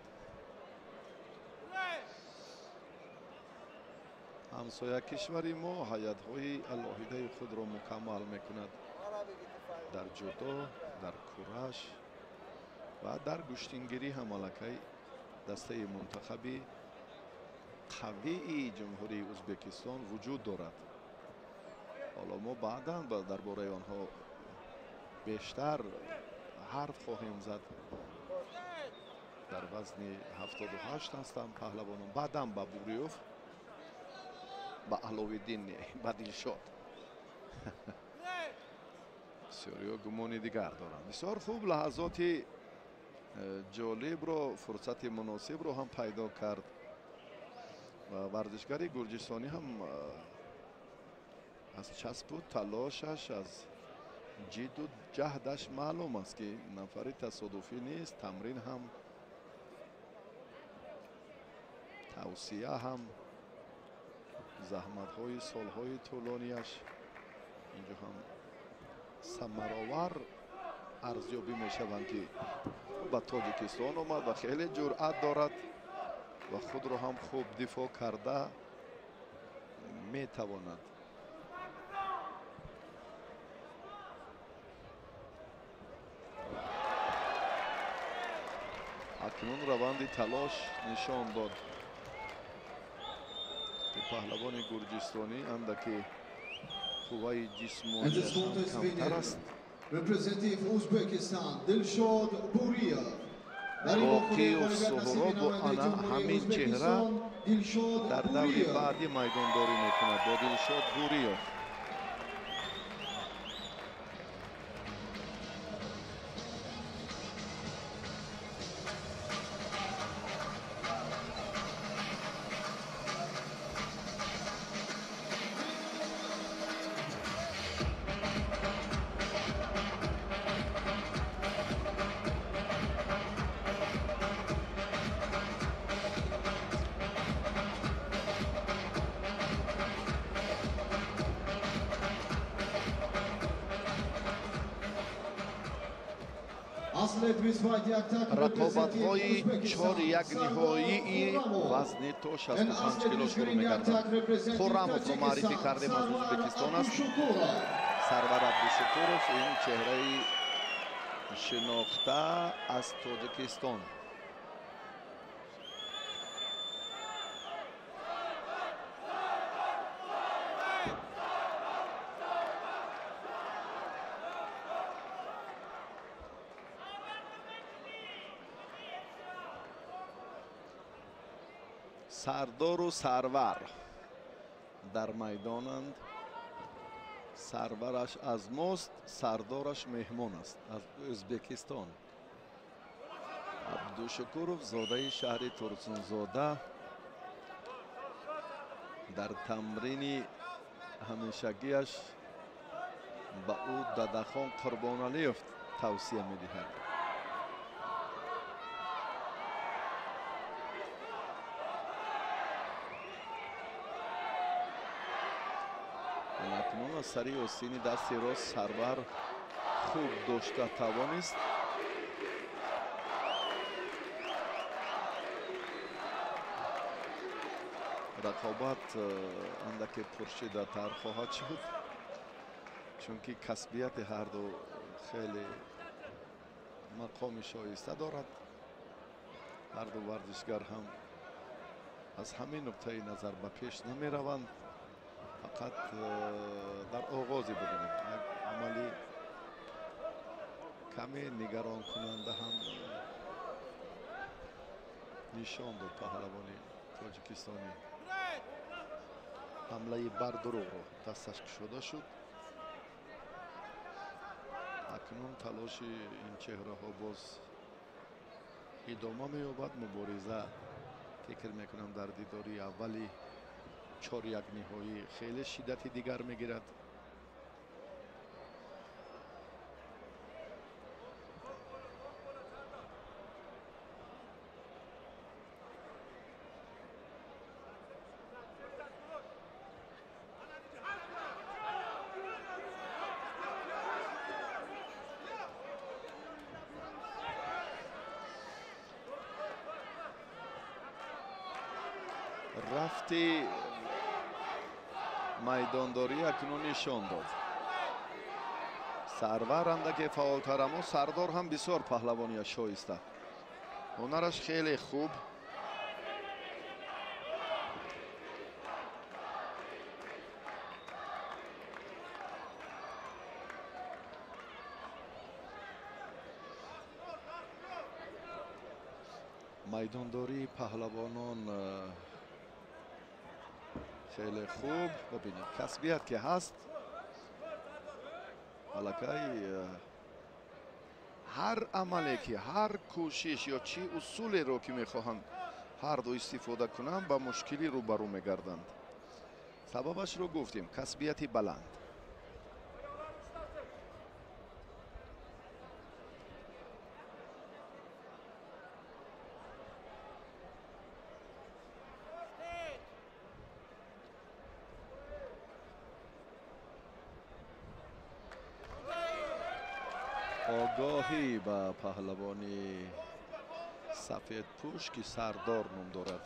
Ҳамсоя кишвари мо ҳайатҳои алоҳидаи худро мукаммал мекунад дар ҷудо, дар кураш ва дар гӯштингирӣ ҳам аллакай дастаи мунтахаби қавии Ҷумҳурии Ӯзбекистон вуҷуд дорад. Ҳоло мо баъдан дар бораи онҳо бештар ҳарф хоҳем зад. Дар вазни 78 ҳастанд паҳлавонон. Баъдан ба Буриев, ба Аловиддин, ба Дилшод. Бисёриҳо гумони дигар доранд. Бисёр хуб лаҳзоти ҷолибро, фурсати муносибро ҳам пайдо кард ва варзишгари гурҷистонӣ ҳам аз часпу талошаш, аз ҷидду ҷаҳдаш маълум аст, ки нафари тасодуфӣ нест. Тамрин ҳам, тавсия ҳам, заҳматҳои солҳои тӯлонияш инҷо ҳам самаровар арзёбӣ мешаванд, ки ба Тоҷикистон омад ва хеле ҷуръат дорад ва худро ҳам хуб дифоъ карда метавонад. Акнун раванди талош нишон дод, ки паҳлавони гурҷистонӣ андаки қувваи ҷисмонияш камтар аст. Representative Uzbekistan Dilshod Buriyev. Дар ин вохӯрӣ Боқиев ғолибият насиби Суҳроб бо намояндаи ана Ҷумҳурии ҳамин чеҳра Ӯзбекистон Dilshod дар даври Buriyev. баъдӣ майдондорӣ мекунад бо Дилшод Буриев. Рақобатҳои 4-1 ниҳоии вазни то 65 кило шурӯъ мегардад. Хуррамовро муаррифӣ кардем, аз Ӯзбекистон аст. Сарвар Абдушукуров ин чеҳраи шинохта аз Тоҷикистон. Сардору Сарвар дар майдонанд. Сарвараш аз мост, сардораш меҳмон аст аз Ӯзбекистон. Абдушукуров зодаи шаҳри Турсунзода дар тамрини ҳамешагиаш ба ӯ Дадахон Қурбоналиев тавсия медиҳад. Акнун аз сари остини дасти рост Сарвар хуб дошта тавонист. Рақобат андаке пуршиддаттар хоҳад шуд, чунки касбияти ҳарду хеле мақоми шоиста дорад. Ҳарду варзишгар ҳам аз ҳамин нуқтаи назар ба пеш намераванд. Фақат дар оғозе бибинем як амали каме нигаронкунанда ҳам нишон дод паҳлавони тоҷикистонӣ. Ҳамлаи бардурӯғро дасташ кушода шуд. Акнун талоши ин чеҳраҳо боз идома меёбад. Мубориза фикр мекунам дар дидори аввали 4-1 ниҳоӣ хеле шиддати дигар мегирад. Рафти майдондорӣ акнун нишон дод. Сарвар андаке фаъолтар, аммо Сардор ҳам бисёр паҳлавония шоиста. Ҳунараш хеле хуб. Майдондории паҳлавонон хеле хуб. Бибинед, касбият ки ҳаст, аллакай ҳар амале ки, ҳар кӯшиш ё чӣ усулеро ки мехоҳанд ҳарду истифода кунанд, ба мушкилӣ рӯбарӯ мегарданд. Сабабашро гуфтем, касбияти баланд. Огоҳӣ ба паҳлавони сафедпӯш, ки Сардор ном дорад.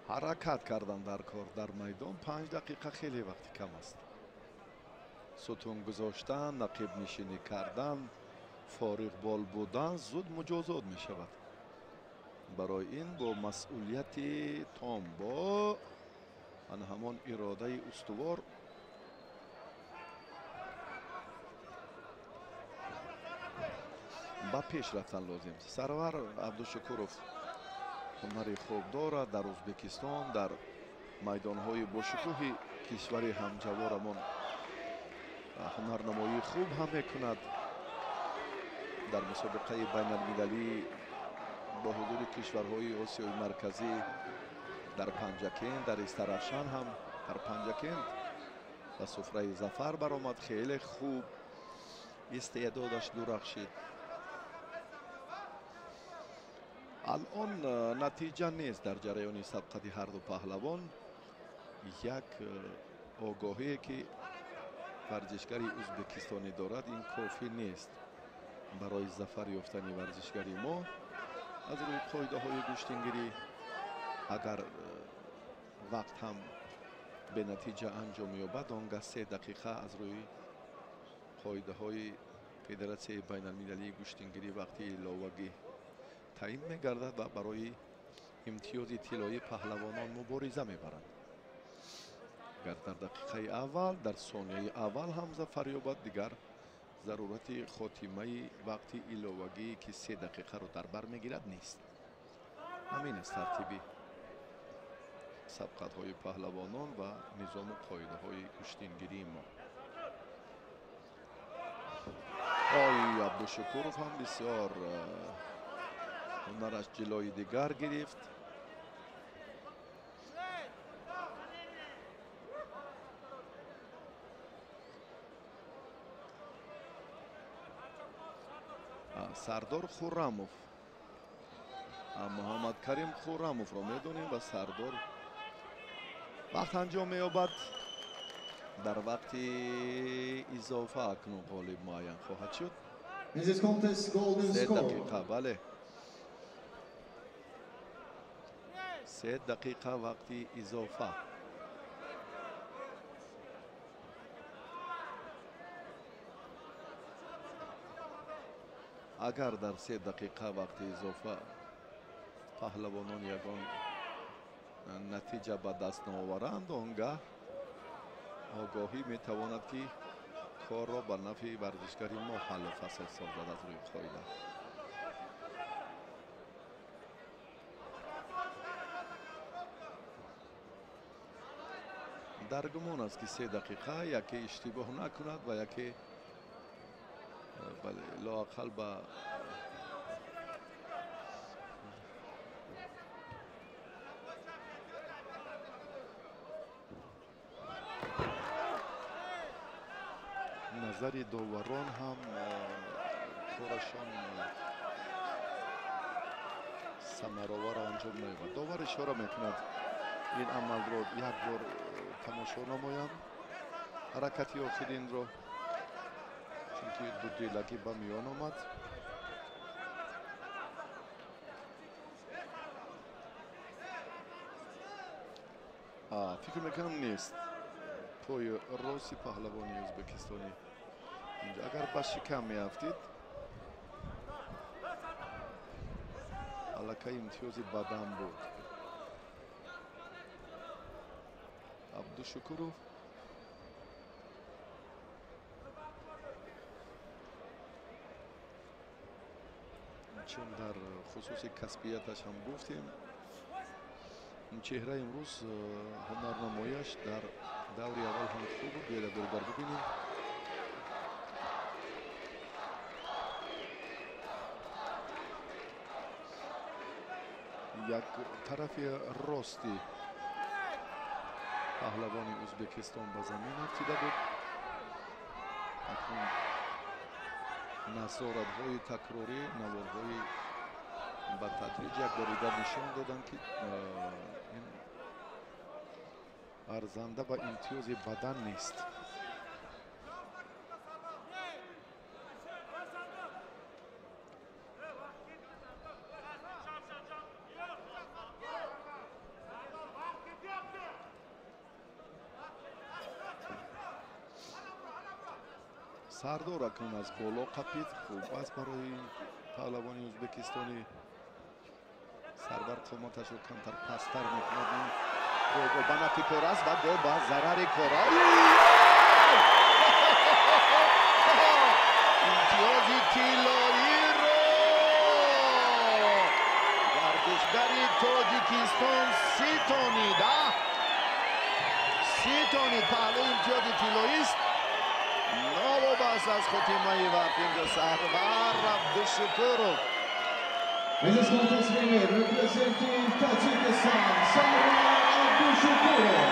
Ҳаракат кардан дар кор дар майдон 5 дақиқа хеле вақти кам аст. Сутун гузоштан, нақибнишинӣ кардан, фориғбол будан зуд муҷозот мешавад. Барои ин бо масъулияти том, бо ан ҳамон иродаи устувор ба пеш рафтан лозим. Сарвар Абдушукуров ҳунари хуб дорад. Дар Ӯзбекистон, дар майдонҳои бошукӯҳи кишвари ҳамҷаворамон ҳунарнамоии хуб ҳам мекунад. Дар мусобиқаи байналмилалӣ бо ҳузури кишварҳои Осиёи Марказӣ дар Панҷакент, дар Истаравшан ҳам дар Панҷакент ба суфраи зафар баромад. Хеле хуб истеъдодаш дурахшид. Алон натиҷа нест дар ҷараёни сабқати ҳарду паҳлавон. Як огоҳие ки варзишгари ӯзбекистонӣ дорад, ин кофӣ нест барои зафар ёфтани варзишгари мо. Аз рӯи қоидаҳои гӯштингирӣ агар вақт ҳам бенатиҷа анҷом ёбад, он гаҳ 3 дақиқа аз рӯи қоидаҳои федератсияи байналмилалии гӯштингирӣ вақти иловагӣ таъин мегардад ва барои имтиёзи тиллоӣ паҳлавонон мубориза мебаранд. Агар дар дақиқаи аввал, дар сонияи аввал ҳам зафар ёбад, дигар зарурати хотимаи вақти иловагӣ ки 3 дақиқаро дар бар мегирад нест. Ҳамин аст тартиби сабқатҳои паҳлавонон ва низому қоидаҳои гӯштингирии мо. Ой, Абдушукуров ҳам бисёр ҳунараш ҷилои дигар гирифт. Сардор Хуррамов, Муҳаммадкарим Хуррамовро медонем ва Сардор вақт анҷом меёбад. Дар вақти изофа акнун ғолиб муайян хоҳад шуд. 3 дақиқа, бале, 3 дақиқа вақти изофа. Агар дар 3 дақиқа вақти изофа паҳлавонон ягон натиҷа ба даст наоваранд, он гаҳ огоҳӣ метавонад ки корро ба нафъи варзишгари мо ҳаллу фасл созад аз рӯи қоида. Дар гумон аст ки 3 дақиқа яке иштибоҳ накунад ва яке бале лоақал ба назари доварон ҳам корашон самаровар анҷом наёбад. Довар ишора мекунад ин амалро як бор тамошо намоям, ҳаракати охиринро, чунки дудилагӣ ба миён омад. Фикр мекунам нест пои рости паҳлавони ӯзбекистонӣ. Агар ба шикам меафтид, аллакай имтиёзи бадан буд. Абдушукуров чун дар хусуси касбияташ ҳам гуфтем, чеҳра имрӯз ҳунарнамояш дар даври аввал ҳам хуб буд. Биёед дурдар бибинем. Як тарафи рости паҳлавони Ӯзбекистон ба замин афтида буд. Акнун назоратҳои такрорӣ, наворҳои ба тадриҷ як бор дигар нишон доданд, ки ин арзанда ба имтиёзи бадан нест. Сардор акнун аз боло қапид. Хуб аст барои паҳлавони ӯзбекистонӣ. Сарвар қоматашро камтар пасттар мекунад. Гол ба нафъи кор аст ва гол ба зарари кор. Имтиёзи тиллоиро варзишгари Тоҷикистон ситонид. Ситонид. Паҳлӯ имтиёзи тиллоист. Новобаста аз хотимаи вақт инҷо Сарвар Абдушукуров. This contest winner representing Tajikistan, Sarvar Abdushukurov.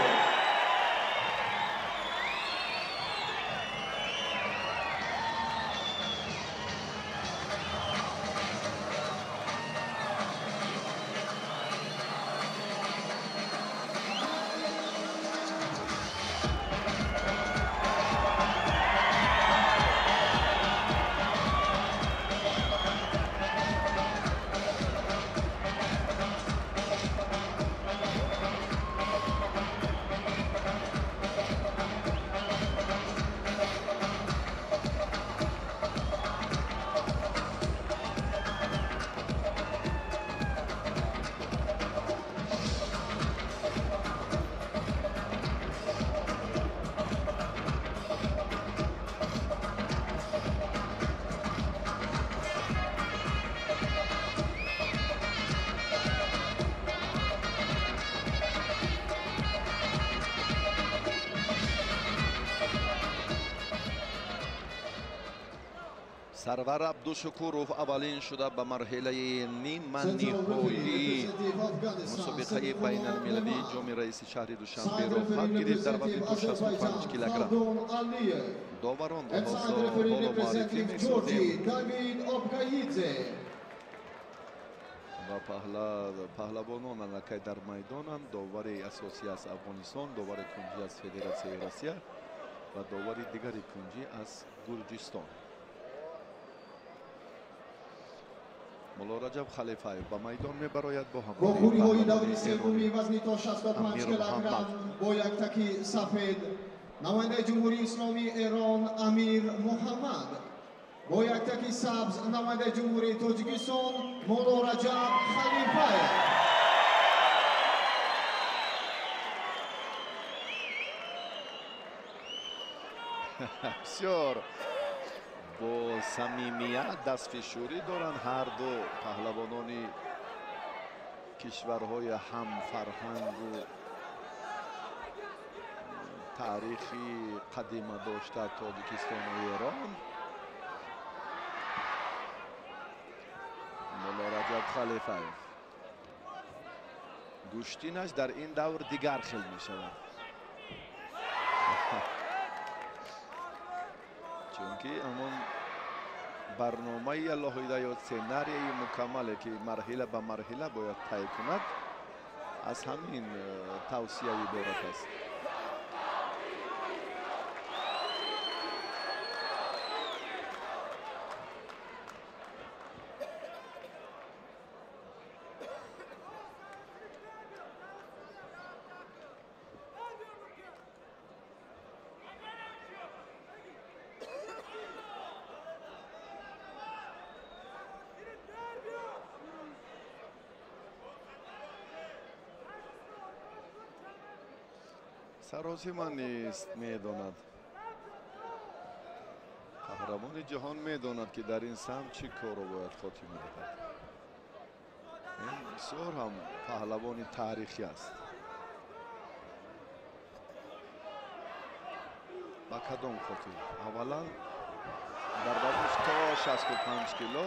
Сарвар Абдушукуров аввалин шуда ба марҳилаи ниманиҳоии мусобиқаи байналмилалии ҷоми раиси шаҳри Душанбе роҳхат гирифт дар вазни то 65 килограмм. Доваронро ҳоло муаррифӣ месозем ва паҳлавонон аллакай дар майдонанд. Довари асосӣ аз Афғонистон, довари кунҷӣ аз Федератсияи Россия ва довари дигари кунҷӣ аз Гурҷистон. Мулло Раҷаб Халифаев ба майдон мебарояд бо ҳамроҳии вохӯриҳои даври севуми вазни то 65 килограмм бо як таки сафед намояндаи Ҷумҳурии Исломии Эрон Амир Муҳаммад, бо як таки сабз намояндаи Ҷумҳурии Тоҷикистон Мулло Раҷаб Халифаев. Бисёр бо самимият дастфишурӣ доранд ҳар ду паҳлавонони кишварҳои ҳамфарҳангу таърихи қадима дошта Тоҷикистону Эрон. Мулло Раҷаб Халифаев гӯштинаш дар ин давр дигар хел мешавад, чунки ҳамон барномаи алоҳида ё сценарияи мукаммале ки марҳила ба марҳила бояд тай кунад, аз ҳамин тавсия иборат аст. Саросима нест, медонад. Қаҳрамони ҷаҳон медонад, ки дар ин самт чӣ корро бояд хотима диҳад. Ин бисёр ҳам паҳлавони таърихӣ аст. Ба кадом хотир? Аввалан дар вазниш то 65 кило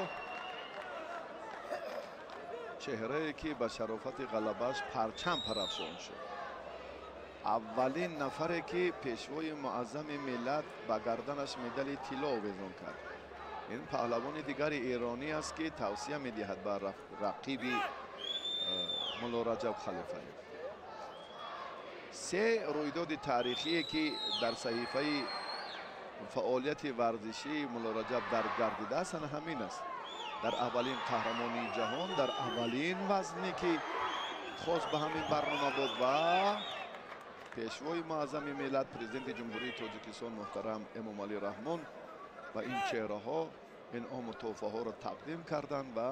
чеҳрае ки ба шарофати ғалабааш парчам парафшон шуд. Аввалин нафаре ки пешвои муаззами миллат ба гарданаш медали тилло овезон кард. Ин паҳлавони дигари эронӣ аст, ки тавсия медиҳад ба рақиби Мулло Раҷаб Халифаев. Се рӯйдоди таърихие ки дар саҳифаи фаъолияти варзишии Мулло Раҷаб дарҷ гардидааст, ана ҳамин аст. Дар аввалин қаҳрамонии ҷаҳон, дар аввалин вазне ки хос ба ҳамин барнома буд ва пешвои муаззами миллат, президенти Ҷумҳурии Тоҷикистон муҳтарам Эмомалӣ Раҳмон ба ин чеҳраҳо инъому тӯҳфаҳоро тақдим карданд ва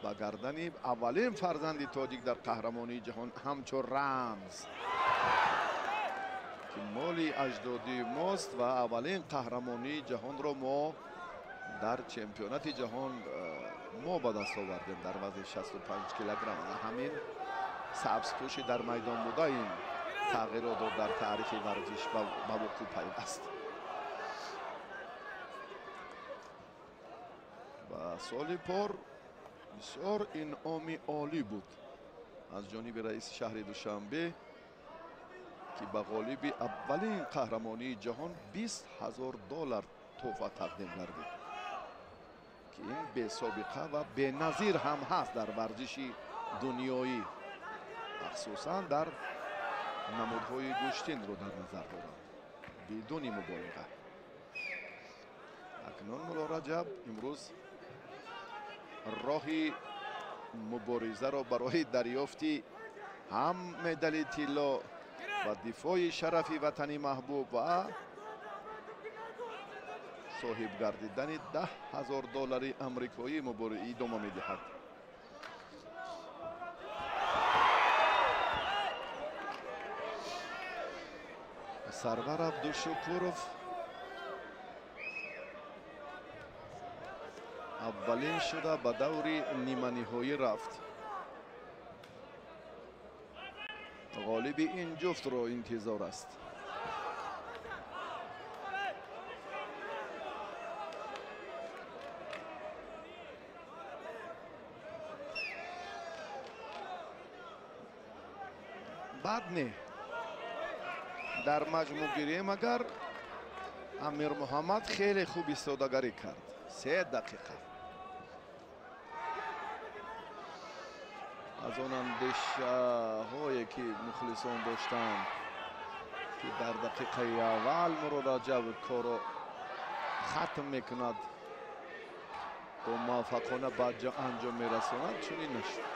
ба гардани аввалин фарзанди тоҷик дар қаҳрамонии ҷаҳон ҳамчун рамз, ки моли аҷдодии мост ва аввалин қаҳрамонии ҷаҳонро мо дар чемпионати ҷаҳон мо ба даст овардем дар вазни 65 килограмм. Ҳамин сабзпӯши дар майдон буда ин тағйиротро дар таърихи варзиш ба вуқӯъ пайваст. Ва соли пор бисёр инъоми олӣ буд аз ҷониби раиси шаҳри Душанбе, ки ба ғолиби аввалин қаҳрамонии ҷаҳон 20 000 доллар тӯҳфа тақдим гардид, ки ин бесобиқа ва беназир ҳам ҳаст дар варзиши дунёӣ, махсусан дар намудҳои гӯштинро дар назар доранд, бидуни муболиға. Акнун Мулло Раҷаб имрӯз роҳи муборизаро барои дарёфти ҳам медали тилло ва дифои шарафи ватани маҳбуб ва соҳиб гардидани 10 000 доллари амрикоӣ идома медиҳад. Сарвар Абдушукуров аввалин шуда ба даври ниманиҳоӣ рафт. Ғолиби ин ҷуфтро интизор аст. Бад не. Дар маҷмӯъ гирем агар Амир Муҳаммад хеле хуб истодагарӣ кард. 3 дақиқа. Аз он андешаҳое ки мухлисон доштанд ки дар дақиқаи аввал Мурод Раҷаб корро хатм мекунад бо муваффақона ба анҷом мерасонад, чунин нашуд.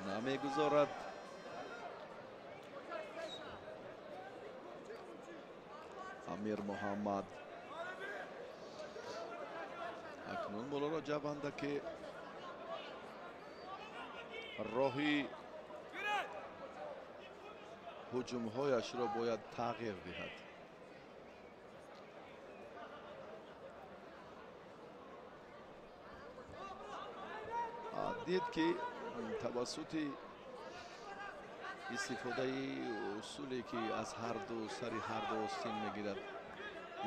Намегузорад. Амир Муҳаммад. Акнун Мулло Раҷаб андаке роҳи ҳуҷумҳояшро бояд тағйир диҳад. Дид ки тавассути истифодаи усуле ки аз ҳар ду сари ҳар ду остин мегирад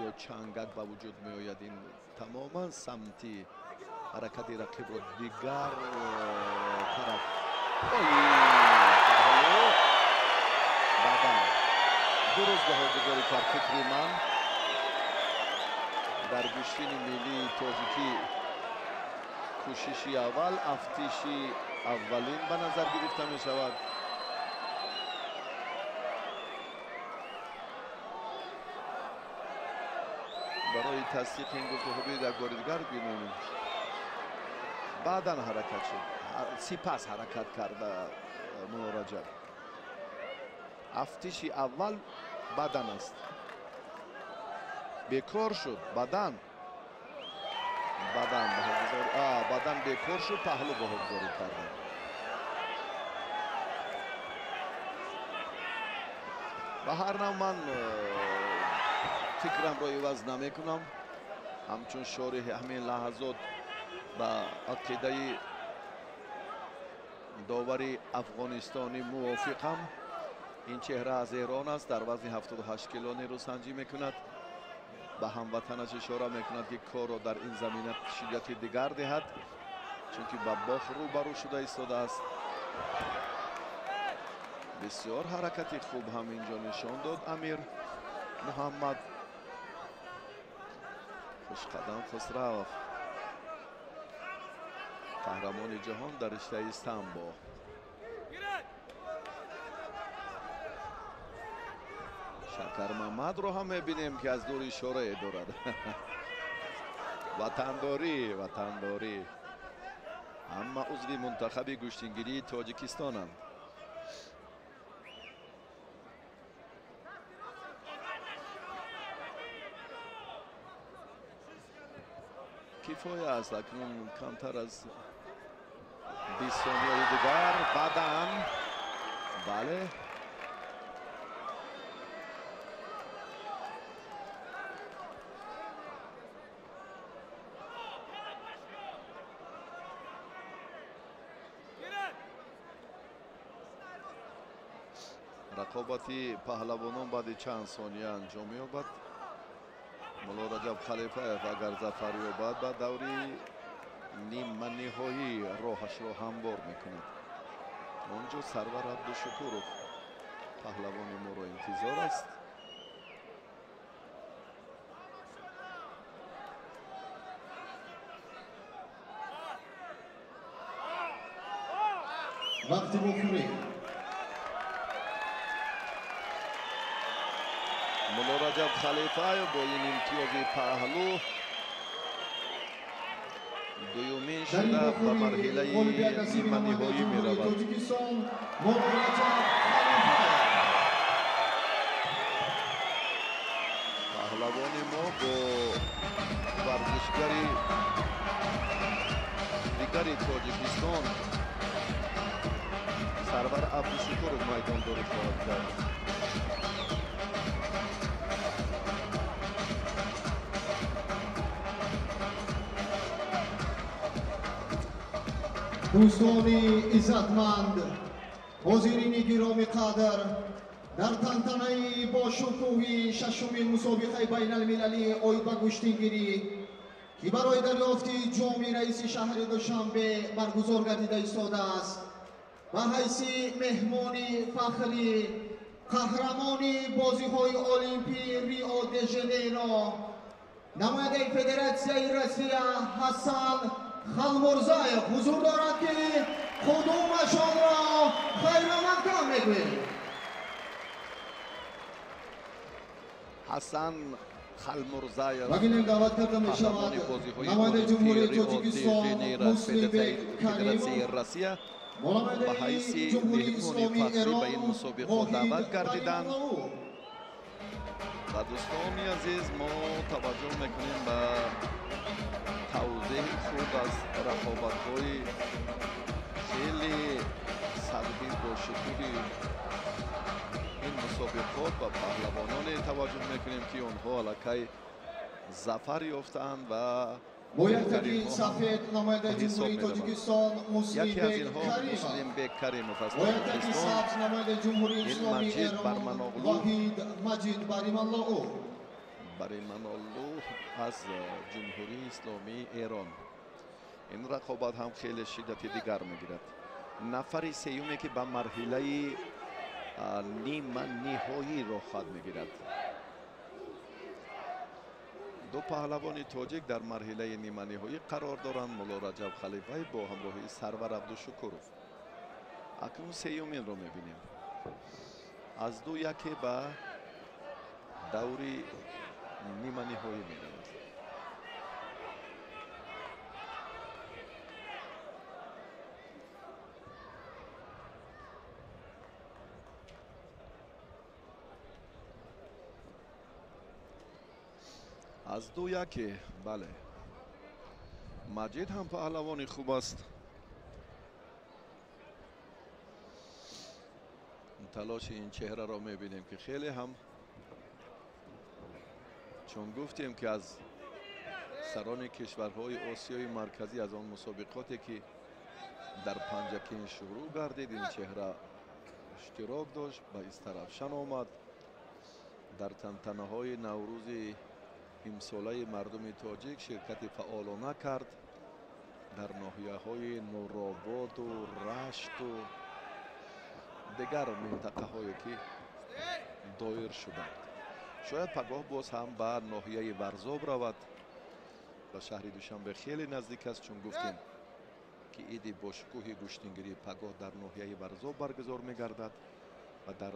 ё чангак ба вуҷуд меояд, ин тамоман самти ҳаракати рақибро дигар тараф. Баъдан дуруст баҳогузорӣ кард. Фикри ман дар гӯштини миллии тоҷикӣ кӯшиши аввал, афтиши аввалин ба назар гирифта мешавад. Барои тасдиқи ин гуфтугӯ як бори дигар бинем. Баъдан ҳаракат шуд, сипас ҳаракат карда Мулло Раҷаб. Афтиши аввал бадан аст. Бекор шуд бадан. Бадан бадан бекор шуд, паҳлӯ баҳогузорӣ карданд. Ба ҳар нав ман фикрамро иваз намекунам. Ҳамчун шореҳи ҳамин лаҳазот ба ақидаи довари афғонистонӣ мувофиқам. Ин чеҳра аз Эрон аст, дар вазни 78 кило нерӯсанҷӣ мекунад. Ба ҳамватанаш ишора мекунад ки корро дар ин замина шиддати дигар диҳад, чунки ба бох рӯбарӯ шуда истодааст. Бисёр ҳаракати хуб ҳам инҷо нишон дод Амир Муҳаммад. Хушқадам Хусравов, қаҳрамони ҷаҳон дар риштаи самбо. Шакармамадро ҳам мебинем ки аз дур ишорае дорад. Ватандорӣ, ватандорӣ. Ҳама узви мунтахаби гӯштингирии Тоҷикистонанд. Кифоя аст акнун камтар аз 20 сонияи дигар. Баъдан бале, рақобати паҳлавонон баъди чанд сония анҷом меёбад. Мулло Раҷаб Халифаев агар зафар ёбад, ба даври ниманиҳоӣ роҳашро ҳамвор мекунад. Он ҷо Сарвар Абдушукуров паҳлавони моро интизор аст. Вақти бохӯрӣ. Мулло Раҷаб Халифаев бо ин имтиёзи паҳлӯ дуюмин шуда ба марҳилаи ниманиҳоӣ меравад. Паҳлавони мо бо варзишгари дигари Тоҷикистон Сарвар Абдушукуров майдондорӣ хоҳад кард. Дӯстони иззатманд, ҳозирини гиромӣ қадр, Дар тантанаи бошукӯҳи шашумин мусобиқаи байналмилалӣ оид ба гӯштингирӣ, ки барои дарёфти ҷоми раиси шаҳри Душанбе баргузор гардида истодааст, ба ҳайси меҳмони фахрӣ қаҳрамони бозиҳои Олимпии Рио де Жанейро, намояндаи Федератсияи Россия Ҳасан Халмурзаев ҳузур дорад, ки қудумашонро хайромақдам мегӯем. Ҳасан Халмурзаев Вакилем даъват карда мешавад қаҳрамони бозиҳои намояндаи Олимпии Ҷумҳурии Рио де Тоҷикистон Жанейро аз Муслимбек Федератсияи Каримов Россия бо ба намояндаи ҳайси Ҷумҳурии меҳмони Исломии фахрӣ ба ин Эрон мусобиқот Воҳид даъват гардиданд. Барималлоу. Ва дӯстони азиз, мо таваҷҷӯҳ мекунем ба тавзеҳи худ аз рақобатҳои хеле сатҳи бошукӯҳи ин мусобиқот ва паҳлавононе таваҷҷӯҳ мекунем, ки онҳо аллакай зафар ёфтаанд ва Бо яктаки беҳтаринҳо ҳам сафед намояндаи ба ҳисоб Ҷумҳурии мераванд. Тоҷикистон Яке аз Муслимбек инҳо Каримов. Муслимбек Каримов аз Бо яктаки Тоҷикистон, сабз намояндаи Ҷумҳурии ин Исломии Маҷид Эрон Барманоғлу Воҳид Маҷид Барималлоу. Бариманоғлу аз Ҷумҳурии Исломии Эрон. Ин рақобат ҳам хеле шиддати дигар мегирад. Нафари сеюме, ки ба марҳилаи ниманиҳоӣ роҳхат мегирад. Ду паҳлавони тоҷик дар марҳилаи ниманиҳоӣ қарор доранд: Мулло Раҷаб Халифаев бо ҳамроҳии Сарвар Абдушукуров. Акнун сеюминро мебинем. Аз ду яке ба даври ниманиҳоӣ меравад. Аз ду яке, бале. Маҷид ҳам паҳлавони хуб аст. Талоши ин чеҳраро мебинем, ки хеле ҳам, чун гуфтем, ки аз сарони кишварҳои Осиёи Марказӣ аз он мусобиқоте, ки дар Панҷакент шурӯъ гардид, ин чеҳра иштирок дошт, ба Истаравшан омад. Дар тантанаҳои Наврӯзи имсолаи мардуми тоҷик ширкати фаъолона кард. Дар ноҳияҳои Нурободу Рашту дигар минтақаҳое, ки доир шуданд. Шояд пагоҳ боз ҳам ба ноҳияи Варзоб равад. Ба шаҳри Душанбе хеле наздик аст, чун гуфтем, ки иди бошукӯҳи гӯштингирӣ пагоҳ дар ноҳияи Варзоб баргузор мегардад ва дар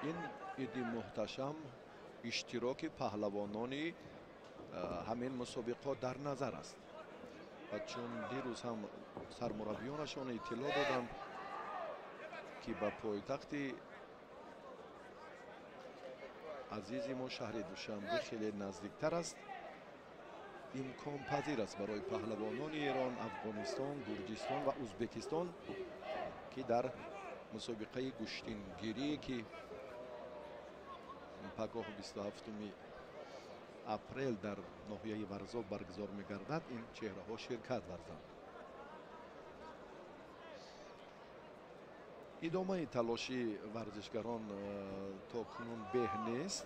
ин иди муҳташам иштироки паҳлавонони ҳамин мусобиқот дар назар аст. Ва чун дирӯз ҳам сармураббиёнашон иттилоъ доданд, ки ба пойтахти азизи мо шаҳри Душанбе хеле наздиктар аст, имконпазир аст барои паҳлавонони Эрон, Афғонистон, Гурҷистон ва Узбекистон, ки дар мусобиқаи гӯштингирӣ, ки пагоҳ 27 апрел дар ноҳияи Варзоб баргузор мегардад, ин чеҳраҳо ширкат варзанд. Идомаи талоши варзишгарон то кунун беҳ нест.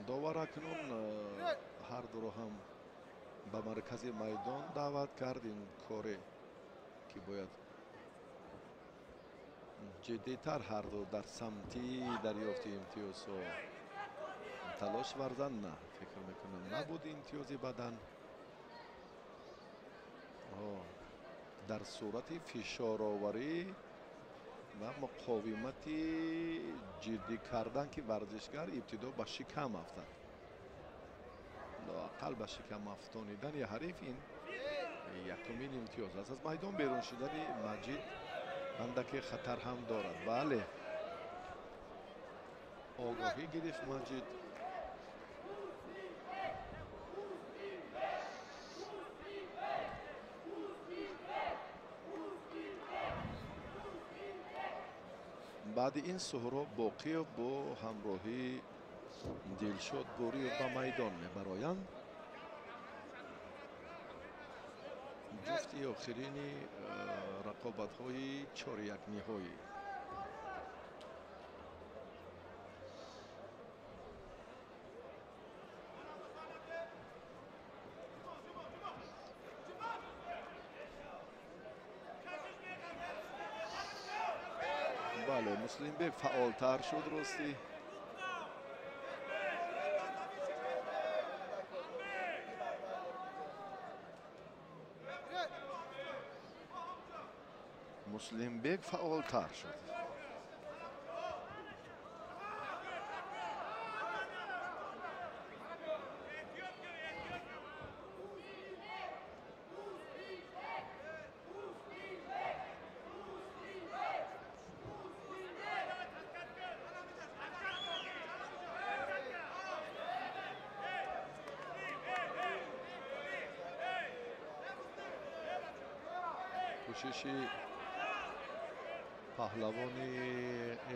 Довар акнун ҳар дуро ҳам ба маркази майдон даъват кард. Ин коре, ки бояд ҷиддитар ҳар ду дар самти дарёфти имтиёзҳо талош варзанд. На, фикр мекунам, набуд имтиёзи бадан. Дар сурати фишороварӣ ва муқовимати ҷиддӣ кардан, ки варзишгар ибтидо ба шикам афтад, лоақал ба шикам афтонидани ҳариф ин якумин имтиёз аст. Аз майдон берун шудани Маҷид андаке хатар ҳам дорад. Бале, огоҳӣ гирифт Маҷид. Баъди ин Суҳроб Боқиев бо ҳамроҳии Дилшод Буриев ба майдон мебароянд. Ҷуфти охирини рақобатҳои чорякниҳоӣ. Бале, Муслимбек фаъолтар шуд ростӣ. Муслимбек фаъолтар шуд. Кӯшиши паҳлавони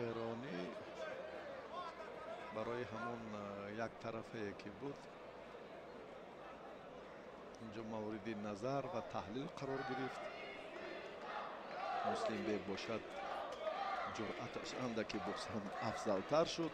эронӣ барои ҳамон як тарафае ки буд инҷо мавриди назар ва таҳлил қарор гирифт. Муслимбек бошад ҷуръаташ андаке боз ҳам афзалтар шуд.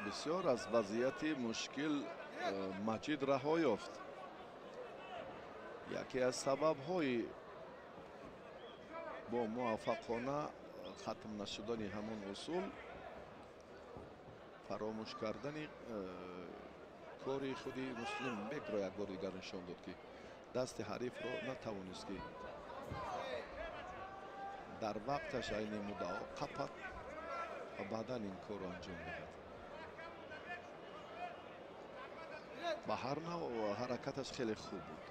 Бисёр аз вазъияти мушкил Маҷид раҳо ёфт. Яке аз сабабҳои бо муваффақона хатм нашудани ҳамон усул фаромӯш кардани кори худи Муслимбекро як бор дигар нишон дод, ки дасти ҳарифро натавонист, ки дар вақташ айни муддао қапад ва баъдан ин корро анҷом диҳад. Ба ҳар нав ҳаракаташ хеле хуб буд.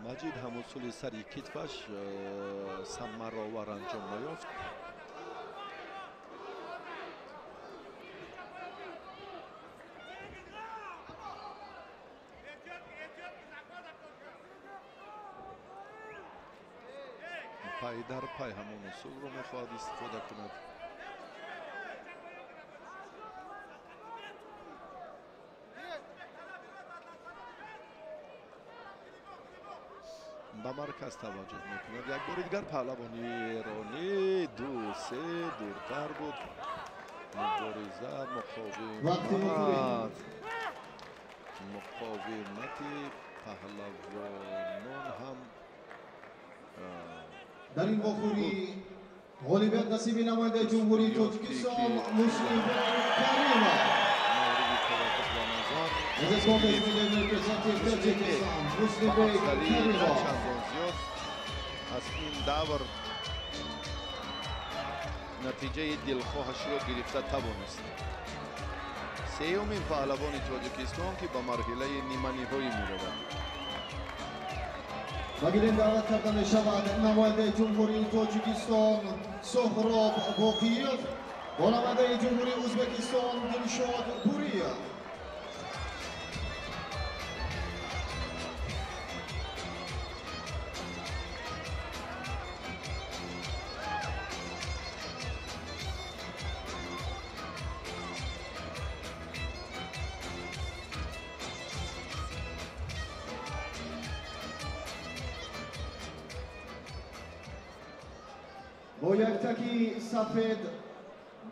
Маҷид ҳам усули сари китфаш самаровар анҷом наёфт. Пай дар пай ҳамон усулро мехоҳад истифода кунад. Ба марказ таваҷҷӯҳ мекунад. Як бори дигар паҳлавони эронӣ 2-3 дуртар буд. Мубориза муқовимат, муқовимати паҳлавонон ҳам дар ин вохӯрӣ ғолибият насиби намояндаи Ҷумҳурии Тоҷикистон Муслимбек Каримов. Мавриди таваҷҷӯҳ ва назар Муслимбек Каримов чандон зиёд аз ин давр натиҷаи дилхоҳашро гирифта тавонист. Сеюмин паҳлавони Тоҷикистон, ки ба марҳилаи ниманиҳоӣ меравад. Ба гилем даъват карда мешавад намояндаи Ҷумҳурии Тоҷикистон Соҳроб Боқиев бо намояндаи Ҷумҳурии Ӯзбекистон Дилшод Буриев. Бо як таки сафед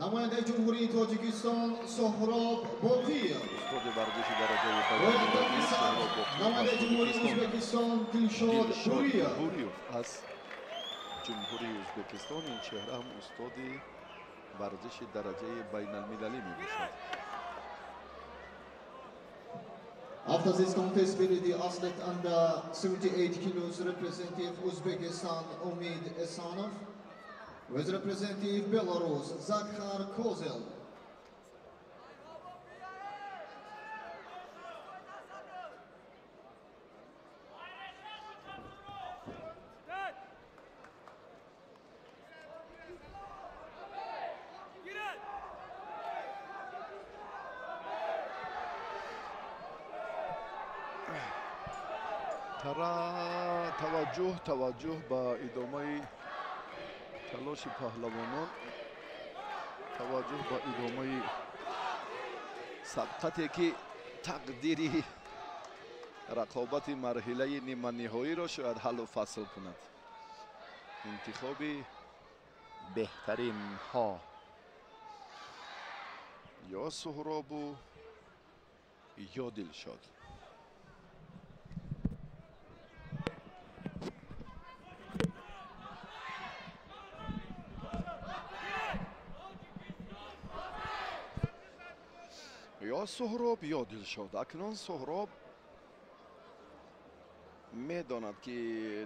намояндаи Ҷумҳурии Тоҷикистон Соҳроб Боқиев. Устоди варзиши дараҷаи Бо як таки сабз намояндаи Ҷумҳурии Ӯзбекистон Дилшод Буриев. Буриев аз Ҷумҳурии Ӯзбекистон. Ин чеҳра ҳам устоди варзиши дараҷаи байналмилалӣ мебошад. After this contest, the athlete under 78 kilos representative Uzbekistan Umid Esanov with representative Belarus Zakhar Kozel. Таваҷҷӯҳ ба идомаи талоши паҳлавонон, таваҷҷӯҳ ба идомаи сабқате ки тақдири рақобати марҳилаи ниманиҳоиро шояд ҳаллу фасл кунад. Интихоби беҳтаринҳо ё Суҳробу ё Дилшод. Ё Суҳроб ё Дилшод. Акнун Суҳроб медонад, ки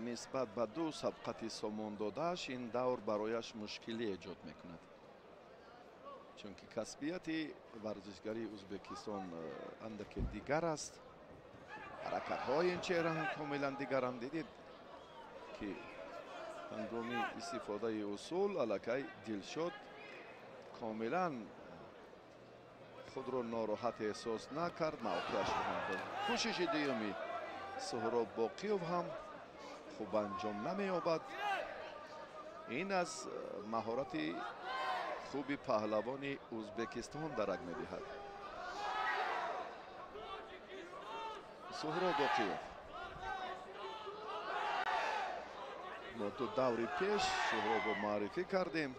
нисбат ба ду сабқати сомон додааш ин давр барояш мушкилӣ эҷод мекунад, чунки касбияти варзишгарии Ӯзбекистон андаке дигар аст. Ҳаракатҳои ин чеҳра ҳам комилан дигаранд. Дидед, ки ҳангоми истифодаи усул аллакай Дилшод комилан худро нороҳат эҳсос накард, мавқеашро ҳам дод. Кӯшиши дуюми Суҳроб Боқиёв ҳам хуб анҷом намеёбад. Ин аз маҳорати хуби паҳлавони Ӯзбекистон дарак медиҳад. Суҳроб Боқиёв мо ду даври пеш Суҳробо муаррифӣ кардем.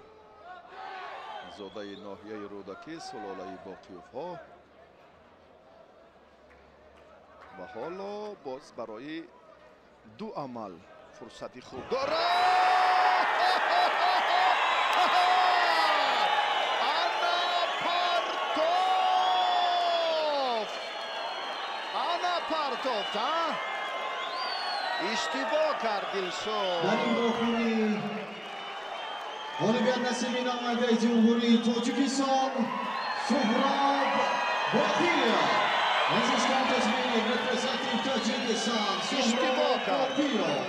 Зодаи ноҳияи Рӯдакӣ, сулолаи Боқиёвҳо, ва ҳоло боз барои ду амал фурсати хуб дорад. Ана партофт! Ана партофт, а? Иштибоҳ кард Дилшод. Дар ин вохӯрӣ ғолибият насиби намояндаи Ҷумҳурии Тоҷикистон Суҳроб Боқиев. This is contest winning representative Tajikistan, Suhrab Boqiyov.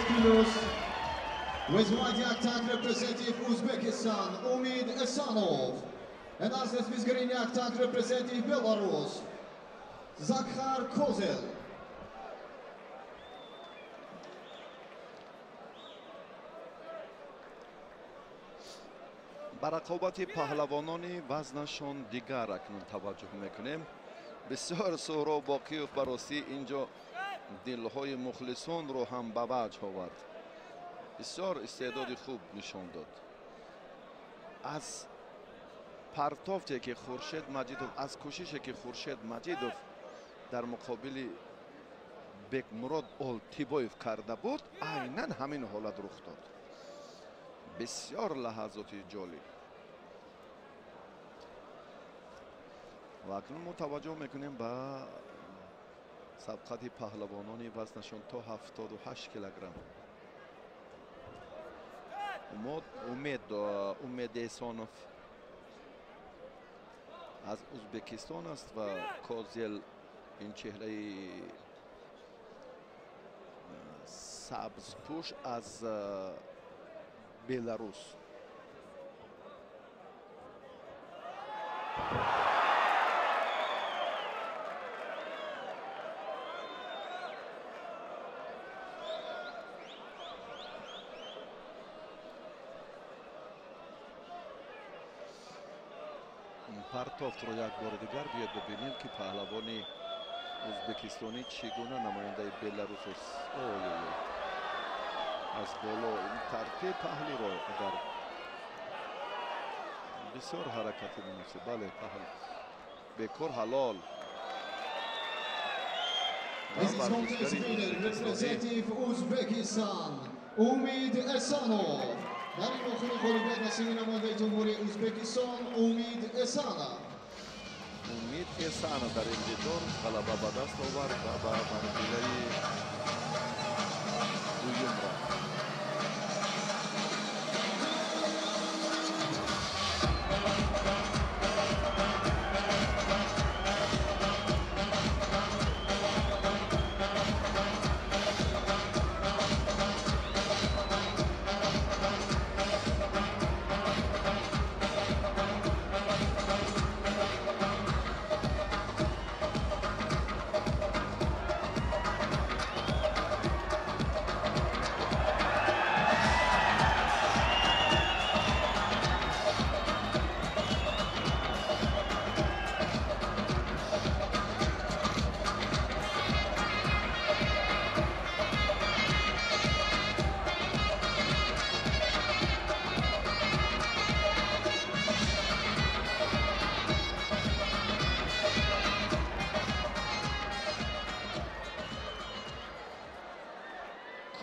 Kilos with White Attack representative Uzbekistan, Umid Esanov. And as with Green Attack representative Belarus, Zakhar Kozel. Ба рақобати паҳлавонони вазнашон дигар акнун таваҷҷӯҳ мекунем. Бисёр Суҳроб Боқиёв ба ростӣ инҷо дилҳои мухлисонро ҳам ба ваҷ овард. Бисёр истеъдоди хуб нишон дод. Аз партофте ки Хуршед Маҷидов, аз кӯшише ки Хуршед Маҷидов дар муқобили Бекмурод Олтибоев карда буд, айнан ҳамин ҳолат рух дод. Бисёр лаҳазоти ҷолиб. Ва акнун мо таваҷҷӯҳ мекунем ба сабқати паҳлавонони вазнашон то 78 килограмм. Умед Эсонов аз Ӯзбекистон аст ва Козел, ин чеҳраи сабзпӯш аз Беларус. Партофтро як бори дигар биёд бибинем, ки паҳлавони ӯзбекистонӣ чӣ гуна намояндаи Беларус ой аз боло ин тартиб паҳлӯро агар бисёр ҳаракати муносиб. Бале, паҳлӯ бекор ҳалол. This is contest winner representative Uzbekistan, Umid Esanov. Дар ин вохӯрӣ ғолибият насиби намояндаи Ҷумҳурии Ӯзбекистон Умид Эсанов. Умид Эсанов дар ин дидор ғалаба ба даст овард ва ба марҳилаи дуюм рафт.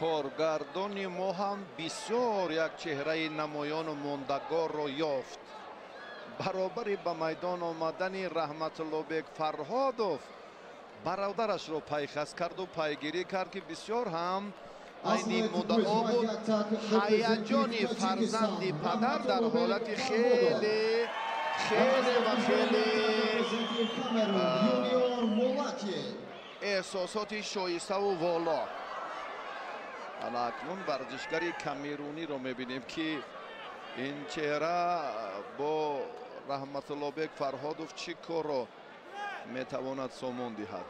Коргардони мо ҳам бисёр як чеҳраи намоёну мондагорро ёфт. Баробари ба майдон омадани Раҳматуллобек Фарҳодов бародарашро пайхаст карду пайгирӣ кард, ки бисёр ҳам айни муддао буд. Ҳаяҷони фарзанди падар дар ҳолати хеле хеле ва хеле эҳсосоти шоиставу воло. Ана акнун варзишгари камеруниро мебинем, ки ин чеҳра бо Раҳматуллобек Фарҳодов чӣ корро метавонад сомон диҳад.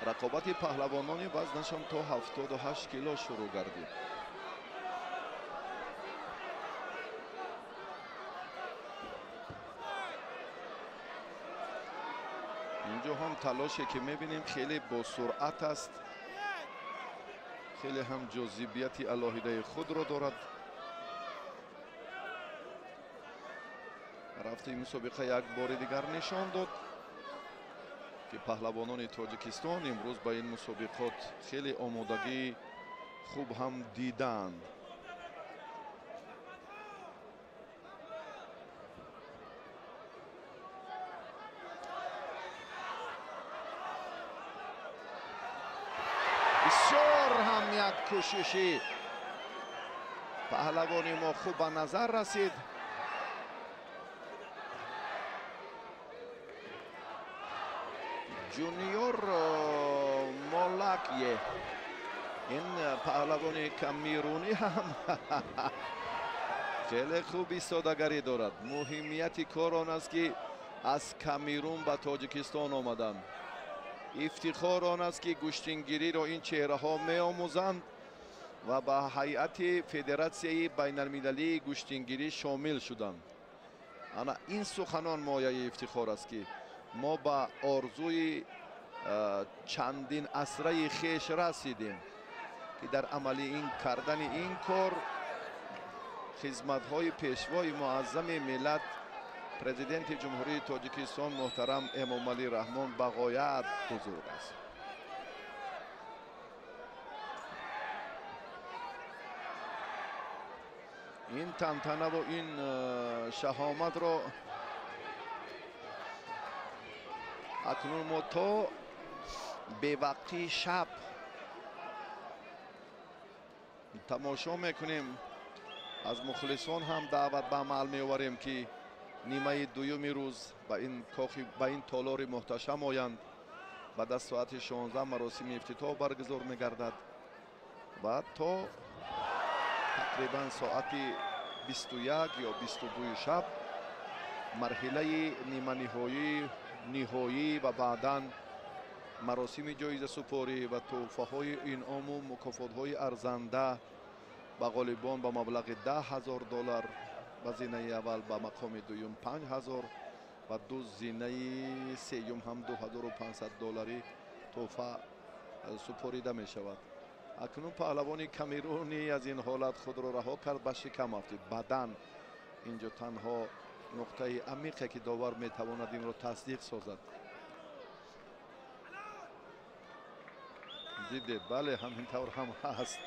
Рақобати паҳлавонони вазнашон то 78 кило шурӯъ гардид. Инҷо ҳам талоше ки мебинем хеле босуръат аст, хеле ҳам ҷозибияти алоҳидаи худро дорад. Рафти мусобиқа як бори дигар нишон дод, ки паҳлавонони Тоҷикистон имрӯз ба ин мусобиқот хеле омодагии хуб ҳам диданд. Бисёр ҳам як кӯшиши паҳлавони мо хуб ба назар расид. Ҷуниор Молакье, ин паҳлавони камерунӣ ҳам хеле хуб истодагарӣ дорад. Муҳимияти кор он аст, ки аз Камерун ба Тоҷикистон омаданд. Ифтихор он аст, ки гӯштингириро ин чеҳраҳо меомӯзанд ва ба ҳайати Федератсияи байналмилалии гӯштингирӣ шомил шуданд. Ана ин суханон мояи ифтихор аст, ки мо ба орзуи чандин асраи хеш расидем, ки дар амали ин кардани ин кор хизматҳои пешвои муаззами миллат, президенти Ҷумҳурии Тоҷикистон муҳтарам Эмомалӣ Раҳмон ба ғоят бузург аст. Ин тантанаву ин шаҳоматро акнун мо то бевақтии шаб тамошо мекунем. Аз мухлисон ҳам даъват ба амал меоварем, ки нимаи дуюми рӯз ба ин толори муҳташам оянд. Баъд аз соати 16 маросими ифтитоҳ баргузор мегардад ва то тақрибан соати 21 ё 22 шаб марҳилаи ниманиҳоӣ, ниҳоӣ ва баъдан маросими ҷоизасупорӣ ва тӯҳфаҳои инъому мукофотҳои арзанда ба ғолибон ба маблағи 10 000 доллар, ба зинаи аввал, ба мақоми дуюм 5000 ва ду зинаи сеюм ҳам 2500 долларӣ тӯҳфа супорида мешавад. Акнун паҳлавони камерунӣ аз ин ҳолат худро раҳо кард, ба шикам афтид. Бадан инҷо танҳо нуқтаи амиқе, ки довар метавонад инро тасдиқ созад. Дидед, бале, ҳамин тавр ҳам ҳаст.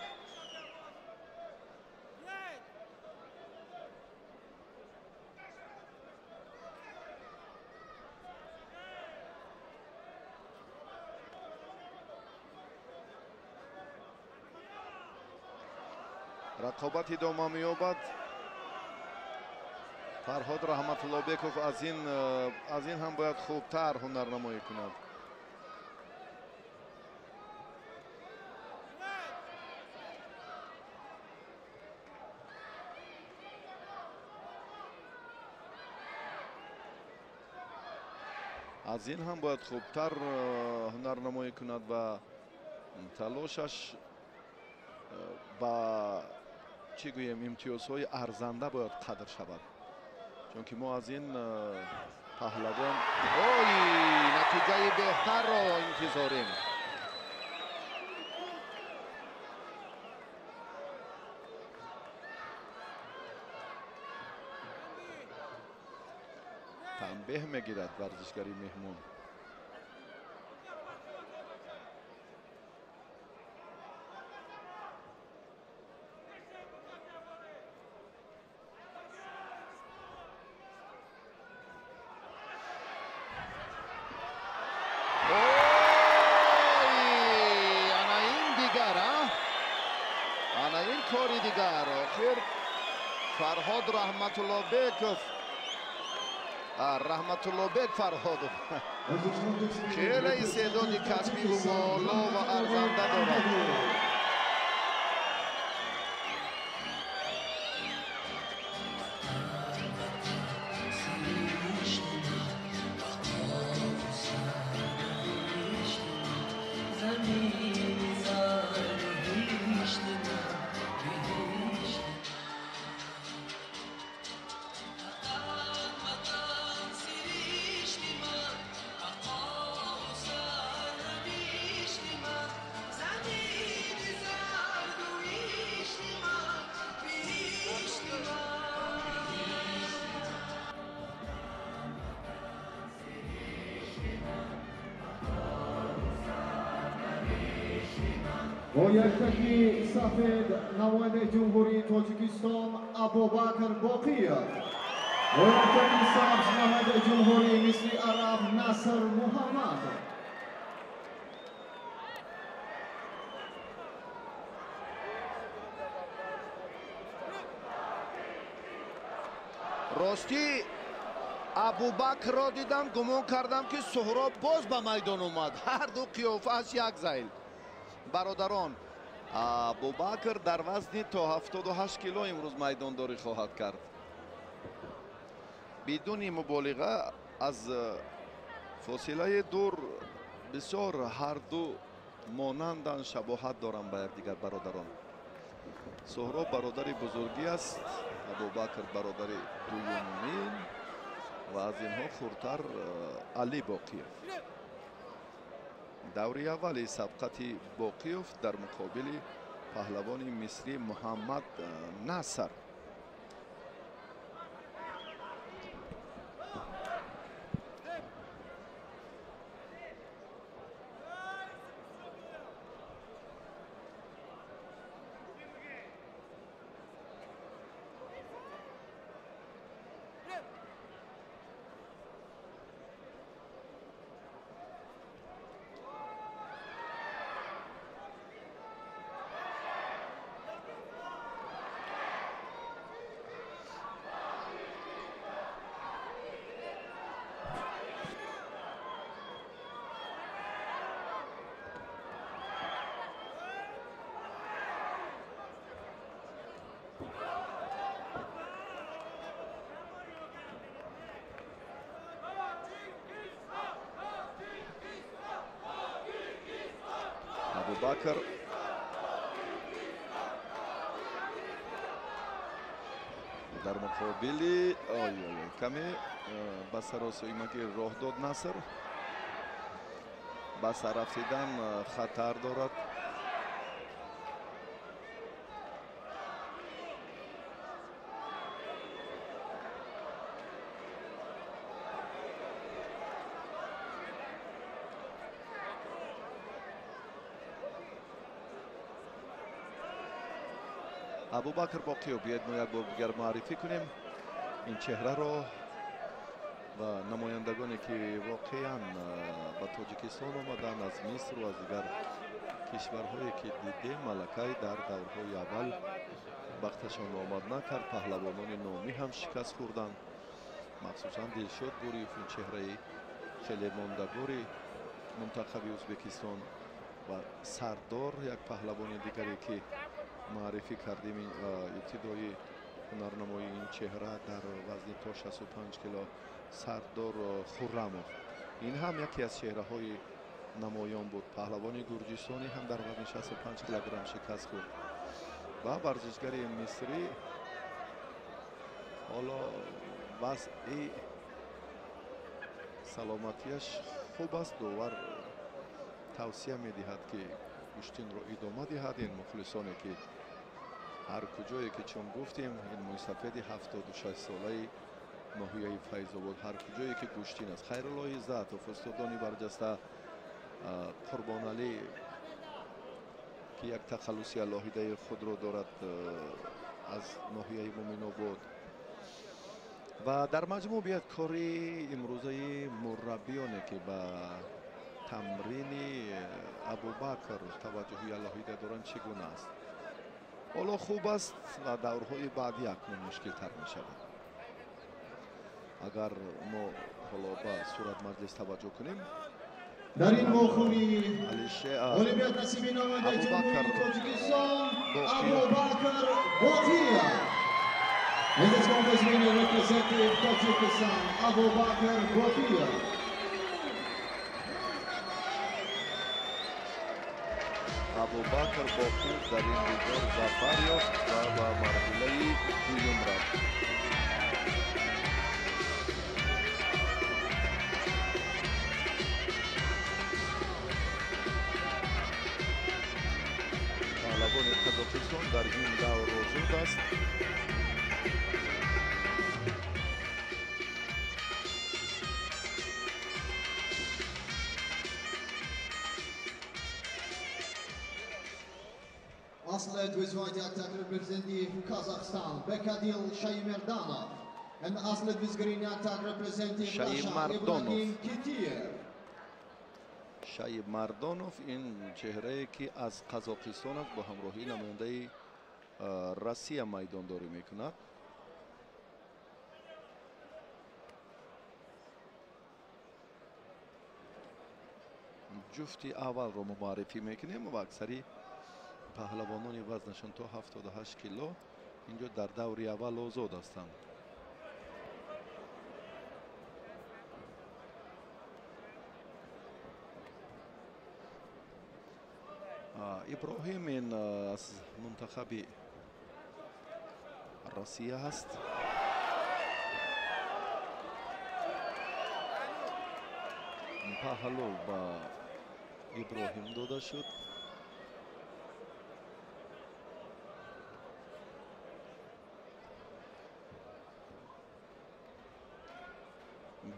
Рақобат идома меёбад. Фарҳод Раҳматуллобеков аз ин ҳам бояд хубтар ҳунарнамоӣ кунад. Аз ин ҳам бояд хубтар ҳунарнамоӣ кунад ва талошаш ба чӣ гӯем, имтиёзҳои арзанда бояд қадр шавад, чунки мо аз ин паҳлавон ой натиҷаи беҳтарро интизорем. Танбеҳ мегирад варзишгари меҳмон. Фарҳод Раҳматуллобеков, Раҳматуллобек Фарҳодов хеле истеъдоди касбиву боло ва арзанда дорад. Бо яктаки сафед намояндаи Ҷумҳурии Тоҷикистон Абубакр Боқиев, бо яктаки сабз намояндаи Ҷумҳурии Мисри Араб Наср Муҳаммад. Ростӣ Абубакрро дидам, гумон кардам, ки Суҳроб боз ба майдон омад. Ҳарду қиёфааш як зайл. Бародарон, Абубакр дар вазни то 78 кило имрӯз майдондорӣ хоҳад кард. Бидуни муболиға аз фосилаи дур бисёр ҳарду монанданд, шабоҳат доранд ба якдигар бародарон. Суҳроб бародари бузургӣ аст, Абубакр бародари дуюмин ва аз инҳо хурдтар Али Боқиев. Даври аввали сабқати Боқиев дар муқобили паҳлавони мисрӣ Муҳаммад Наср. Абубакр дар муқобили каме ба саросоимагӣ роҳ дод Наср. Ба сар афтидан хатар дорад. Абубакр Боқиев, биёед мо як бор дигар муаррифӣ кунем ин чеҳраро ва намояндагоне ки воқеан ба Тоҷикистон омаданд аз Миср ва аз дигар кишварҳое ки дидем, аллакай дар даврҳои аввал бахташон омад накард. Паҳлавонони номӣ ҳам шикаст хӯрданд, махсусан Дилшод Буриев, ин чеҳраи хеле мондагори мунтахаби Ӯзбекистон, ва Сардор, як паҳлавони дигаре ки муаррифӣ кардем ибтидои ҳунарнамоии ин чеҳра дар вазни то 65 кило, Сардор Хуррамов. Ин ҳам яке аз чеҳраҳои намоён буд. Паҳлавони гурҷистонӣ ҳам дар вазни 65 килограмм шикаст хӯрд ва варзишгари мисрӣ ҳоло вазъи саломатиаш хуб аст. Довар тавсия медиҳад ки гӯштинро идома диҳад. Ин мухлисоне ки ҳар куҷое ки, чун гуфтем, ин мӯйсафеди 76 солаи ноҳияи Файзобод, ҳар куҷое ки гӯштин аст, Хайрулло Иззатов, устодони барҷаста, Қурбоналӣ ки як тахаллуси алоҳидаи худро дорад аз ноҳияи Муминобод. Ва дар маҷмӯъ биёяд кори имрӯзаи мураббиёне ки ба тамрини Абубакр таваҷҷӯҳи алоҳида доранд чӣ гуна аст. Ҳоло хуб аст ва даврҳои баъдӣ акнун мушкилтар мешавад. Агар мо ҳоло ба сурат маҷлис таваҷҷӯҳ кунем, дар ин вохӯрӣ ғолибият насиби намояндаи Ҷумҳурии Тоҷикистон Абубакр Боқиев. In this contest, winner representative Tajikistan, Abubakar Boqiyev. Абубакр Боқиев дар ин дидор зафар ёфт ва ба марҳилаи дуюм рафт. Паҳлавони Қазоқистон дар ин давр озод аст. Athlete with white octagon representative Kazakhstan, Bekadil Shaimerdanov, and athlete with green octagon representative Russia, Ibrahim Kitiev. Шаимардонов, ин чеҳрае ки аз Қазоқистон аст, бо ҳамроҳии намояндаи Россия майдондорӣ мекунад. Ҷуфти аввалро мо муаррифӣ мекунем ва аксари паҳлавонони вазнашон то 78 кило инҷо дар даври аввал озод ҳастанд. Иброҳим ин аз мунтахаби Россия ҳаст. Паҳлӯ ба Иброҳим дода шуд.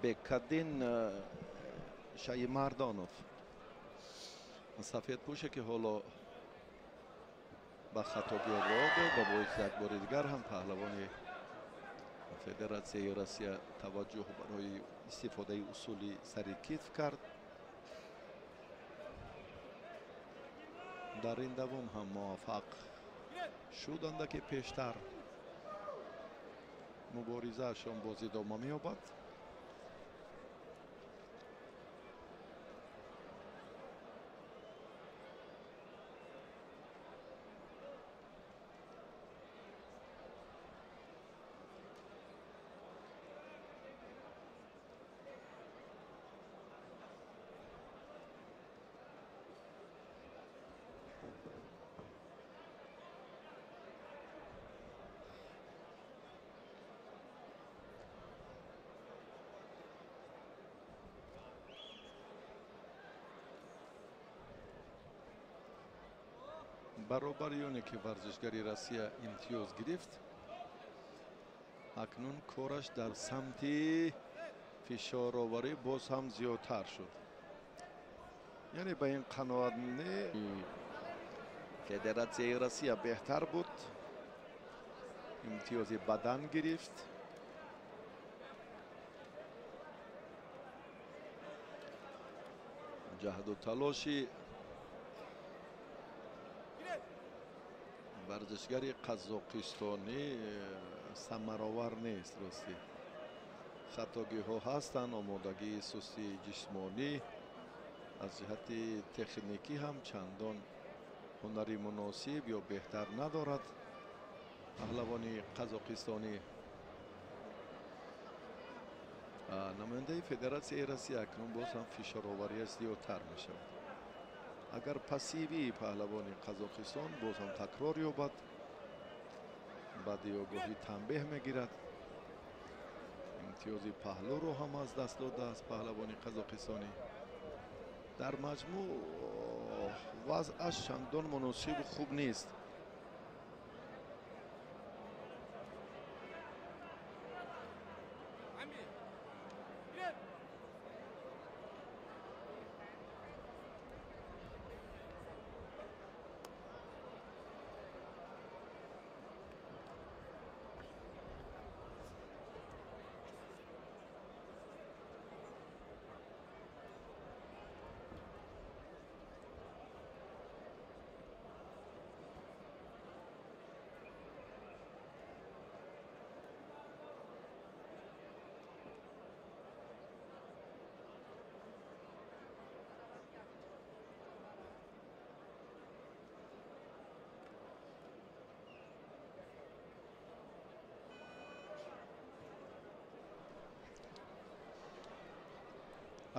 Бекадин Шаимардонов, сафедпӯше ки ҳоло ба хатогӣ роҳ дод ва боиси як бори дигар ҳам паҳлавони Федератсияи Россия таваҷҷӯҳ барои истифодаи усули сари китф кард. Дар ин давом ҳам муваффақ шуданд, ки пештар муборизаашон боз идома меёбад. Баробари оне ки варзишгари Россия имтиёз гирифт, акнун кораш дар самти фишороварӣ боз ҳам зиёдтар шуд. Яъне ба ин қаноат не, Федератсияи Россия беҳтар буд. Имтиёзи бадан гирифт. Ҷаҳду талоши варзишгари қазоқистонӣ самаровар нест. Ростӣ хатогиҳо ҳастанд, омодагии сустии ҷисмонӣ аз ҷиҳати техникӣ ҳам чандон ҳунари муносиб ё беҳтар надорад паҳлавони қазоқистонӣ. Намояндаи Федератсияи Россия акнун боз ҳам фишороварияш зиёдтар мешавад. Агар пассивии паҳлавони Қазоқистон боз ҳам такрор ёбад, баъди огоҳӣ танбеҳ мегирад. Имтиёзи паҳлӯро ҳам аз даст додааст паҳлавони қазоқистонӣ. Дар маҷмӯъ вазъаш чандон муносибу хуб нест.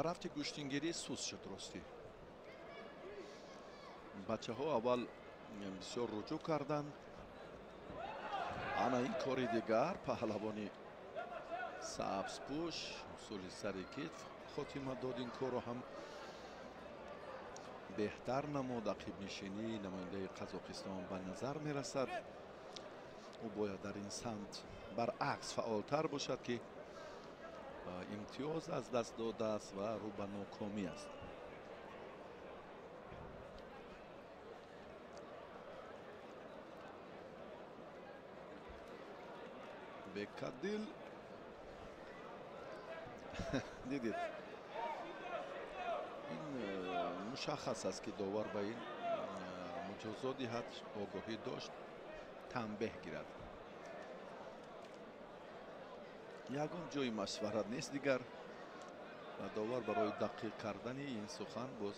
Рафти гӯштингирӣ суст шуд. Ростӣ бачаҳо аввал бисёр руҷӯъ карданд. Ана ин кори дигар паҳлавони сабзпӯш усули сари китф хотима дод. Ин корро ҳам беҳтар намуд. Ақибнишинии намояндаи Қазоқистон ба назар мерасад. Ӯ бояд дар ин самт баръакс фаъолтар бошад, ки имтиёз аз даст додааст ва рӯ ба нокомӣ аст. Бекадил дидед, ин мушаххас аст, ки довар ба ин муҷозо диҳад, огоҳӣ дошт, танбеҳ гирад. Ягон ҷои машварат нест дигар ва довар барои дақиқ кардани ин сухан боз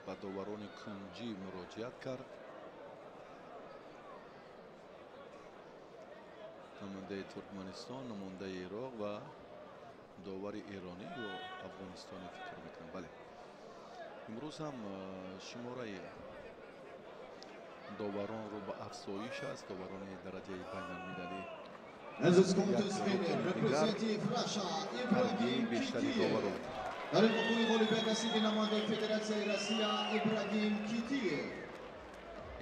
ба доварони кунҷӣ муроҷиат кард. Намояндаи Туркманистон, намояндаи Ироқ ва довари эронӣ ё афғонистонӣ фикр мекунам. Бале, имрӯз ҳам шумораи доварон рӯ ба афзоиш аст. Доварони дараҷаи байналмилалӣ As is contest winner, representative Russia, Ibrahim Kitiev. Дар ин вохӯрӣ ғолибият насиби намояндаи Федератсияи Россия Ибрагим Китиев.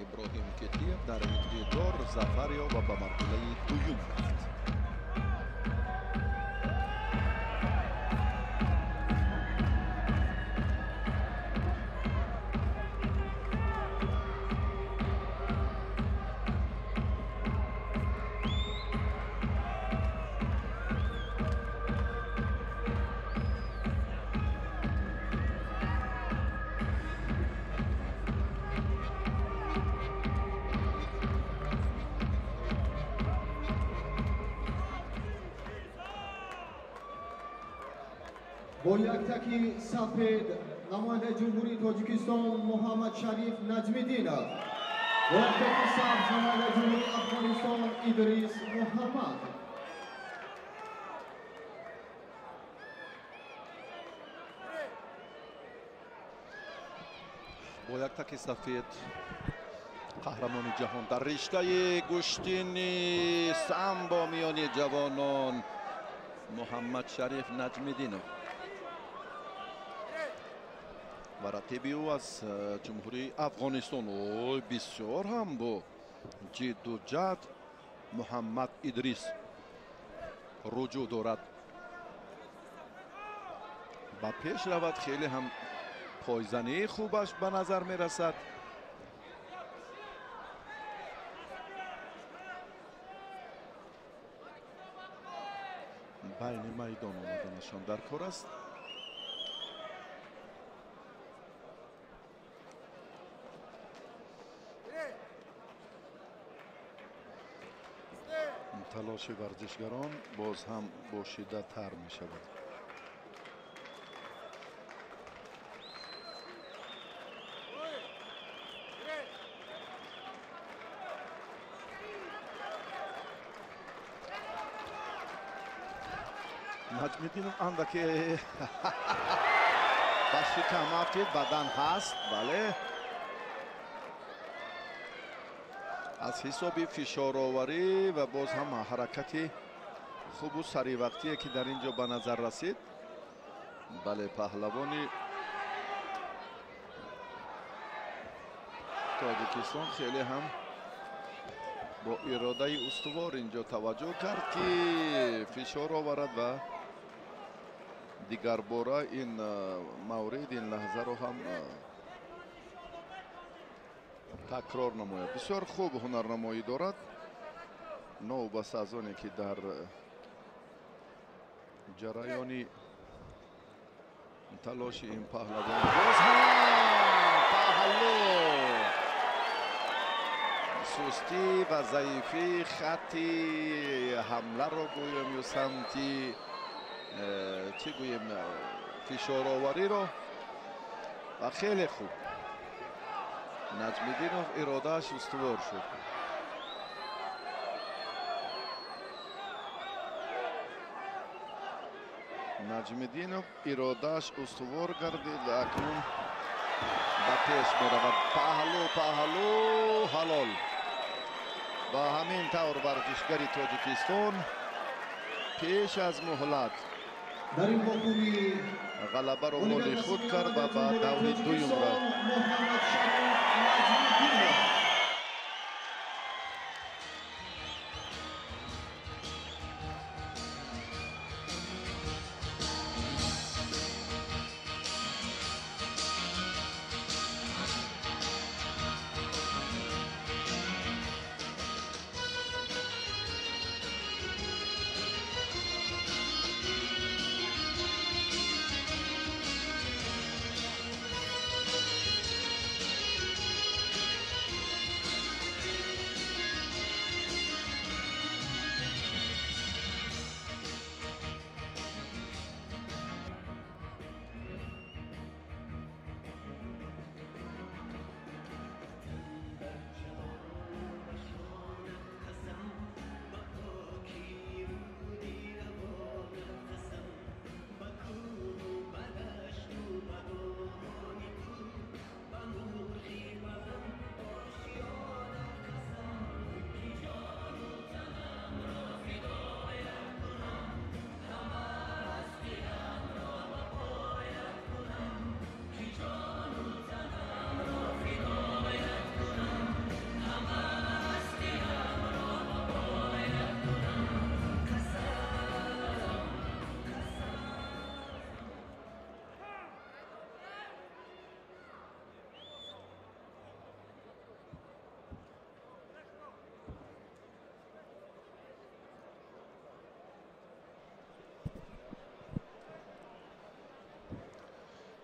Иброҳим Китиев дар ин дидор зафар ёфт ва ба марҳилаи дуюм рафт. Бо як таки сафед намояндаи Ҷумҳурии Тоҷикистон Муҳаммад Шариф Наҷмиддинов. Бо як таки сабз намояндаи Ҷумҳурии Афғонистон Идрис Муҳаммад. Бо як таки сафед қаҳрамони ҷаҳон дар риштаи гӯштини самбо миёни ҷавонон Муҳаммад Шариф Наҷмиддинов ва рақиби ӯ аз Ҷумҳурии Афғонистон, ой бисёр ҳам бо ҷидду ҷаҳд Муҳаммад Идрис руҷӯъ дорад, ба пеш равад. Хеле ҳам пойзании хубаш ба назар мерасад. Байни майдон омаданашон дар кор аст. Талоши варзишгарон боз ҳам бошиддаттар мешавад. Наҷмиддинов андаке ба шикам афтид, бадан ҳаст, бале. Аз ҳисоби фишороварӣ ва боз ҳам ҳаракати хубу саривақтие, ки дар ин ҷо ба назар расид. Бале, паҳлавони Тоҷикистон хеле ҳам бо иродаи устувор ин ҷо таваҷҷӯҳ кард, ки фишор оварад ва дигарбора ин маврид, ин лаҳзаро ҳам такрор намояд. Бисёр хуб ҳунарнамоӣ дорад, новобаста аз оне ки дар ҷараёни талоши ин паҳлавон боз ҳам паҳлу сустӣ ва заифӣ хатти ҳамларо гӯем ё самти чӣ гӯем, фишоровариро, ва хеле хуб Наҷмиддинов иродааш устувор шуд. Наҷмиддинов иродааш устувор гардид ва акнун ба пеш меравад. Паҳлу, паҳлу, ҳалол. Ба ҳамин тавр варзишгари Тоҷикистон пеш аз муҳлат дар ин вохӯрӣ ғалабаро моли худ кард ва ба даври дуюм рафт. Муҳаммадшариф Наҷмиддинов.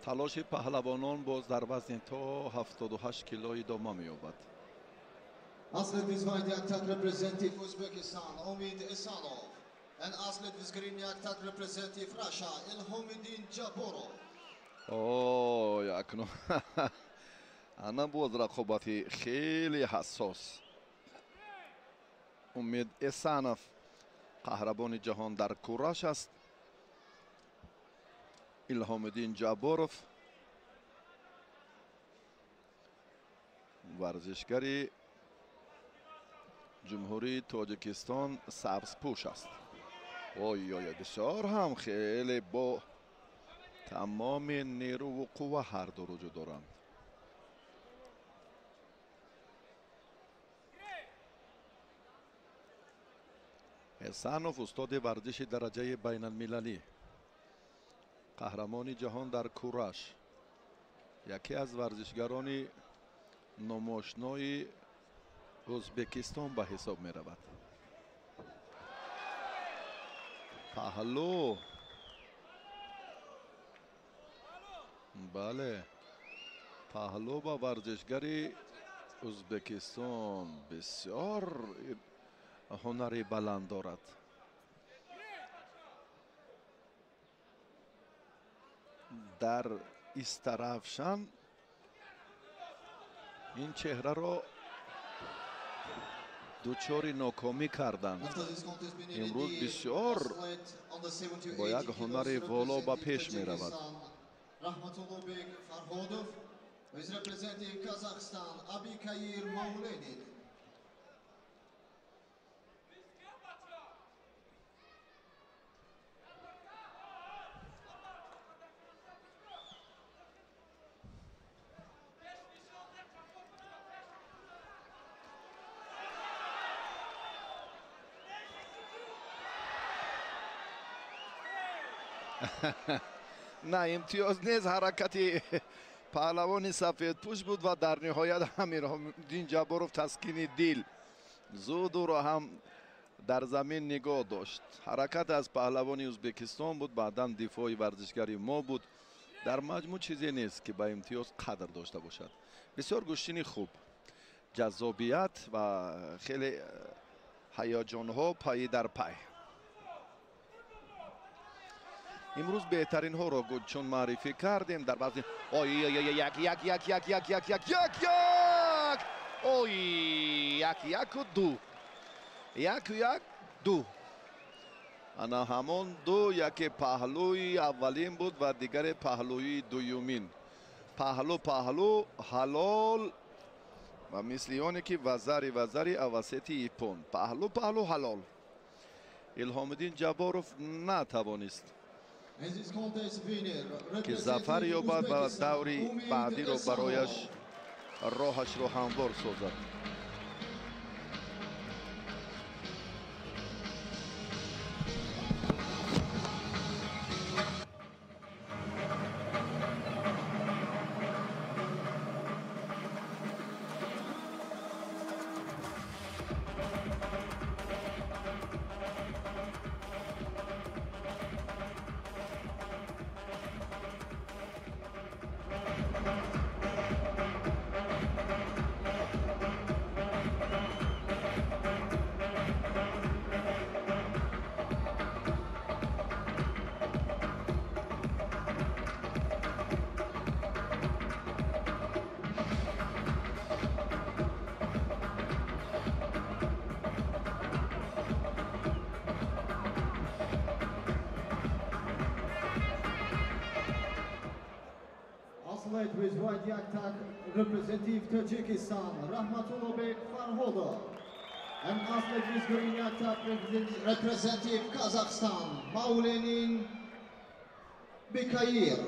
Талоши паҳлавонон боз дар вазни то 78 кило идома меёбад. Athlete with white yaktak representative Uzbekistan, Omid Esanov, and athlete with green yaktak representative Russia, Ilhomiddin Jabborov. Ой, акнун ана боз рақобати хеле ҳассос. Умид Эсанов қаҳрабони ҷаҳон дар кураш аст. Илҳомиддин Ҷабборов варзишгари ҷумҳурии Тоҷикистон сабзпӯш аст. Ой ой, бисёр ҳам хеле бо тамоми нерӯву қувва ҳарду руҷӯ доранд. Эсанов устоди варзиши дараҷаи байналмилалӣ, қаҳрамони ҷаҳон дар кураш, яке аз варзишгарони номошнои Ӯзбекистон ба ҳисоб меравад. Паҳлӯ, бале, паҳлӯ ба варзишгари Ӯзбекистон бисёр ҳунари баланд дорад. Дар Истаравшан ин чеҳраро дучори нокомӣ карданд. Имрӯз бисёр бо як ҳунари воло ба пеш меравад. Rahmatulloh Farhodov is representing Kazakhstan, Abikair Maulenin. На, имтиёз нест. Ҳаракати паҳлавони сафедпӯш буд ва дар ниҳоят Амирдин Ҷабборов таскини дил зуд ӯро ҳам дар замин нигоҳ дошт. Ҳаракат аз паҳлавони Ӯзбекистон буд, баъдан дифои варзишгари мо буд. Дар маҷмӯъ чизе нест, ки ба имтиёз қадр дошта бошад. Бисёр гӯштини хуб, ҷаззобият ва хеле ҳаяҷонҳо пайи дар пай. Имрӯз беҳтаринҳоро чун маърифӣ кардем дар вазни ой, як, як, як, як, як, як, як, як, як, ой, як, яку ду, яку як, ду. Ана ҳамон ду, яке паҳлӯи аввалин буд ва дигаре паҳлӯи дуюмин. Паҳлӯ, паҳлӯ ҳалол ва мисли оне ки вазари, вазари авасети ипон. Паҳлӯ, паҳлӯ ҳалол. Илҳомиддин Ҷабборов натавонист ки зафар ёбад ва даври баъдиро барояш роҳашро ҳамвор созад. Athlete with white yaktak representative Tajikistan, Rahmatulloh Farhodov. And athlete with green yaktak representative Kazakhstan, Maulenin Bekair.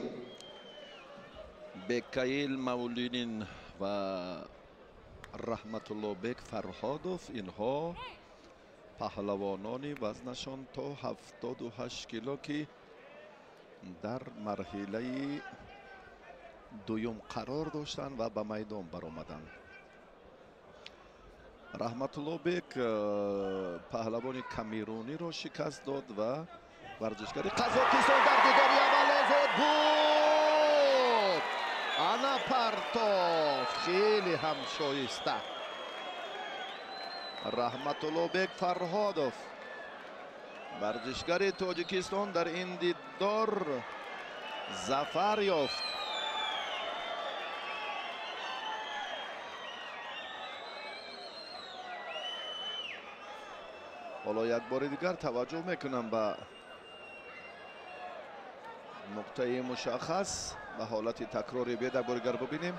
Бекаил Маулинин ва Раҳматуллобек Фарҳодов, инҳо паҳлавонони вазнашон то 78 кило, ки дар марҳилаи дуюм қарор доштанд ва ба майдон баромаданд. Раҳматуллобек паҳлавони камеруниро шикаст дод ва варзишгари Қазоқистон дар дидори аввал озод буд. Ана партофт, хеле ҳам шоиста. Раҳматуллобек Фарҳодов, варзишгари Тоҷикистон, дар ин дидор зафар ёфт. Ҳоло як бори дигар таваҷҷӯҳ мекунам ба нуқтаи мушаххас, ба ҳолати такрори. Биёед як бори дигар бубинем.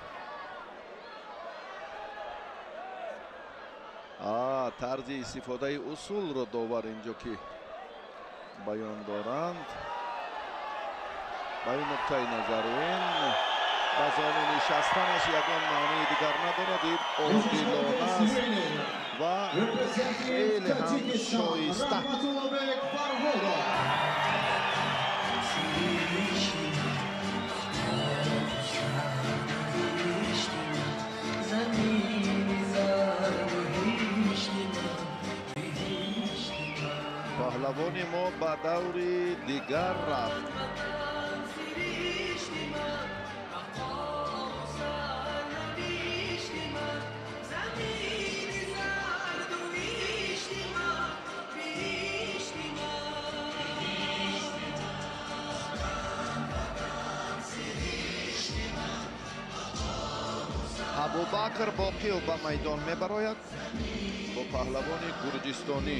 Тарзи истифодаи усулро довар инҷо ки баён доранд. Ба ин нуқтаи назар ин ба зону нишастанаш ягон маънии дигар надорад. Ин одилона аст ва хеле ҳам шоиста. Паҳлавони Паҳлавони мо ба даври дигар рафт. Абубакр Боқиев ба майдон мебарояд бо паҳлавони гурҷистонӣ.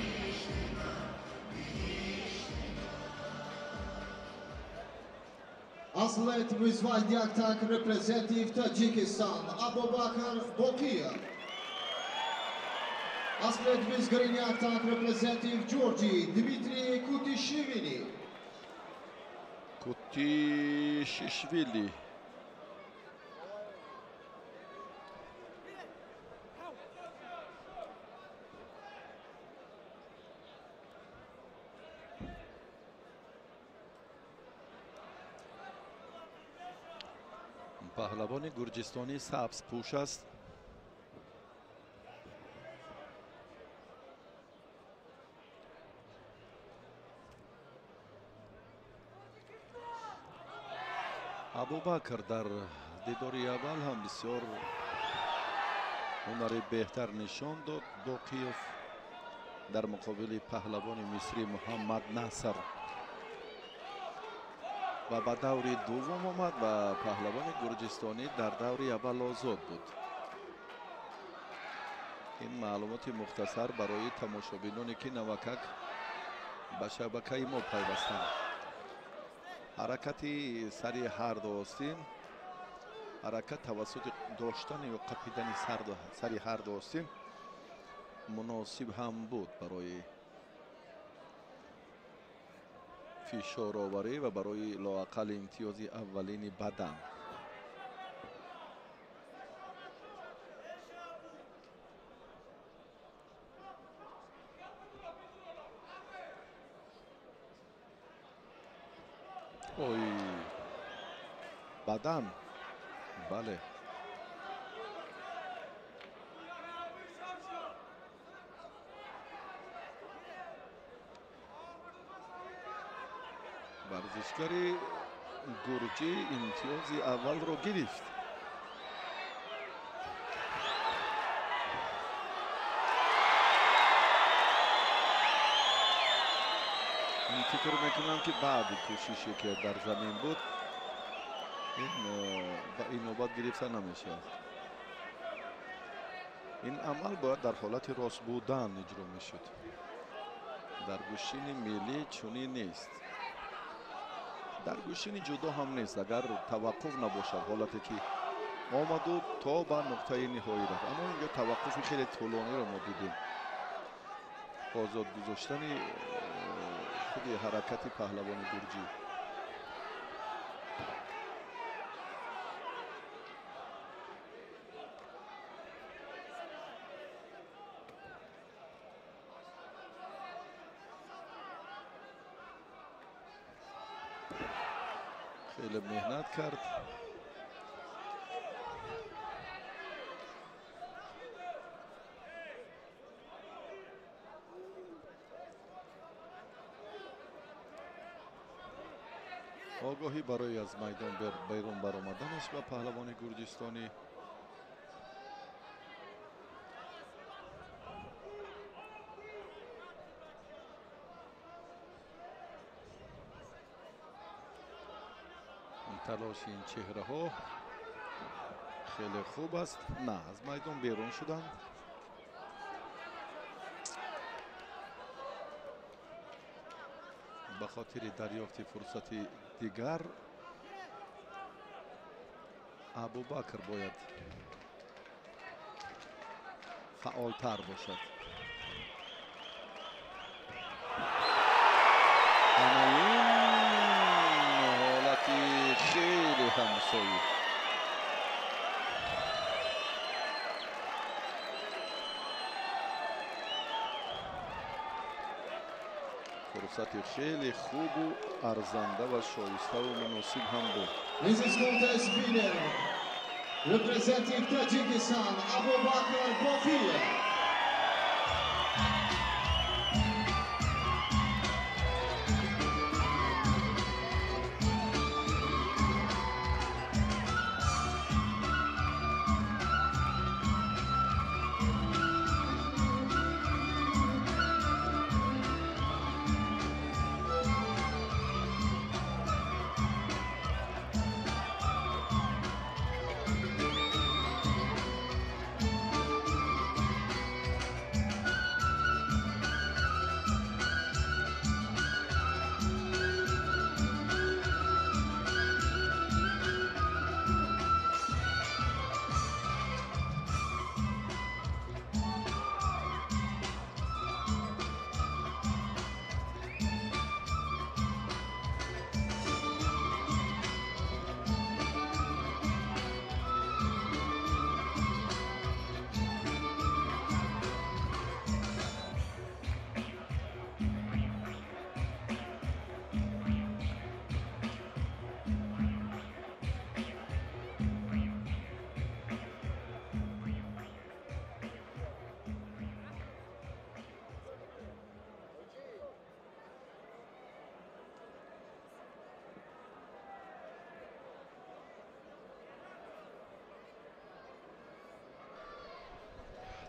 Athlete with white yaktak representative Tajikistan, Abubakar Boqiyev. Athlete with green yaktak representative Georgia, Dmitry Kutishvili. Kutishvili. Паҳлавони гурҷистонӣ сабзпӯш аст. Абубакр дар дидори аввал ҳам бисёр ҳунари беҳтар нишон дод. Боқиев дар муқобили паҳлавони мисрӣ Муҳаммад Наср ва ба даври дуввум омад ва паҳлавони гурҷистонӣ дар даври аввал озод буд. Ин маълумоти мухтасар барои тамошобиноне ки навакак ба шабакаи мо пайвастанд. Ҳаракати сари ҳар ду остин, ҳаракат тавассути доштан ё қапидани сари ҳар ду остин муносиб ҳам буд барои фишороварӣ ва барои лоақал имтиёзи аввалини бадан. Ой, бадан, бале. Варзишгари гурҷӣ имтиёзи аввалро гирифт. Фикр мекунам ки баъди кӯшише ки дар замин буд, ин ба инобат гирифта намешавад. Ин амал бояд дар ҳолати рост будан иҷро мешуд. Дар гӯштини миллӣ чунин нест. Дар гӯштини ҷудо ҳам нест. Агар таваққуф набошад, ҳолате ки омаду то ба нуқтаи ниҳоӣ рафт. Аммо инҷо таваққуфи хеле тӯлониро мо дидем. Озод гузоштани худи ҳаракати паҳлавони гурҷӣ. Хеле меҳнат кард. Огоҳӣ барои аз майдон берун баромаданаш ба паҳлавони гурҷистонӣ. Талоши ин чеҳраҳо хеле хуб аст. На, аз майдон берун шуданд. Ба хотири дарёфти фурсати дигар Абубакр бояд фаъолтар бошад. Ана ин ҳолати хеле ҳамсоӣ. Фурсати хеле хубу арзанда ва шоиставу муносиб ҳам буд. This is contest winner, representing Tajikistan, Abubakar Boqiyev.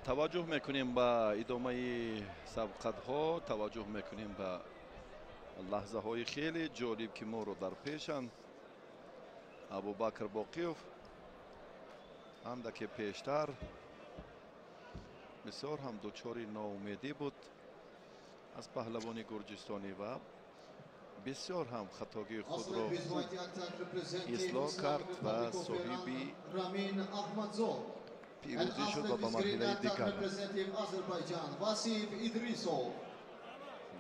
Таваҷҷӯҳ мекунем ба идомаи сабқатҳо, таваҷҷӯҳ мекунем ба лаҳзаҳои хеле ҷолиб, ки моро дар пешанд. Абубакр Боқиев андаке пештар бисёр ҳам дучори ноумедӣ буд аз паҳлавони гурҷистонӣ ва бисёр ҳам хатогии худро ислоҳ кард ва соҳиби пирӯзӣ шуд ва ба марҳилаи дигар.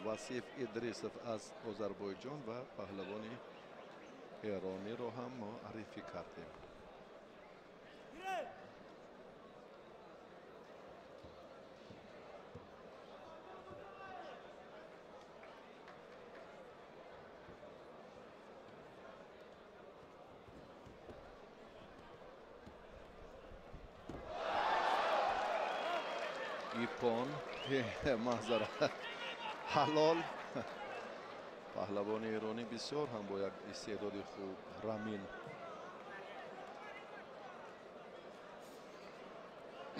Васиф Идрисов аз Озарбойҷон ва паҳлавони эрониро ҳам муаррифӣ кардем. Ипон маъзарат ҳалол. Паҳлавони эронӣ бисёр ҳам бо як истеъдоди хуб Рамин.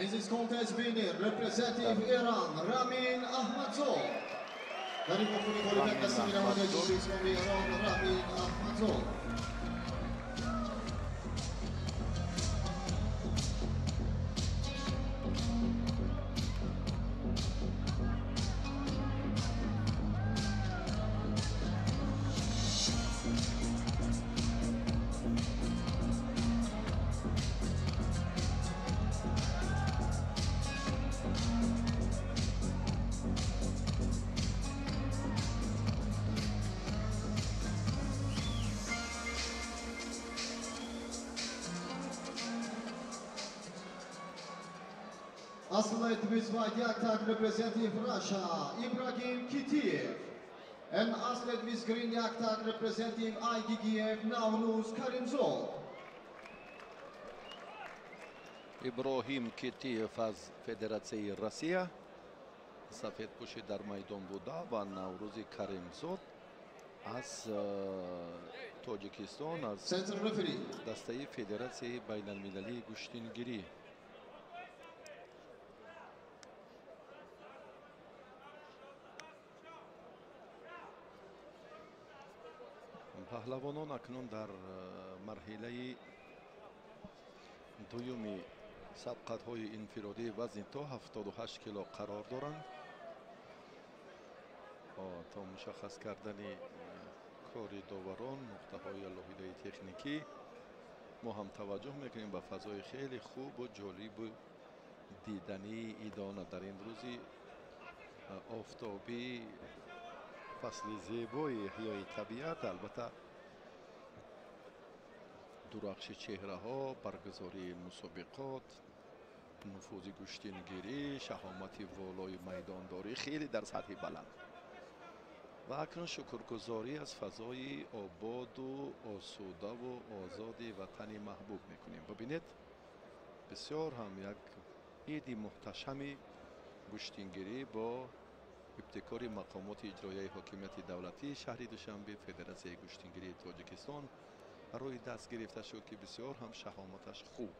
In this contest winner representative Iran Ramin Ahmadzod. дар ин вохӯрӣ ғолибият касб менамояд Ҷумҳурии Исломии Эрон Рамин Аҳмадзод. Athlete with white yaktag representing Russia, Ibrahim Kitiev. And athlete with green yaktag representing IGGF, Navruz Karimzod. Иброҳим Китиев аз Федератсияи Россия сафедпӯши дар майдон буда ва Наврӯзи Каримзод аз Тоҷикистон аз дастаи Федератсияи байналмилалии гӯштингирӣ. Паҳлавонон акнун дар марҳилаи дуюми сабқатҳои инфиродии вазни то 78 кило қарор доранд. То мушаххас кардани кори доварон, нуқтаҳои алоҳидаи техникӣ, мо ҳам таваҷҷӯҳ мекунем ба фазои хеле хубу ҷолибу дидании идона дар ин рӯзи офтобӣ, фасли зебои эҳёи табиат. Албатта дурахши чеҳраҳо, баргузории мусобиқот, нуфузи гӯштингирӣ, шаҳомати волои майдондорӣ хеле дар сатҳи баланд. Ва акнун шукргузорӣ аз фазои ободу осудаву озоди ватани маҳбуб мекунем. Бибинед, бисёр ҳам як иди муҳташами гӯштингирӣ бо ибтикори мақомоти иҷроияи ҳокимияти давлатии шаҳри Душанбе, Федератсияи гӯштингирии Тоҷикистон барои даст гирифта шуд, ки бисёр ҳам шаҳоматаш хуб.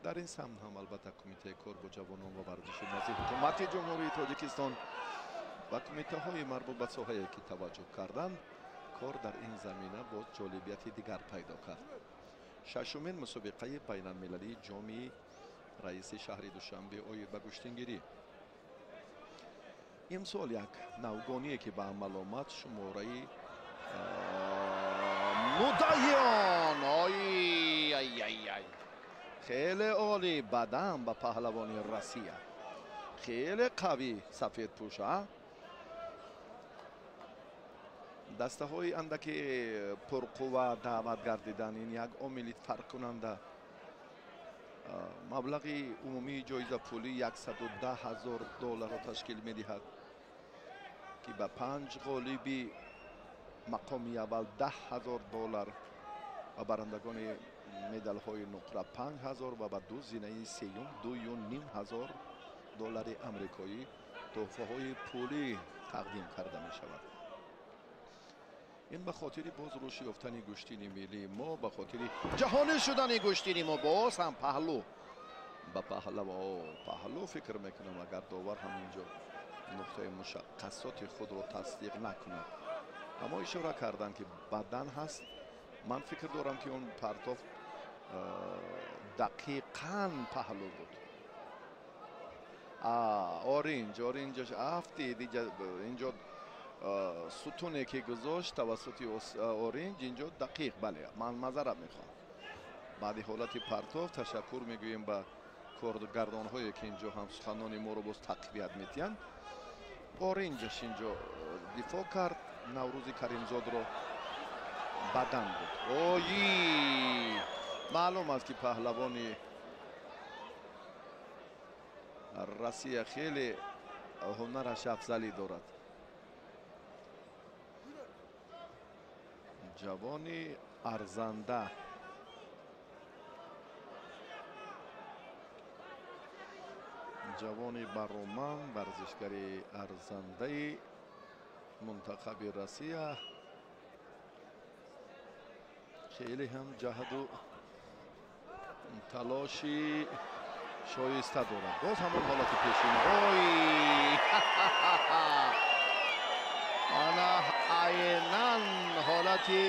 Дар ин самт ҳам албатта Кумитаи кор бо ҷавонон ва варзиши назди ҳукумати Ҷумҳурии Тоҷикистон ва кумитаҳои марбут ба соҳае ки таваҷҷӯҳ карданд, кор дар ин замина боз ҷолибияти дигар пайдо кард. Шашумин мусобиқаи байналмилалии ҷоми раиси шаҳри Душанбе оид ба гӯштингирӣ. Имсол як навгоние ки ба амал омад, шумораи муддаиён ой-ай-ай хеле олӣ бадан ба паҳлавони Россия, хеле қавӣ сафедпӯша. Дастаҳои андаки пурқувва даъват гардидан ин як омили фарқкунанда. Маблағи умумии ҷоизапулӣ 110 000 долларро ташкил медиҳад, ки ба 5 ғолиби мақоми аввал 10 000 доллар ва барандагони медалҳои нуқра 5 000 ва ба ду зинаи сеюм 2 500 доллари амрикоӣ тӯҳфаҳои пулӣ тақдим карда мешавад. Ин ба хотири боз рушд ёфтани гӯштини миллии мо, ба хотири ҷаҳонӣ шудани гӯштини мо боз ҳам паҳлу Ба паҳлава паҳлу фикр мекунам, агар довар ҳам инҷо нуқтаи мушаққасоти худро тасдиқ накунад. Аммо ишора карданд, ки бадан ҳаст. Ман фикр дорам, ки он партоф дақиқан паҳлу буд. Оринҷ, оринҷаш афтид. Инҷо сутуне ки гузошт тавассути оринҷ, инҷо дақиқ. Бале, ман мазарат мехоҳам. Баъди ҳолати партоф ташаккур мегӯем ба коргардонҳое, ки инҷо ҳам суханони моро боз тақвият медиҳанд. Оринҷаш инҷо дифоъ кард Наврӯзи Каримзодро, бадан буд. Ои, маълум аст, ки паҳлавони Россия хеле ҳунараш афзалӣ дорад. Ҷавони арзанда, ҷавони бароман, варзишгари арзандаи мунтахаби Россия хеле ҳам ҷаҳду талоши шоиста дорад. Боз ҳамон ҳолати пешин. Ой, ана айнан ҳолати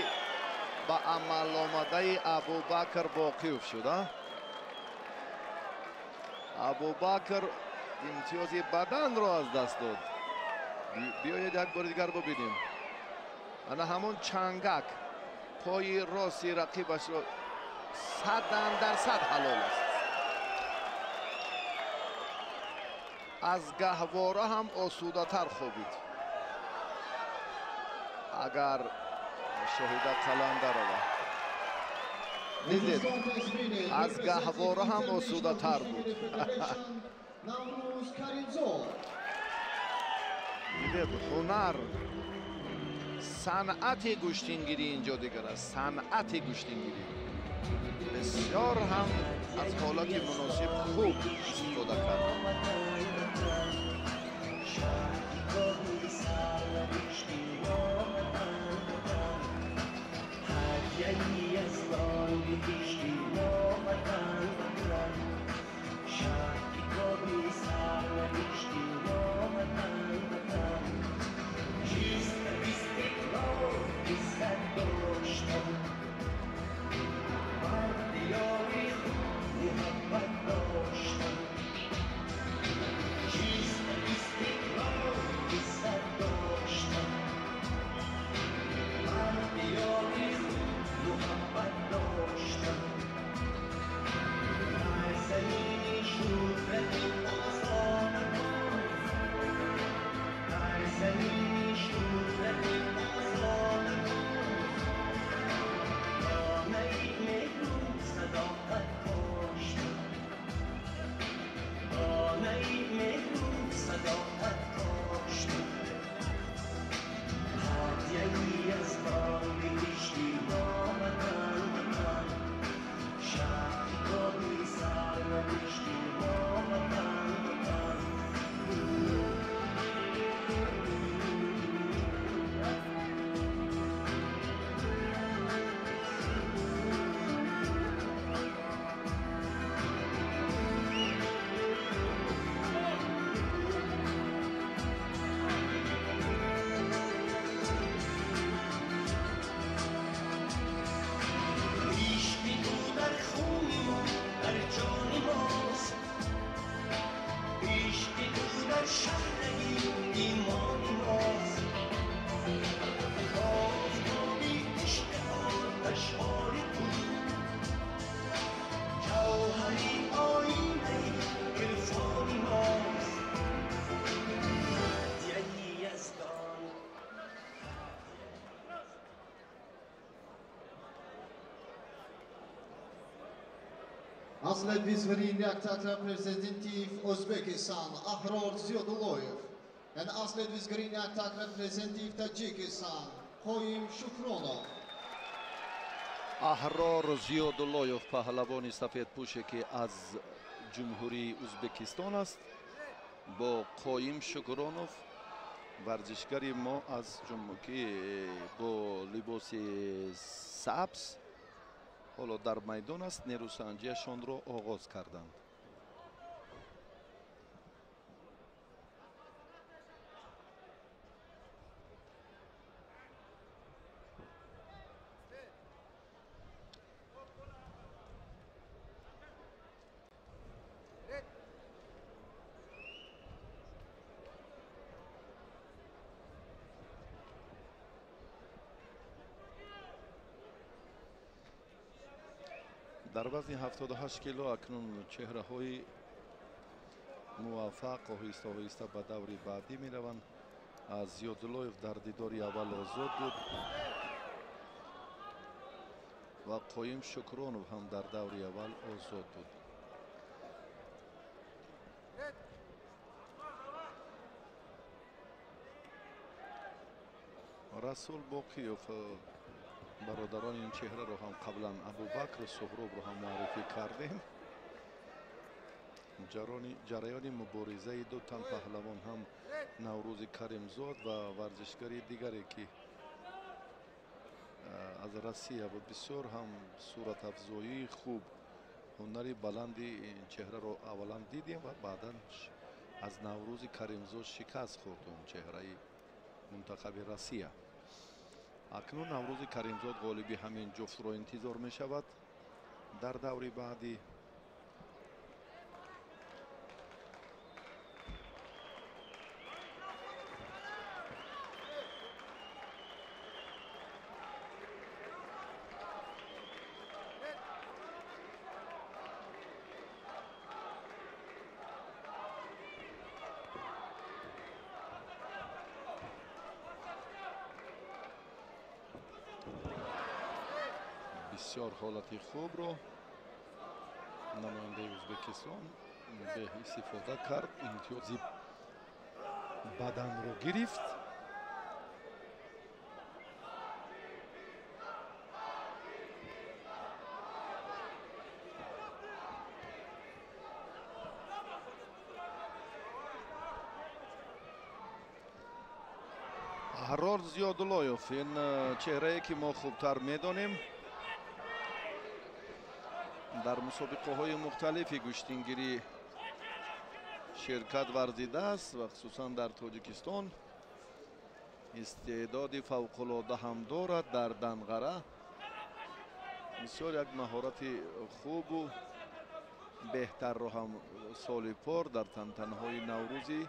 ба амал омадаи Абубакр Боқиев шуда. Абубакр имтиёзи баданро аз даст дод. Биёед як бори дигар бибинем. Ана ҳамон чангак пои рости рақибашро 100% ҳалол аст. Аз гаҳвора ҳам осудатар хобид. Агар Шоҳида Қаландарова дидед, аз гаҳвора ҳам осудатар буд. Дидед, ҳунар, санъати гӯштингирӣ инҷо дигар аст. Санъати гӯштингирӣ бисёр ҳам аз ҳолати муносиб хуб истифода кард. Athlete with green representative Uzbekistan, Ahror Ziyodulloyev. And athlete with green representative Tajikistan, Qoyim Shukronov. Аҳрор Зиёдуллоев, паҳлавони сафедпӯше, ки аз Ҷумҳурии Ӯзбекистон аст, бо Қоим Шукронов, варзишгари мо аз ки бо либоси сабз ҳоло дар майдон аст, нерӯсанҷиашонро оғоз карданд. Дар вазни 78 кило акнун чеҳраҳои муваффақ оҳиста оҳиста ба даври баъдӣ мераванд. Зиёдуллоев дар дидори аввал озод буд ва Қоим Шукронов ҳам дар даври аввал озод буд. Расул Боқиев, бародарони ин чеҳраро ҳам қаблан Абубакр Суҳробро ҳам муаррифӣ кардем. Ҷараёни муборизаи ду тан паҳлавон ҳам Наврӯзи Каримзод ва варзишгари дигаре ки аз Россия буд, бисёр ҳам суратафзоии хуб, ҳунари баланди чеҳраро аввалан дидем ва баъдан аз Наврӯзи Каримзод шикаст хӯрд он чеҳраи мунтахаби Россия. Акнун Наврӯзи Каримзод ғолиби ҳамин ҷуфтро интизор мешавад дар даври баъдӣ. Бисёр ҳолати хубро намояндаи Ӯзбекистон беистифода кард, имтиёзи баданро гирифт. Аҳрор Зиёдуллоев, ин чеҳрае ки мо хубтар медонем, дар мусобиқаҳои мухталифи гӯштингирӣ ширкат варзидааст ва хусусан дар Тоҷикистон истеъдоди фавқулода ҳам дорад. Дар Данғара бисёр як маҳорати хубу беҳтарро ҳам соли пор дар тантанаҳои наврӯзи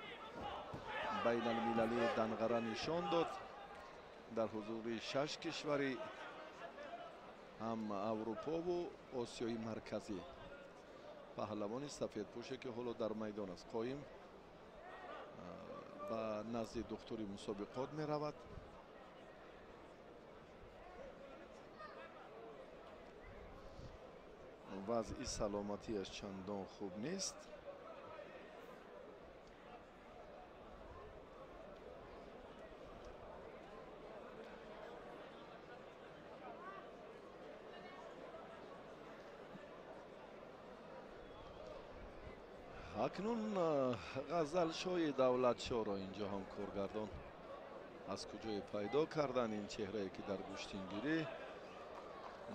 байналмилалии Данғара нишон дод. Дар ҳузури 6 кишвари ҳам Аврупову Осиёи Марказӣ. Паҳлавони сафедпӯше ки ҳоло дар майдон аст, Қоим ба назди духтури мусобиқот меравад. Вазъи саломатиаш чандон хуб нест. Акнун Ғазалшоҳи Давлатшоҳро инҷо ҳам коргардон аз куҷое пайдо кардан, ин чеҳрае ки дар гӯштингирӣ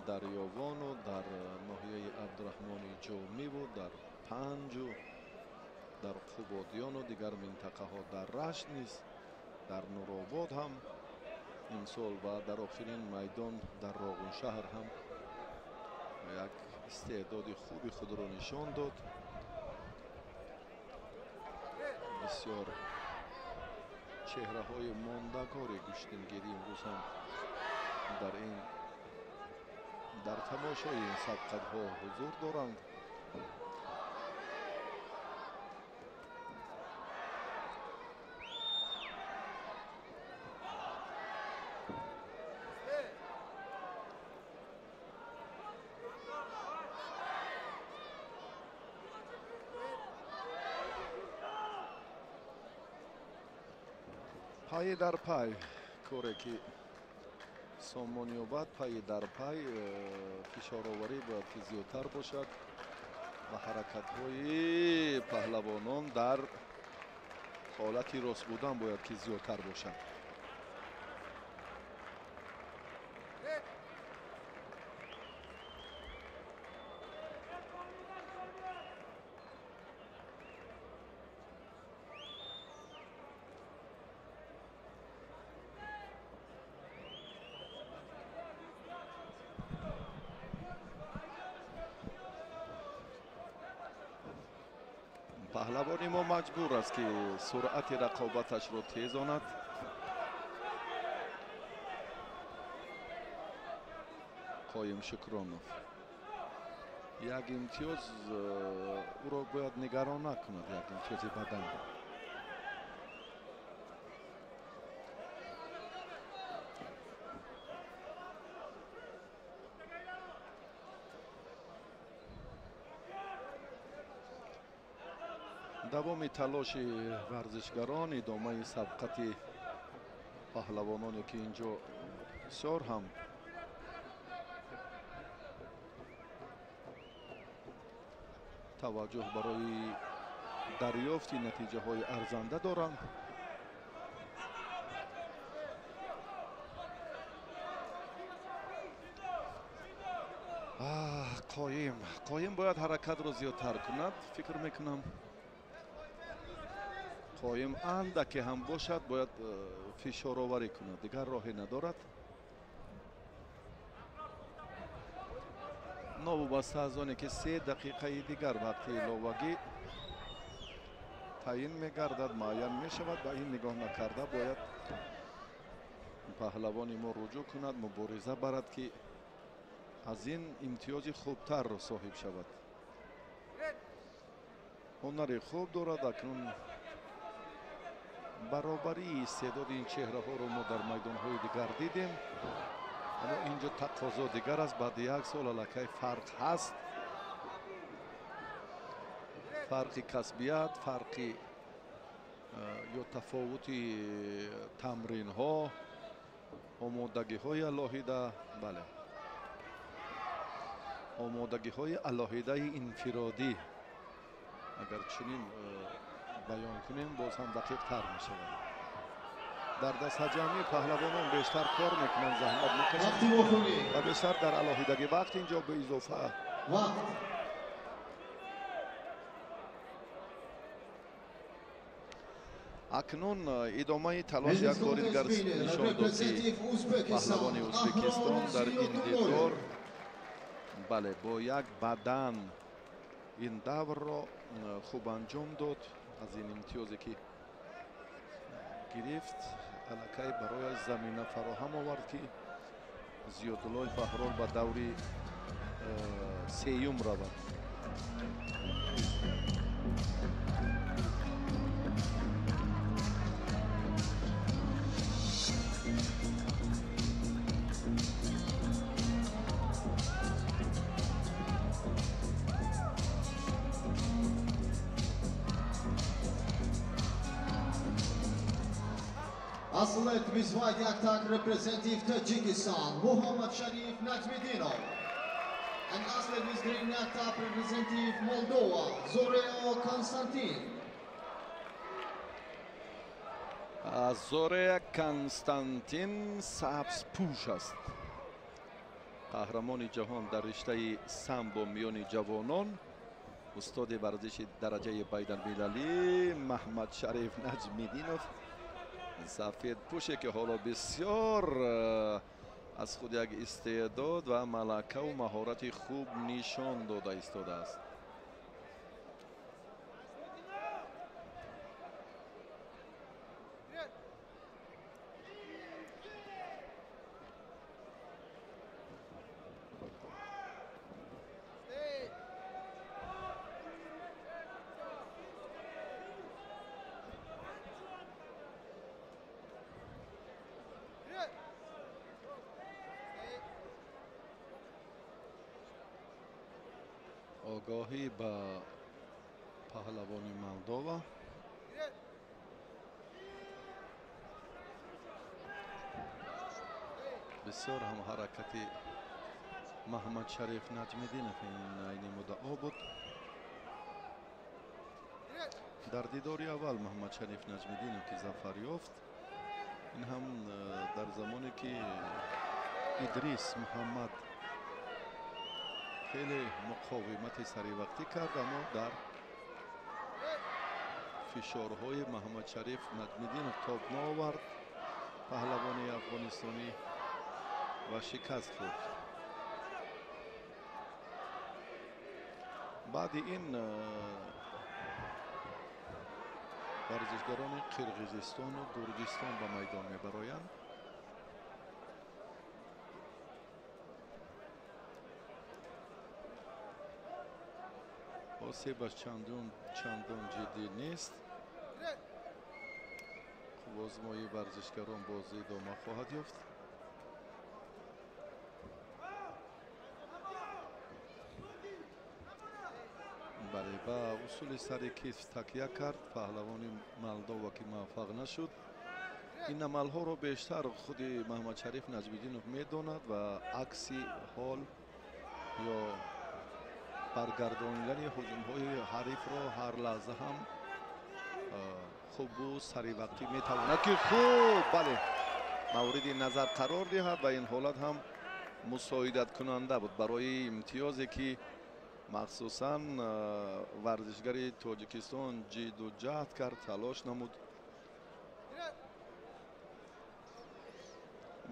дар Ёвону дар ноҳияи Абдураҳмони Ҷомиву дар Панҷу дар Қубодиёну дигар минтақаҳо, дар Рашт низ, дар Нуробод ҳам имсол ва дар охирин майдон дар Роғуншаҳр ҳам як истеъдоди хуби худро нишон дод. Бисёр чеҳраҳои мондагори гӯштингирӣ имрӯз ҳам дар тамошои ин сабқатҳо ҳузур доранд. Пай дар пай коре ки сомон ёбад, пай дар пай фишороварӣ бояд ки зиёдтар бошад ва ҳаракатҳои паҳлавонон дар ҳолати рост будан бояд ки зиёдтар бошад. Паҳлавони мо маҷбур аст ки суръати рақобаташро тезонад. Қоим Шукронов. Як имтиёз ӯро бояд нигарон накунад, як имтиёзи бадан. Давоми талоши варзишгарон, идомаи сабқати паҳлавононе ки инҷо бисёр ҳам таваҷҷӯҳ барои дарёфти натиҷаҳои арзанда доранд. Қоим бояд ҳаракатро зиёдтар кунад, фикр мекунам. Қоим андаке ҳам бошад бояд фишороварӣ кунад, дигар роҳе надорад. Новобаста аз оне ки 3 дақиқаи дигар вақти иловагӣ таъин мегардад, муайян мешавад, ба ин нигоҳ накарда бояд паҳлавони мо руҷӯъ кунад, мубориза барад ки аз ин имтиёзи хубтарро соҳиб шавад. Ҳунари хуб дорад. Акнун баробарии истеъдоди ин чеҳраҳоро мо дар майдонҳои дигар дидем, аммо инҷо тақозо дигар аст. Баъди як сол аллакай фарқ ҳаст, фарқи касбият, фарқи ё тафовути тамринҳо, омодагиҳои алоҳида, бале, омодагиҳои алоҳидаи инфиродӣ. Агар чунин баён кунем боз ҳам дақиқтар мешавад. Дар дастаҷамъӣ паҳлавонон бештар кор мекунанд, заҳмат мекашанд ва бештар дар алоҳидагӣ. Вақт инҷо ба изофа акнун идомаи талош як бори дигар нишон дод ки паҳлавони Ӯзбекистон дар ин дидор, бале, бо як бадан ин даврро хуб анҷом дод. Аз ин имтиёзе ки гирифт аллакай барояш замина фароҳам овард ки Зиёдуллоев Баҳрор ба даври сеюм равад. Athlete with white yaktak representative Tajikistan, Muhammad Sharif Najmiddinov. And athlete with green yaktak representative Moldova, Zoreo Konstantin. Zorea Konstantin сабзпӯш аст. Қаҳрамони ҷаҳон дар риштаи самбо миёни ҷавонон, устоди варзиши дараҷаи байналмилалӣ Маҳмад Шариф Наҷмиддинов, сафедпӯше ки ҳоло бисёр аз худ як истеъдод ва малакаву маҳорати хуб нишон дода истодааст. Огоҳӣ ба паҳлавони Молдова. Бисёр ҳам ҳаракати Маҳмад Шариф Наҷмиддинов ин айни муддао буд. Дар дидори аввал Маҳмад Шариф Наҷмиддинов ки зафар ёфт, ин ҳам дар замоне ки Идрис Муҳаммад хеле муқовимати саривақтӣ кард, аммо дар фишорҳои Маҳмад Шариф Наҷмиддинов тоб наовард паҳлавони афғонистонӣ ва шикаст хӯрд. Баъди ин варзишгарони Қирғизистону Гурҷистон ба майдон мебароянд. Осебаш чандон ҷиддӣ нест. Қувваозмоии варзишгарон боз идома хоҳад ёфт. Бале, ба усули сари китф такя кард паҳлавони Молдова, ки муваффақ нашуд. Ин амалҳоро бештар худи Маҳмадшариф Наҷмиддинов медонад ва акси ҳол ё баргардонидани ҳуҷумҳои ҳарифро ҳар лаҳза ҳам хубу саривақтӣ метавонад, ки хуб бале мавриди назар қарор диҳад ва ин ҳолат ҳам мусоидаткунанда буд барои имтиёзе, ки махсусан варзишгари Тоҷикистон ҷидду ҷаҳд кард, талош намуд.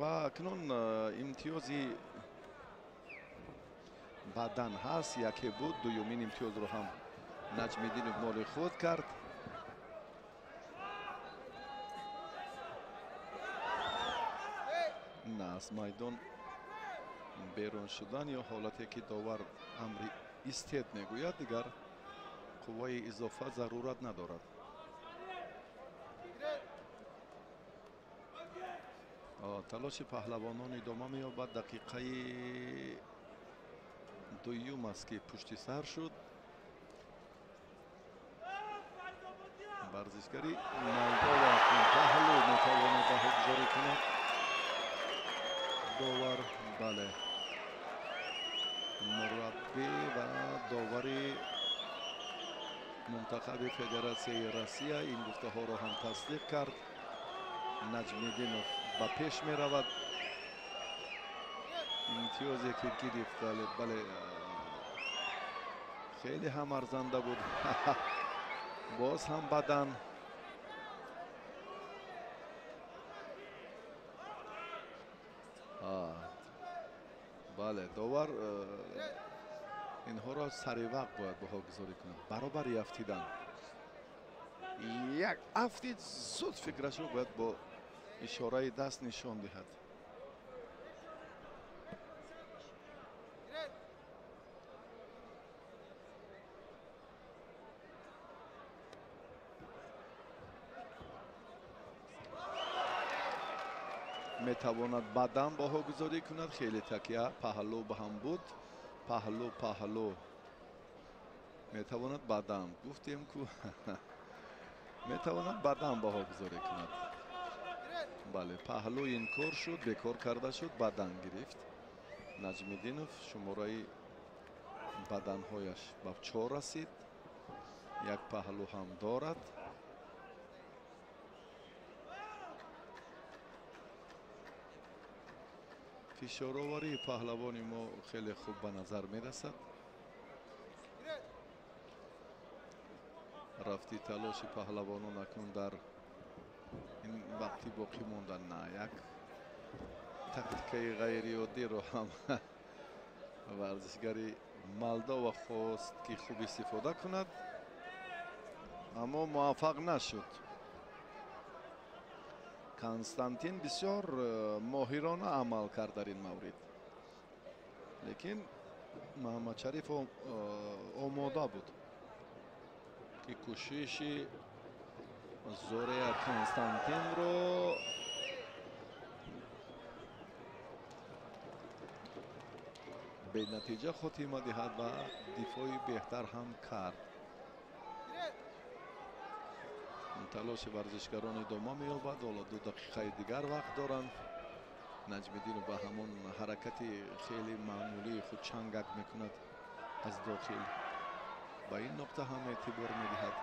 Ва акнун имтиёзи бадан ҳаст, яке буд, дуюмин имтиёзро ҳам Наҷмиддинов моли худ кард. На аз майдон берун шудан ё ҳолате ки довар амри истед мегӯяд, дигар қувваи изофа зарурат надорад. Талоши паҳлавонон идома меёбад. Дақиқаи дуюм аст, ки пушти сар шуд. Варзишгари Молдова паҳлӯ метавонад баҳогузорӣ кунад. Довар, бале, мураббӣ ва довари мунтахаби Федератсияи Россия ин гуфтаҳоро ҳам тасдиқ кард. Наҷмиддинов ба пеш меравад. Имтиёзе ки гирифт, бале, хеле ҳам арзанда буд. Боз ҳам бадан. Бале, довар инҳоро саривақт бояд баҳогузорӣ кунад. Баробари афтидан як афтид, зуд фикрашро бояд бо ишораи даст нишон диҳад. Метавонад бадан баҳогузорӣ кунад. Хеле такя паҳлӯ ба ҳам буд. Паҳлӯ паҳлӯ метавонад бадан, гуфтем ку метавонад бадан баҳогузорӣ кунад. Бале, паҳлӯ инкор шуд, бекор карда шуд, бадан гирифт. Наҷмиддинов шумораи баданҳояш ба 4 расид, як паҳлӯ ҳам дорад. Фишороварии паҳлавони мо хеле хуб ба назар мерасад. Рафти талоши паҳлавонон акнун дар ин вақти боқӣ монда на як тактикаи ғайриоддиро ҳам варзишгари Молдова хост, ки хуб истифода кунад, аммо муваффақ нашуд. Константин бисёр моҳирона амал кард дар ин маврид, лекин Маҳмадшариф омода буд, ки кӯшиши Зорея Константинро бенатиҷа хотима диҳад ва дифои беҳтар ҳам кард. Талоши варзишгарон идома меёбад. Ҳоло 2 дақиқаи дигар вақт доранд. Наҷмиддинов ба ҳамон ҳаракати хеле маъмулии худ чангак мекунад аз дохил. Ба ин нуқта ҳам эътибор медиҳад.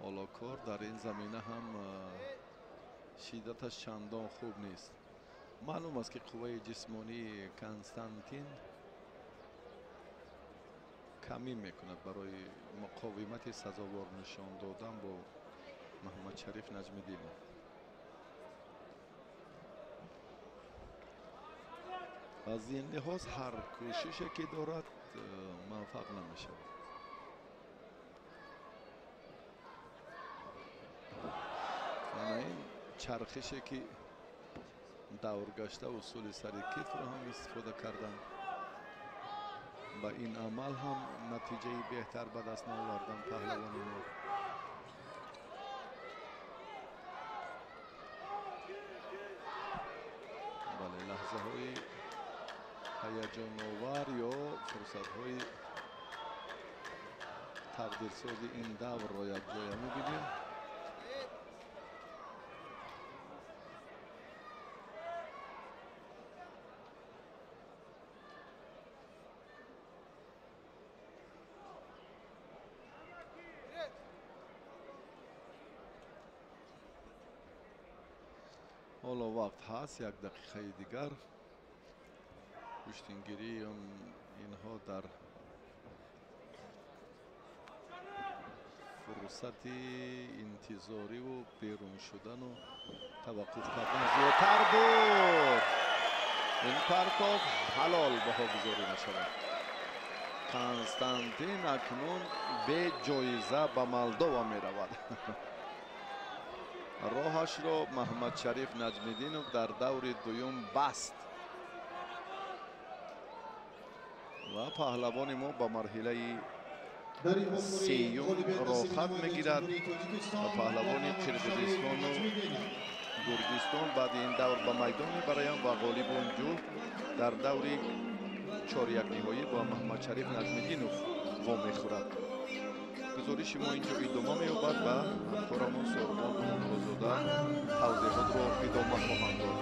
Ҳоло кор дар ин замина ҳам шиддаташ чандон хуб нест. Маълум аст, ки қувваи ҷисмонии Константин камӣ мекунад барои муқовимати сазовор нишон додан бо Маҳмадшариф Наҷмиддинов. Аз ин лиҳоз ҳар кӯшише ки дорад муваффақ намешавад. Ана ин Чархише ки давргашта усули сари китфро ҳам истифода карданд. Ба ин амал ҳам натиҷаи беҳтар ба даст наоварданд паҳлавони мо. Бале, лаҳзаҳои ҳаяҷоновар ё фурсатҳои тақдирсози ин даврро якҷоя мебинем. Ҳоло вақт ҳаст, як дақиқаи дигар. Гӯштингирии инҳо дар фурсати интизориву берун шудану таваққуф кардан зиёдтар буд. Ин партов ҳалол баҳогузорӣ мешавад. Константин акнун беҷоиза ба Молдова меравад. Роҳашро Маҳмадшариф Наҷмиддинов дар даври дуюм баст ва паҳлавони мо ба марҳилаи сеюм роҳхат мегирад ва паҳлавони Қирғизистону Гурҷистон баъди ин давр ба майдон мебароянд ва ғолиб он ҷуфт дар даври чорякниҳоӣ бо Маҳмадшариф Наҷмиддинов вомехӯрад. Гузориши мо инҷо идома меёбад ва ҳамкорамон Сорбон Озода тавзеҳотро идома хоҳанд дод.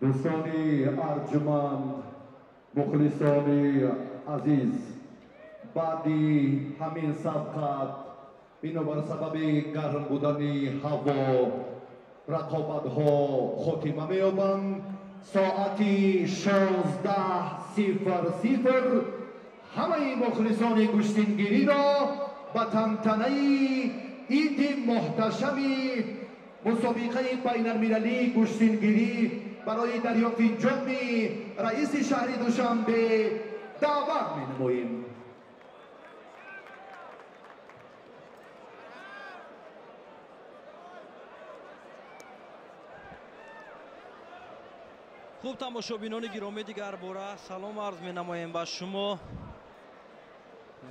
دوستانی ارجمند، مخلصان عزیز، بعدی همین سبقت بنابر سبب گرم بودن هوا رقابت ها خاتمه می‌یابند. ساعت 16:00 همه مخلصان گوشتینگیری را به تنتنه عید محتشم مسابقه بین المللی گوشتینگیری برای دریافت جام رئیس شهر دوشنبه دعوت می‌نماییم. Хуб, тамошобинони гиромӣ, дигар бора салом арз менамоем ба шумо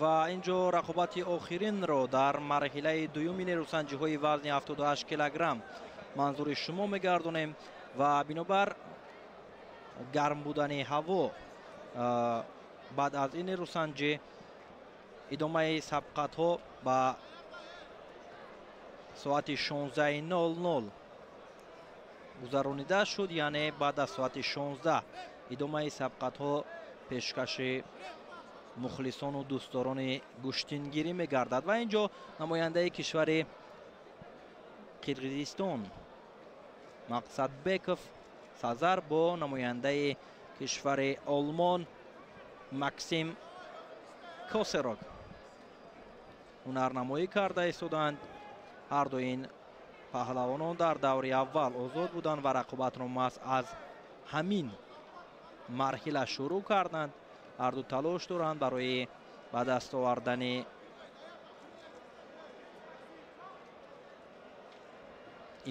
ва инҷо рақобати охиринро дар марҳилаи дуюми нерӯсанҷиҳои вазни 78 килограмм манзури шумо мегардонем ва бинобар гарм будани ҳаво баъд аз ин нерӯсанҷӣ идомаи сабқатҳо ба соати 16:00 гузаронида шуд, яъне баъд аз соати 16 идомаи сабқатҳо пешкаши мухлисону дӯстдорони гӯштингирӣ мегардад. Ва инҷо намояндаи кишвари Қирғизистон Мақсадбеков Сазар бо намояндаи кишвари Олмон Максим Косерок ҳунарнамоӣ карда истоданд. Ҳарду ин паҳлавонон дар даври аввал озод буданд ва рақобатро маҳз аз ҳамин марҳила шурӯъ карданд. Ҳарду талош доранд барои ба даст овардани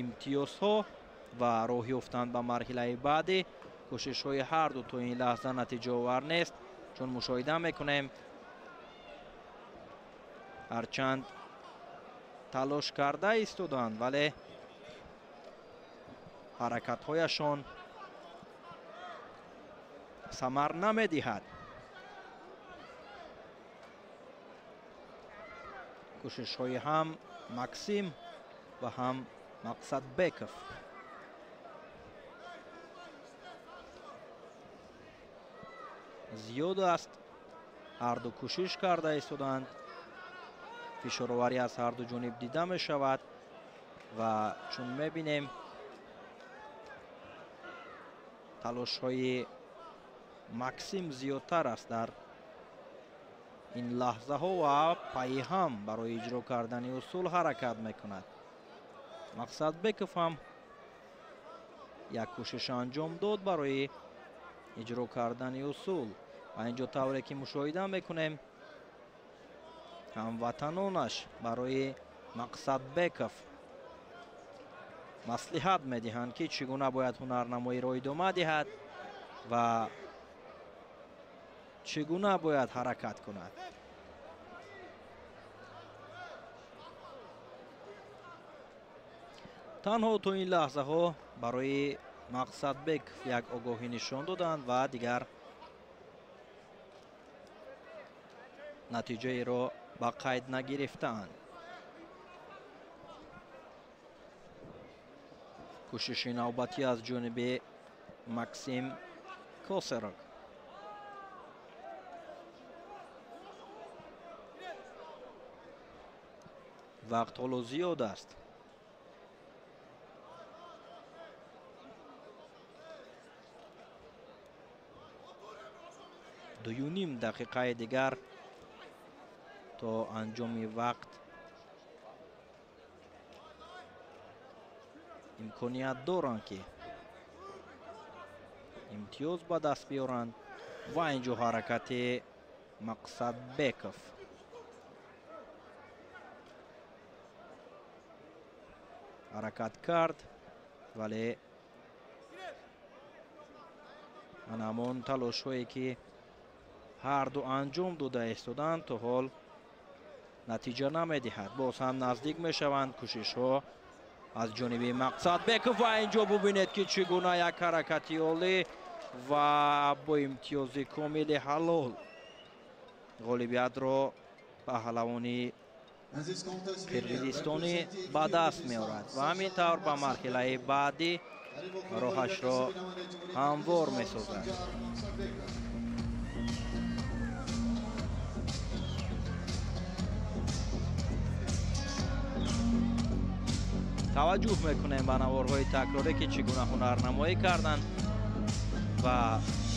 имтиёзҳо ва роҳ ёфтан ба марҳилаи баъдӣ. Кӯшишҳои ҳарду то ин лаҳза натиҷаовар нест, чун мушоҳида мекунем ҳарчанд талош карда истоданд, вале ҳаракатҳояшон самар намедиҳад. Кӯшишҳои ҳам Максим ва ҳам Мақсадбеков. Зиёд аст. Ҳарду кӯшиш карда истоданд. Фишороварӣ аз ҳарду ҷониб дида мешавад ва чун мебинем талошҳои Максим зиёдтар аст дар ин лаҳзаҳо ва пайи ҳам барои иҷро кардани усул ҳаракат мекунад. Мақсадбеков ҳам як кӯшиш анҷом дод барои иҷро кардани усул ва инҷо тавре ки мушоҳида мекунем ҳамватанонаш барои Мақсадбеков маслиҳат медиҳанд, ки чӣ гуна бояд ҳунарнамоиро идома диҳад ва чӣ гуна бояд ҳаракат кунад. Танҳо то ин лаҳзаҳо барои Мақсадбеков як огоҳӣ нишон доданд ва дигар натиҷаеро ба қайд нагирифтаанд. Кӯшиши навбатӣ аз ҷониби Максим Косарев. Вақт ҳоло зиёд аст. Дуюним дақиқаи дигар то анҷоми вақт имконият доранд, ки имтиёз ба даст биёранд ва инҷо ҳаракати Мақсадбеков. Ҳаракат кард, вале ан ҳамон талошҳое ки ҳарду анҷом дода истоданд то ҳол натиҷа намедиҳад. Боз ҳам наздик мешаванд кӯшишҳо аз ҷониби Мақсадбеков ва инҷо бубинед, ки чӣ гуна як ҳаракати олӣ ва бо имтиёзи комили ҳалол ғолибиятро паҳлавони қирғизистонӣ ба даст меорад ва ҳамин тавр ба марҳилаи баъдӣ роҳашро ҳамвор месозад. Таваҷҷӯҳ мекунем ба наворҳои такрорӣ, ки чӣ гуна ҳунарнамоӣ карданд ва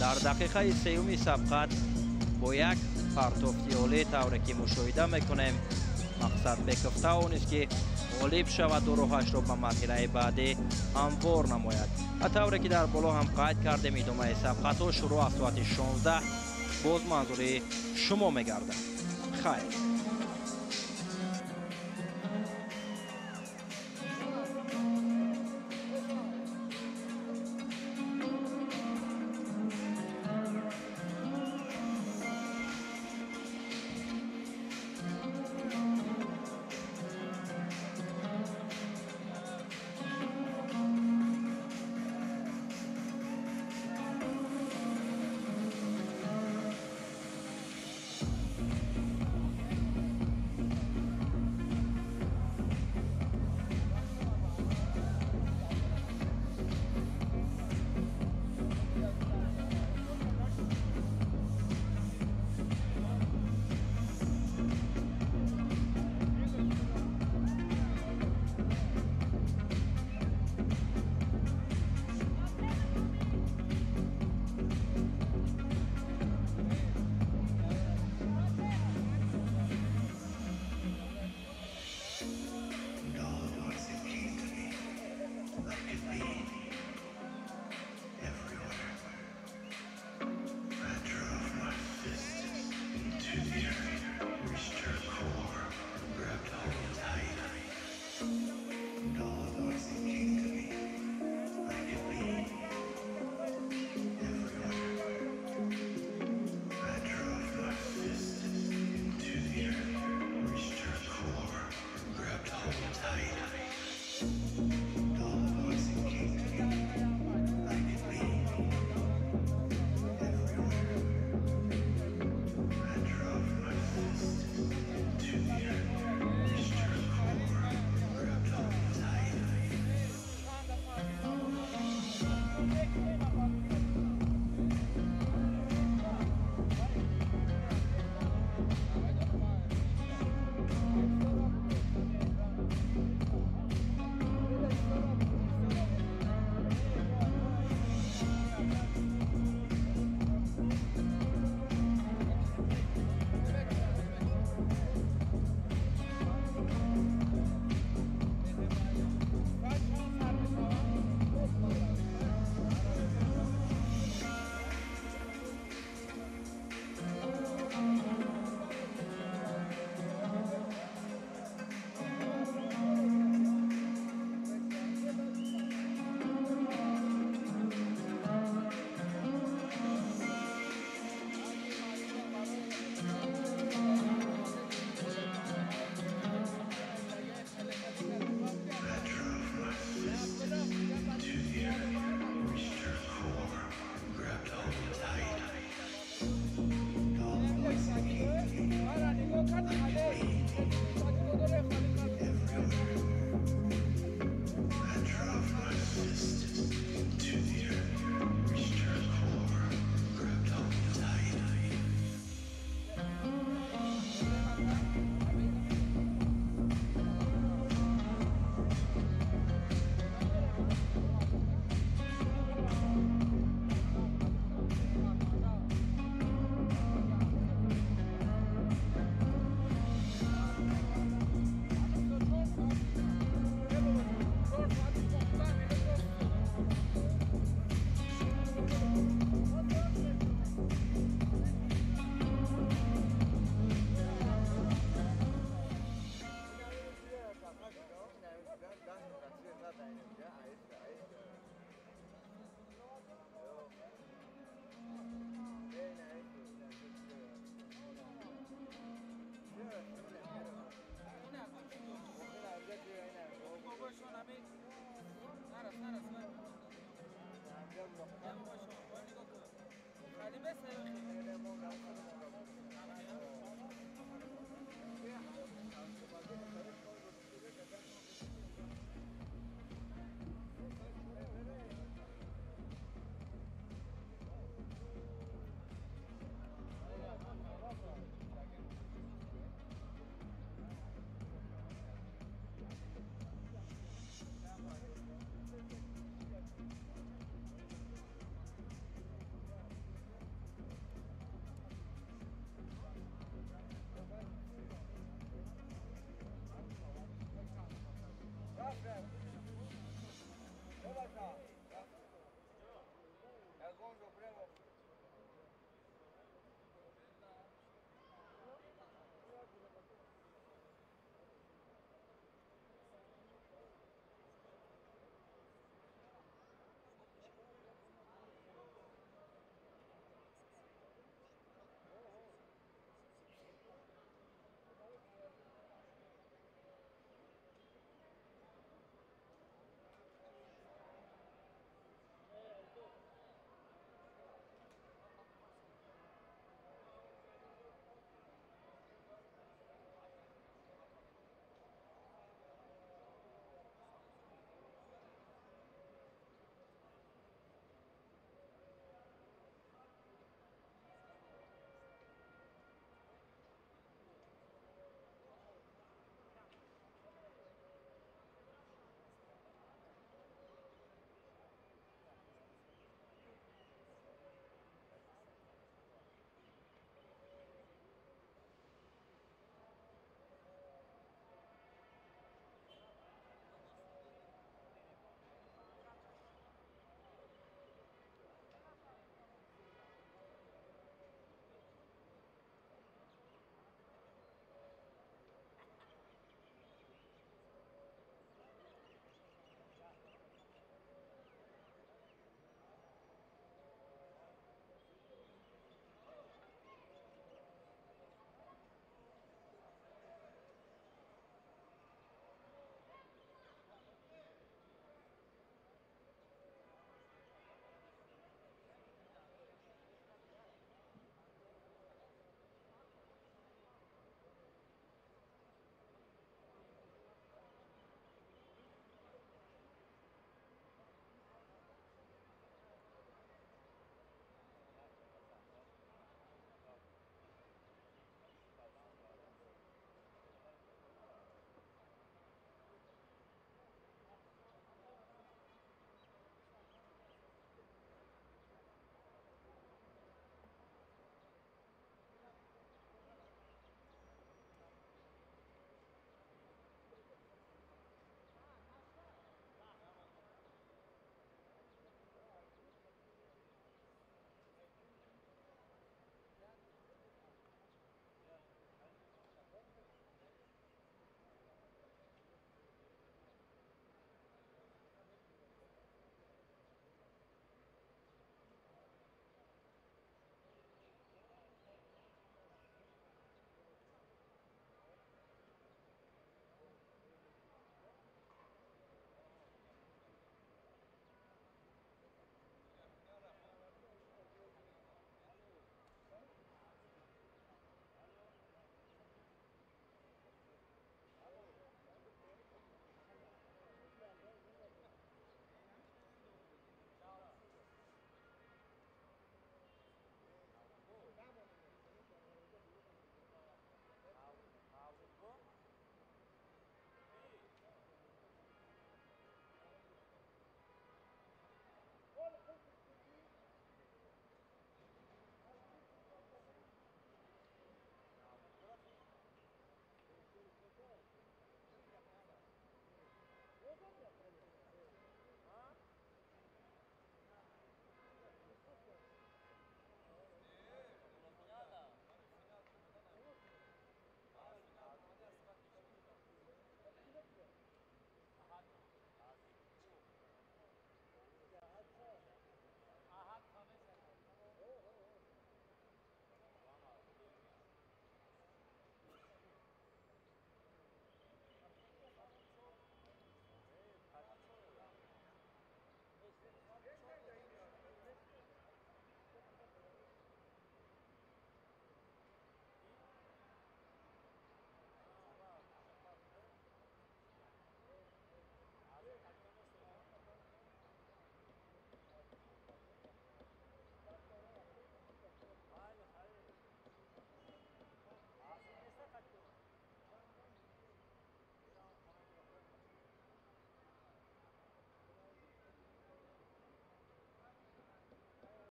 дар дақиқаи сеюми сабқат бо як партофти олӣ тавре ки мушоҳида мекунем Мақсадбеков тавонист, ки ғолиб шавад ва роҳашро ба марҳилаи баъдӣ ҳамвор намояд. Ва тавре ки дар боло ҳам қайд кардем, идомаи сабқатҳо шурӯъ аз соати 16 боз манзури шумо мегардад. Хайр.